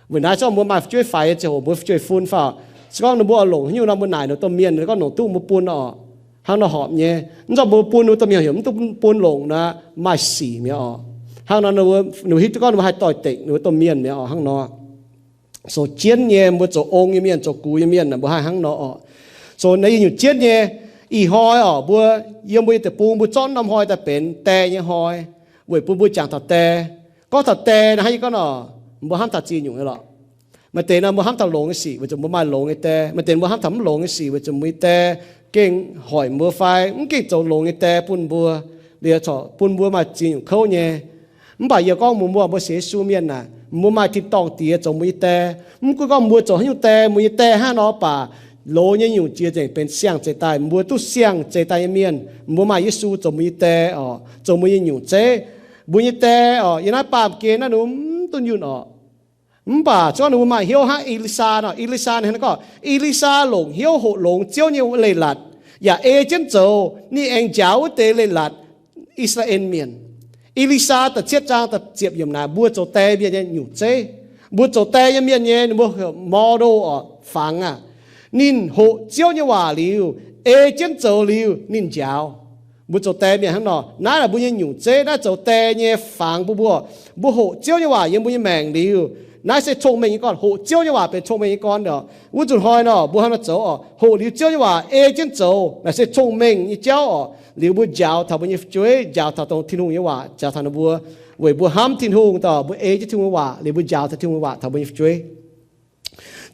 Weic naaiv zorqv mbuo maaih fu'jueiv faix nyei ziangh hoc mbuo fu'jueiv fun faaux, se gorngv ninh mbuo oix longc haaix nyungc nor mbuo naaic ninh mbuo domh mienh, gorngv longc duqv mbuo bun oc. Hnangv nor horpc nyei. Mv zorqv mbuo bun ninh mbuo domh mienh heuc mv duqv bun longc nor, maaih sic mi'aqv oc. Hnangv nor ninh mbuo hiuv duqv gorngv ninh mbuo haih doix-dekc ninh mbuo domh mienh mi'aqv oc. Hnangv nor zoux jienv nyei, mbuo zoux ong nyei mienh, zoux gux nyei mienh, mbuo haih hnangv nor oc. So naaiv yie nyungc jienv nyei, ih hnoi oc, mbuo yiem mbuo nyei deic-bung mbuo zorqv norm hnoi daaih benx die nyei hnoi, weic bun mbuo jangx taux die. Gorngv taux die naaiv hnangv yie gorngv nor, mbuo hnamv taux ziex nyungc nyei lorqc. Maaih deix nor mbuo hnamv taux longx nyei sic weic zuqc mbuo maaih longx nyei die. Maaih deix mbuo hnamv taux mv longx nyei sic weic zuqc mbuo nyei die gengh hoic mbuo fai mv gengh zoux longx nyei die bun mbuo. Liuz corc bun mbuo maaih ziex nyungc kouv nyei. Mv baac yie gorngv mbuox mbuo, mbuo sienx Yesu mienh aah, mbuo maaih tin-dorngh Diex zoux mbuo nyei die. Mv gunv gorngv mbuo zoux haaix nyungc die, mbuo nyei die hnangv nor baac, loz nyei nyungc jiex nzengc benx siang-zeix daaih. Mbuo duqv siang-zeix daaih nyei mienh, mbuo maaih Yesu zoux mbuo nyei die oc, zoux mbuo nyei nyungc zeiv. Mbuo nyei die oc, yiem naaiv baamh gen naaiv ninh mv duqv yunh oc. Mv baac se gorngv ninh mbuo maaih hnyouv hnangv E^li^saa nor, E^li^saa ninh hnangv gorngv, E^li^saa longc hnyouv hoqc longx Ziouv nyei leiz-latc, yaac ei jienv zoux. Ninh aengx njaaux wuov deix leiz-latc, I^saa^laa^en Mienh. E^li^saa da'cietv zaang da'ziepc yiemc naaic, mbuo zoux die mienh nyei nyungc zeiv. Mbuo zoux die nyei mienh nyei, ninh mbuo heuc model oc, fangx aah. Ninh hoqc Ziouv nyei waac liuz, ei jienv zoux liuz, ninh njaaux. Mbuo zoux die mienh hnangv nor, naaiv naaic mbuo nyei nyungc zeiv, naaiv zoux die nyei fangx bun mbuo. Mbuo hoqc Ziouv nyei waac yiem mbuo nyei maengc liuz, naaiv se cong-mengh nyei gorn. Hoqc Ziouv nyei waac benx cong-mengh nyei gorn oc. Wuov nzunc hnoi nor, mbuo hnangv nor zoux oc, hoqc liuz Ziouv nyei waac ei jienv zoux, naaic se cong-mengh nyei jauv oc. Liuz mbuo njaaux taux mbuo nyei fu'jueiv, njaaux taux dongh Tin-Hungh nyei waac njaaux taux ninh mbuo, weic mbuo hnamv Tin-Hungh, dongh mbuo ei jienv Tin-Hungh nyei waac liuz mbuo njaaux taux Tin-Hungh nyei waac taux mbuo nyei fu'jueiv.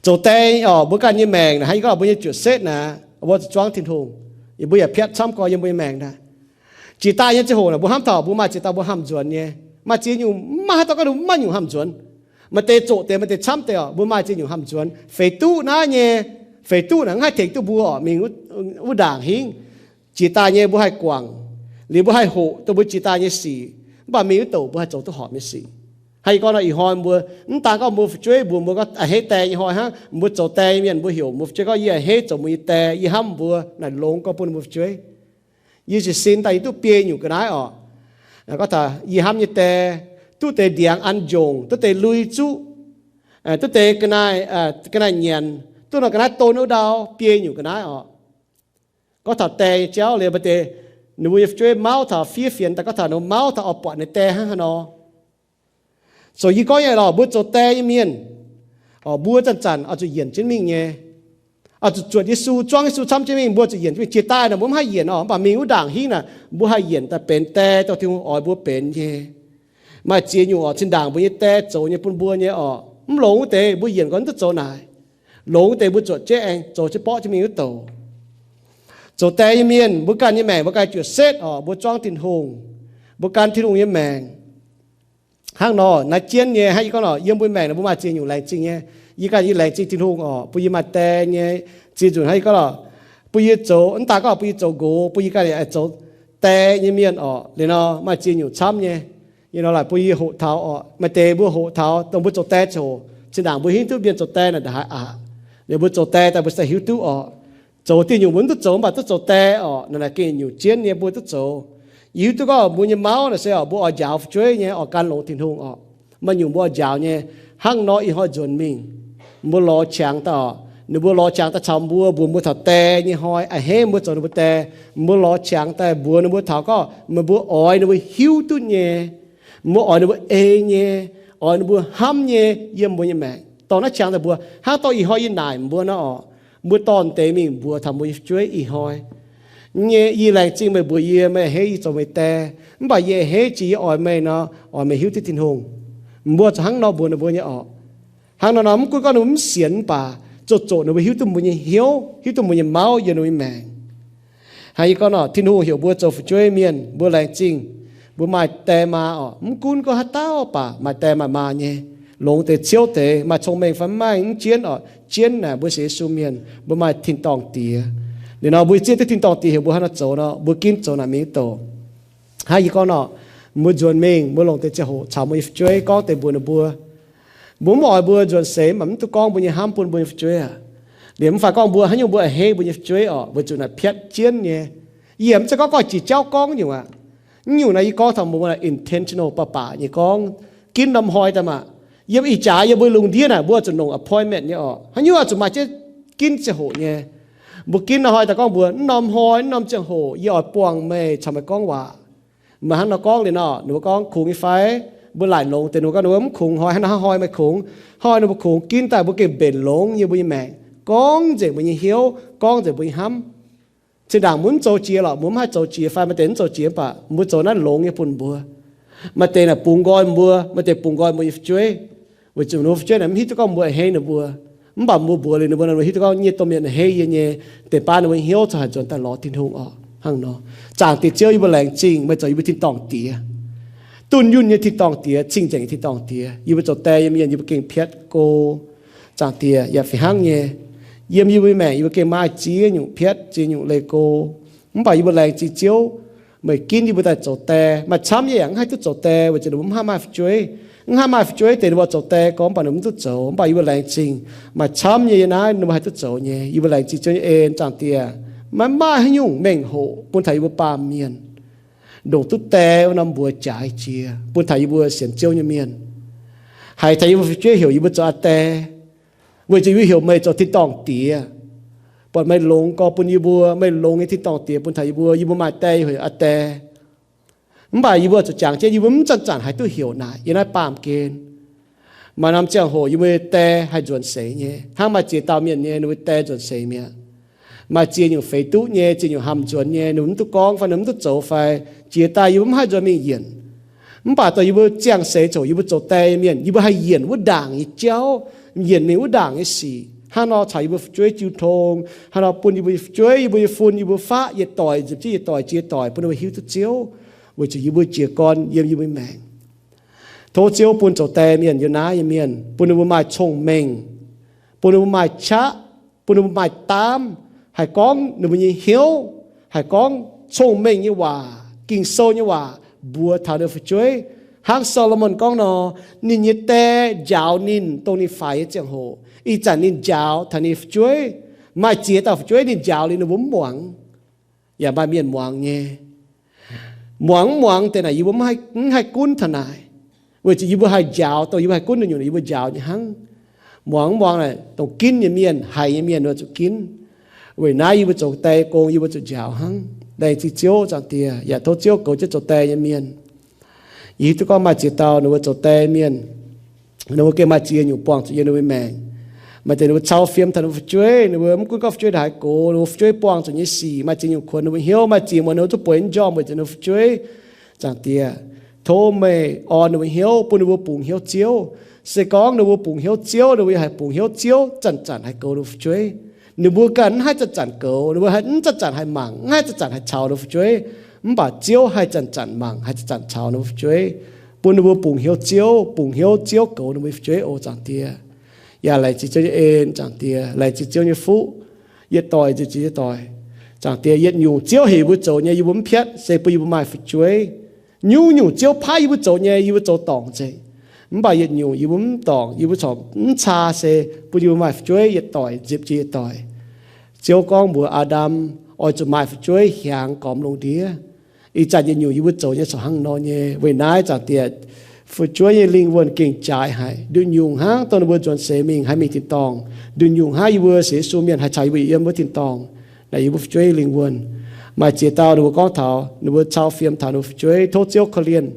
Zoux die oc, mbuo ganh nyei maengc naaic, hnangv yie gorngv mbuo nyei juoqc setv naaic, mbuo zuqc zuangv Tin-Hungh. Yie mbuo yaac piatv camv gorx yiem mbuo nyei maengc naaic. Jiex daaih nyei ziangh hoc naaic, mbuo hnamv taux mbuo maaih ziex dauh mbuo hnamv nzuonx nyei. Maaih ziex nyungc, mv maaih haaix dauh gorngv ninh mbuo mv maaih nyungc hnamv nzuonx. Maaih deix zoqc deix, maaih deix camv deix oc, mbuo maaih ziex nyungc hnamv nzuonx. Feix duqv naaiv nyei, feix duqv naaic mv haih tengx duqv mbuo oc, mingh wuov, wuov ndaangc hingv. Jiex daaih nyei mbuo haih guangc, liuz mbuo haih hoqc dongh mbuo jiex daaih nyei sic, mv baac mingh wuov douc mbuo haih zoux duqv horpc nyei sic. Hnangv yie gorngv nor, ih hnoi mbuo mv daan gorngv mbuo fu'jueiv mbuox mbuo gorngv a'hneiv die nyei hnoi hnangv, mbuo zoux die nyei mienh mbuo heuc mbuo fu'jueiv gorngv, yie a'hneiv zoux mbuo nyei die, yie hnamv mbuo, naaic longx gorngv bun mbuo fu'jueiv. Yie sienx sin daaih yie duqv biei nyungc ga'naaiv orqc. Gorngv taux yie hnamv nyei die, duqv deix ndiangx an njongc, duqv deix lui zuqv, duqv deix ga'naaiv nyanc, duqv nor ga'naaiv don wuov ndau, biei nyungc ga'naaiv orqc. Gorngv taux die nyei jauv liuz maaih deix ninh mbuo nyei fu'jueiv mauv taux fiev fienx daaih, gorngv taux ninh mbuo mauv taux oix buatc ninh die hnangv haaix nor. So yie gorngv nyei lorqc, mbuo zoux die nyei mienh, mbuo zanc-zanc oix zuqc yienc jienv mingh nyei. Oix zuqc zuotc Yesu, zuangv Yesu camv jienv mingh, mbuo zuqc yienc jienv mingh. Jiex daaih nor mbuo mv haih yienc orqc, mv baac mingh wuov ndaangc hingv naaic mbuo haih yienc daaih benx die, dongh Tin-Hungh oix mbuo benx nyei. Maaih ziex nyungc orqc, zinh ndaangc mbuo nyei die zoux nyei bun mbuo nyei orqc, mv longx wuov deix mbuo yienc gorngv duqv zoux naaic. Longx wuov deix mbuo zuotc jienv aengx zoux jienv borqv jienv mingh wuov douc. Zoux die nyei mienh, mbuo ganh nyei maengc mbuo ganh juoqc setv orqc, mbuo zuangv Tin-Hungh, mbuo gan Tin-Hungh nyei maengc. Hnangv nor naaiv jienv nyei, hnangv yie gorngv lorqc, yiem mbuo maengc naaic mbuo maaih ziex nyungc laengz zingh nyei. Yie ganh yie laengz zingh Tin-Hungh orqc, bun yie maaih die nyei ziex nzunc. Hnangv yie gorngv lorqc, bun yie zoux, mv daan gorngv bun yie zoux nqox, bun yie ganh yaac zoux die nyei mienh orqc. Liuz nor maaih ziex nyungc camv nyei. Yie nor laaic bun yie hoqc taux orqc, maaih deix mbuo hoqc taux dongh mbuo zoux die ziangh hoc, zinh ndaangc mbuo hiuv duqv mienh zoux die naaic ndongc haaix aqc. Liuz mbuo zoux die daaih mbuo se hiuv duqv orqc, zoux diuh nyungc mbuo mv duqv zoux mv baac duqv zoux die orqc. Naaic naaic gengh nyungc jienv nyei mbuo duqv zoux. Yie hiuv duqv gorngv mbuo nyei mauv naaic se orqc, mbuo oix njaaux fu'jueiv nyei, oix gan longx Tin-Hungh orqc. Maaih nyungc mbuo oix njaaux nyei. Hnangv nor ih hnoi nzuonx mingh, mbuo lorz qangx daaih orqc, ninh mbuo lorz qangx daaih caux mbuo, mbuox mbuo taux die nyei hnoi, a'hneiv mbuo zoux ninh mbuo die. Mbuo lorz qangx daaih mbuox ninh mbuo taux gorngv meih mbuo oix ninh mbuo hiuv duqv nyei, mbuo oix ninh mbuo ei nyei, oix ninh mbuo hnamv nyei yiem mbuo nyei maengc. Dorh naaiv qangx daaih mbuox, hnangv dorh ih hnoi yie naaic mbuo nor orqc, mbuo dorh deix mingh mbuox taux mbuo nyei fu'jueiv ih hnoi nyei, yie laengz zingh meih mbuox yie, meih a'hneiv yie zoux meih die, mv baac yie a'hneiv jiex yie oix meih nor, oix meih hiuv duqv Tin-Hungh. Mbuo zuqc hnangv nor mbuox ninh mbuo nyei orqc. Hnangv nor nor mv gunv gorngv ninh mbuo mv sienx mv baac, zoqc zoqc ninh mbuo hiuv duqv mbuo nyei hnyouv, hiuv duqv mbuo nyei mauv yiem ninh mbuo nyei maengc. Hnangv yie gorngv nor, Tin-Hungh heuc mbuo zoux fu'jueiv mienh, mbuo laengz zingh. Mbuo maaih die maa orqc, mv gunv gorngv haaix dauh baac maaih die maaih maa nyei. Longx deix ciouv deix, maaih cong-mengh fai mv maaih mv jienv orqc, jienv naaic mbuo sienx Yesu mienh mbuo maaih tin-dorngh Diex. Liuz nor mbuo zieqv duqv tin-dorngh Diex heuc mbuo haaix nor zoux nor, mbuo ginv zoux naaic mingh douc. Hnangv yie gorngv nor, mbuo nzuonx mingh mbuo longc deix ziangh hoc caux mbuo nyei fu'jueiv gorngv deix mbuox ninh mbuo. Mbuo mv oix mbuo nzuonx seix mv baac mv duqv gorngv mbuo nyei hnamv bun mbuo nyei fu'jueiv aqv. Liemh mv fai gorngv mbuo haaix nyungc mbuo a'hneiv mbuo nyei fu'jueiv orqc, weic zuqc naaic piatv jienv nyei. Yie mv zeiz gorngv gorngv jiex jauv gorngv nyungc aqv. Nyungc naaiv yie gorngv taux mbuo intentional baac baac nyei gorngv, ginv norm hnoi daaih maah. Yiem ih jaax yiem mbuo lungh ndiev naaic mbuo zuqc longc appointment nyei orqc. Haaix nyungc zuqc maaih jienv ginv ziangh hoc nyei. Mbuo ginv norm hnoi daaih gorngv mbuox, norm hnoi norm ziangh hoc yie oix buangh meih caux meih gorngv waac. Meih hnangv nor gorngv liuz nor, ninh mbuo gorngv kungx nyei fai? Mbuo laaic longx deix ninh mbuo gorngv ninh mbuo mv kungx hnoi, hnangv nor hnoi meih kungx, hnoi ninh mbuo kungx ginv daaih mbuo gengh mbenc longx yiem mbuo nyei maengc, gorngv nzengc mbuo nyei hnyouv, gorngv nzengc mbuo nyei hnamv. Zinh ndaangc mbuo mv zoux jiex lorqc, mbuo mv haih zoux jiex fai maaih deix mv zoux jiex mv baac mbuo zoux naaiv longx nyei bun mbuo. Maaih deix naaic bungx nqoi mbuo, maaih deix bungx nqoi mbuo nyei fu'jueiv, weic zuqc ninh mbuo fu'jueiv naaic mv hiuv duqv gorngv mbuo a'hneiv ninh mbuo. Mv baac mbuo mbuox liuz ninh mbuo, ninh mbuo hiuv duqv gorngv nyei domh mienh a'hneiv yie nyei, deix baav ninh mbuo hnyouv corc haih nzuonx daaih lorz Tin-Hungh orqc. Hnangv nor, zaangc Diex Ziouv, yie mbuo laengz zingh meih zoux yie mbuo tin-dorngh Diex, dunh yunh nyei tin-dorngh Diex, cing-nzengc nyei tin-dorngh Diex. Yie mbuo zoux die nyei mienh yie mbuo gengh piatv go. Zaangc Diex, yaac fih hnangv nyei, yiem yie mbuo maengc yie mbuo gengh maaih ziex nyungc piatv, ziex nyungc leih go. Mv baac yie mbuo laengz zingh Ziouv, meih ginv yie mbuo daaih zoux die. Maaih camv nyei yaac mv haih duqv zoux die weic zuqc ninh mbuo mv haih maaih fu'jueiv. Mv haih maaih fu'jueiv deix ninh mbuo zoux die gorngv mv baac ninh mbuo mv duqv zoux. Mv baac yie mbuo laengz zingh, maaih camv nyei yiem naaiv ninh mbuo haih duqv zoux nyei. Yie mbuo laengz zingh Ziouv nyei en. Zaangc Diex, maiv maaih haaix nyungc mengh hoc bun taux yie mbuo baamh mienh ndongc duqv die wuov norm mbuox jaaix jiex bun taux yie mbuo sienx Ziouv nyei mienh. Haiz taux yie mbuo fu'jueiv heuc yie mbuo zoux aa die, weic zuqc yie mbuo heuc meih zoux tin-dorngh Diex, buatc meih longx gorx bun yie mbuo, meih longx nyei tin-dorngh Diex bun taux yie mbuo, yie mbuo maaih die yie heuc aa die. Mv baac yie mbuo zuqc jangx jienv yie mbuo mv zanc-zanc haih duqv heuc naaic yiem naaiv baamh gen. Maaih norm ziangh hoc yie mbuo die haih nzuonx seix nyei, hnangv maaih ziex dauh mienh nyei ninh mbuo die nzuonx seix mi'aqv. Maaih ziex nyungc feix duqv nyei, ziex nyungc hamh nzuonx nyei, ninh mbuo mv duqv gorngv fai ninh mv duqv zoux fai jiex daaih yie mbuo mv haih nzuonx mingh yienc. Mv baac dongh yie mbuo ziangh seix ziouc yie mbuo zoux die mienh, yie mbuo haih yienc wuov ndaangc nyei jauv, yienc mingh wuov ndaangc nyei sic. Hnangv nor caux yie mbuo fu'jueiv jiu tong, hnangv nor bun yie mbuo nyei fu'jueiv, yie mbuo nyei fun, yie mbuo faqv yietc doic nzipc jienv yietc doic jiex doic bun ninh mbuo hiuv duqv Ziouv, weic zuqc yie mbuo jiez gorn yiem yie mbuo maengc. Tov Ziouv bun zoux die mienh yiem naaiv nyei mienh, bun ninh mbuo maaih cong-mengh, bun ninh mbuo maaih qaqv, bun ninh mbuo maaih daamv, haih gorngv ninh mbuo nyei hnyouv, haih gorngv cong-mengh nyei waac, Ging-Sou nyei waac mbuox taux ninh mbuo fu'jueiv, Hnangv Saa^lo^morn gorngv nor, ninh nyei die njaaux ninh dongh ninh faix nyei ziangh hoc, ih zanc ninh njaaux taux ninh fu'jueiv. Maaih ziex dauh fu'jueiv ninh njaaux liuz ninh mbuo mv muangx, yaac maaih mienh muangx nyei. Muangx mv muangx deix naaic yie mbuo mv haih gunv taux naaic, weic zuqc yie mbuo haih njaaux dongh yie mbuo haih gunv nyungc-nyungc yie mbuo njaaux nyei hnangv. Muangx mv muangx naaic dongh ginv nyei mienh, haiz nyei mienh zuqc ginv. Weic naaiv yie mbuo zoux die gong yie mbuo zuqc njaaux hnangv. Laengz zingh Ziouv, Zaangc Diex, yaac tov Ziouv goux jienv zoux die nyei mienh. Yie hiuv duqv gorngv maaih ziex dauh ninh mbuo zoux die mienh, ninh mbuo gengh maaih ziex nyungc buangh zuqc yiem ninh mbuo maengc. Maaih deix ninh mbuo cau fiem taux ninh mbuo fu'jueiv, ninh mbuo mv gunv gorngv fu'jueiv ndongc haaix gox, ninh mbuo fu'jueiv buangh zuqc nyei sic, maaih ziex nyungc kuonx ninh mbuo hnyouv, maaih ziex muonz ninh mbuo zungv bueix nyei njormh weic zuqc ninh mbuo fu'jueiv. Zaangc Diex, tov meih orn ninh mbuo hnyouv, bun ninh mbuo bungx hnyouv Ziouv. Se gorngv ninh mbuo bungx hnyouv Ziouv, ninh mbuo yaac haih bungx hnyouv Ziouv zanc-zanc haih goux ninh mbuo fu'jueiv. Ninh mbuo ganh mv haih zanc-zanc goux, ninh mbuo haih mv zanc-zanc haih mangc, mv haih zanc-zanc haih caux ninh mbuo fu'jueiv. Mv baac Ziouv haih zanc-zanc mangc, haih zanc-zanc caux ninh mbuo fu'jueiv, bun ninh mbuo bungx hnyouv Ziouv, bungx hnyouv Ziouv goux ninh mbuo fu'jueiv oc, Zaangc Diex. Yaac laengz zingh Ziouv nyei en, Zaangc Diex, laengz zingh Ziouv nyei fuqv, yietc doic nziex yietc doic. Zaangc Diex, yietc nyungc Ziouv heuc yie mbuo zoux nyei yie mbuo mv piatv, se bun yie mbuo maaih fu'jueiv. Nyungc-nyungc Ziouv paaiv yie mbuo zoux nyei yie mbuo zoux dorngc nzengc. Mv baac yietc nyungc yie mbuo mv dorngc, yie mbuo corc mv caa, se bun yie mbuo maaih fu'jueiv yietc doic nzipc jiex yietc doic. Ziouv gorngv mbuox Aa^ndam, oix zuqc maaih fu'jueiv hiaangx gormx lungh ndiev. Ih zanc yietc nyungc yie mbuo zoux nyei corc hnangv nor nyei. Weic naaiv, Zaangc Diex, fu'jueiv nyei lingh wuonh gengh jaaix haic. Nduqc nyungc hnangv dongh ninh mbuo nzuonx seix mingh haih mingh tin-dorngh. Nduqc nyungc hnangv yie mbuo sienx Yesu mienh haih caux yie mbuo yiem wuov tin-dorngh. Naaic yie mbuo fu'jueiv nyei lingh wuonh. Maaih ziex dauh ninh mbuo gorngv taux ninh mbuo cau fiem taux ninh mbuo fu'jueiv, tov Ziouv korv-lienh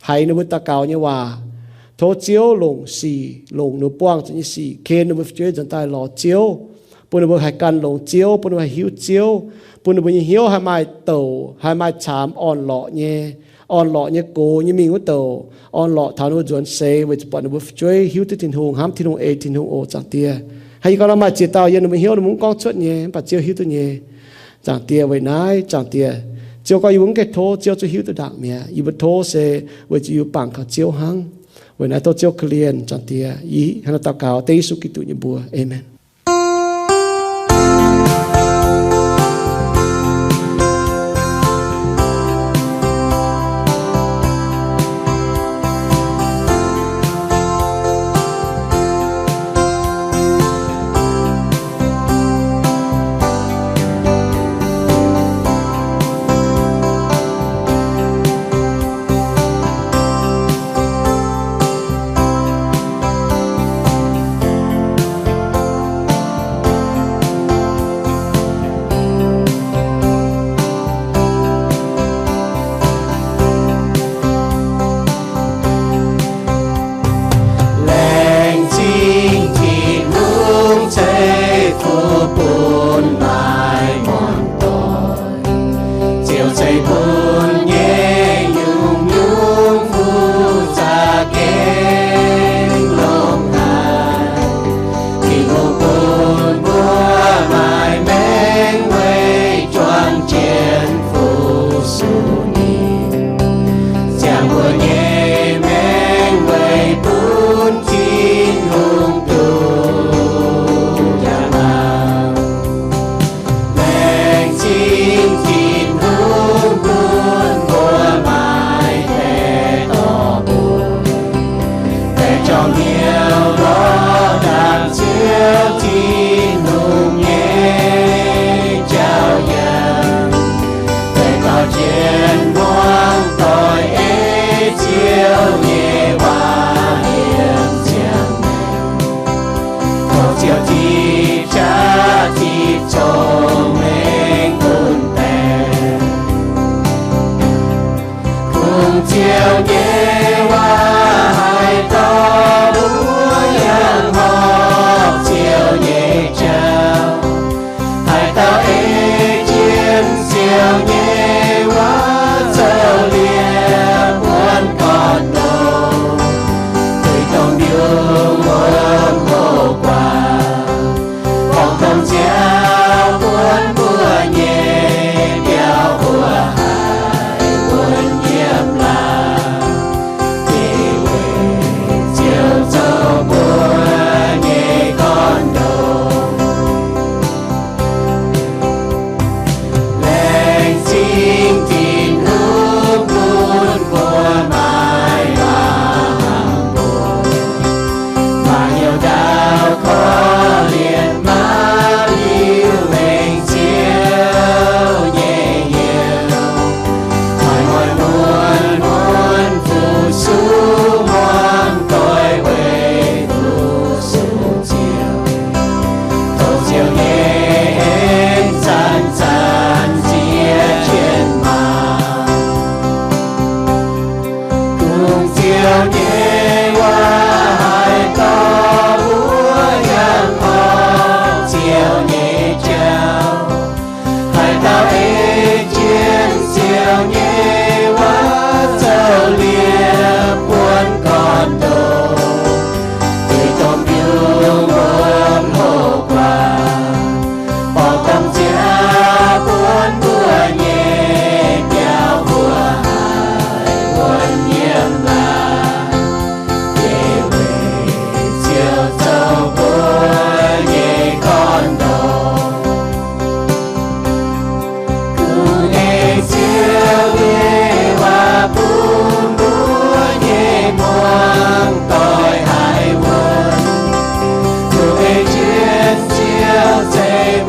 haiz ninh mbuo daux gaux nyei waac. Tov Ziouv longc sic, longc ninh mbuo buangh zuqc nyei sic ken ninh mbuo fu'jueiv nzuonx daaih lorz Ziouv, bun ninh mbuo haih gan longx Ziouv, bun ninh mbuo haih hiuv Ziouv, bun ninh mbuo nyei hnyouv haih maaih douc, haih maaih caamx orn-lorqc nyei, orn-lorqc nyei gox nyei mingh wuov douc, orn-lorqc taux ninh mbuo nzuonx seix weic zuqc buatc ninh mbuo fu'jueiv hiuv duqv Tin-Hungh, hnamv Tin-Hungh, ei Tin-Hungh oc, Zaangc Diex. Hnangv yie gorngv nor, maaih ziex dauh yiem ninh mbuo hnyouv ninh mbuo mv gorngv cuotv nyei, mv baac Ziouv hiuv duqv nyei. Weic naaiv, Zaangc Diex, Ziouv gorngv yie mbuo mv gaengh tov, Ziouv zungv hiuv duqv ndaangc mi'aqv. Yie mbuo tov se weic zuqc yie mbuo bangc kaux Ziouv hnangv. Weic naaiv tov Ziouv korv-lienh, Zaangc Diex. Yie hnangv naaiv daux gaux dengv Yesu Giduc nyei mbuox. Aamen.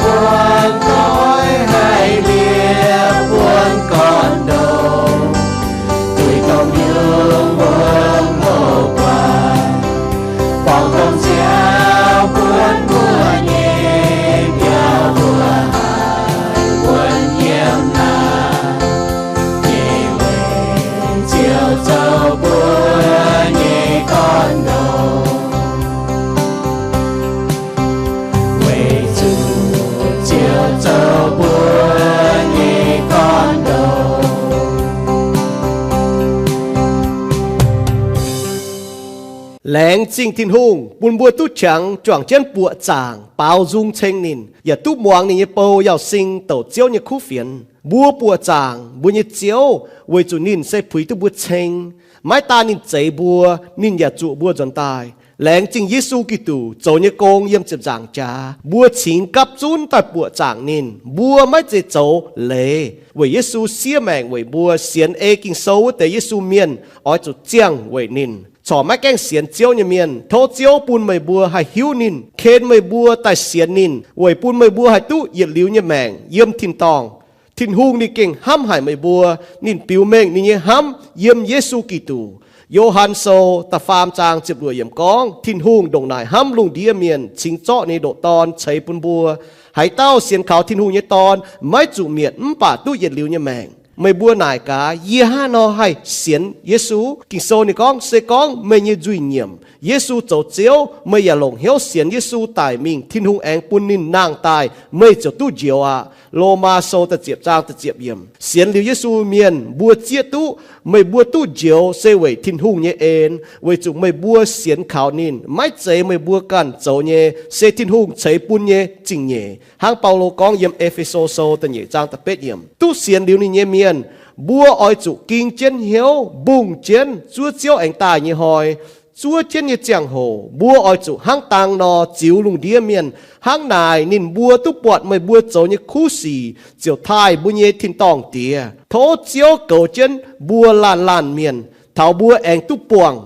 Wuom doix haiz liepc buonv gorn-ndoqv, duih dorh miuc wuom hoqc guaax, borngz dongh Ziouv buonv mbuo nyei biauv mbuo haih wuonv yiem naaiv, weic Ziouv zoux mbuo nyei gorn-ndoqv. Weic zuqc Ziouv zoux mbuo nyei gorn-ndoqv. Laengz zingh Tin-Hungh bun mbuo duqv qangx juangc jienv buoqc zaangc baaux nzung ceng ninh, yaac duqv muangx ninh nyei bou Yauz Sing douc Ziouv nyei kuv fienx. Mbuo buoqc zaangc mbuo nyei Ziouv weic zuqc ninh se puix duqv mbuo ceng. Maiv daan ninh zeix mbuo, ninh yaac zuqc mbuo nzuonx daaih. Laengz zingh Yesu Giduc zoux nyei gong yiem ziepc nzaangc jaax, mbuo cingx gapv zunv daaih buoqc zaangc ninh. Mbuo maiv zeiz zoux leiz weic Yesu siev maengc weic mbuo. Sienx ei Ging-Sou wuov deix Yesu mienh oix zuqc ziangh weic ninh. Corc maiv gaengh sienx Ziouv nyei mienh, tov Ziouv bun meih mbuo haih hiuv ninh, ken meih mbuo daaih sienx ninh, weic bun meih mbuo haih duqv yietc liuz nyei maengc yiem tin-dorngh. Tin-Hungh ninh gengh hnamv haic meih mbuo. Ninh biux mengh ninh nyei hnamv yiem Yesu Giduc. Yo^han Sou da'faam zaang ziepc luoqc yiemc gorngv, Tin-Hungh ndongc naaic hnamv lungh ndiev mienh, cingx zorqv ninh nyei ndoqc Dorn ceix bun mbuo. Haaix dauh sienx kaux Tin-Hungh nyei Dorn maiv zuqc mietc mv baac duqv yietc liuz nyei maengc. Meih mbuo naaic gaax, yie hnangv haaix nor haih sienx Yesu? Ging-Sou ninh gorngv, se gorngv meih nyei nzuih nyiemc Yesu zoux Ziouv, meih yaac longc hnyouv sienx Yesu daic mingh, Tin-Hungh aengx bun ninh nangh daaih, meih ziouc duqv njoux aqv. Lomaa Sou da'ziepc zaang da'ziepc yiemc. Sienx liuz Yesu mienh mbuo zieqv duqv, meih mbuo duqv njoux se weic Tin-Hungh nyei en, weic zuqc meih mbuo sienx kaux ninh. Maiv zeiz meih mbuo ganh zoux nyei, se Tin-Hungh ceix bun nyei zingh nyeic. Hnangv Baulo gorngv yiem E^fe^so Sou da'nyeic zaang da'betv yiemc, duqv sienx liuz ninh nyei mienh, mbuo oix zuqc ging jienv hnyouv mbungh jienv zuov Ziouv aengx daaih nyei hnoi. Zuov jienv nyei ziangh hoc mbuo oix zuqc hnangv dang nor ziux lungh ndiev mienh. Hnangv naaic ninh mbuo duqv buatc meih mbuo zoux nyei kuv sic ziouc taaih mbuo nyei tin-dorngh Diex. Tov Ziouv goux jienv mbuo laanh laanh mienh, taux mbuo aengx duqv buangh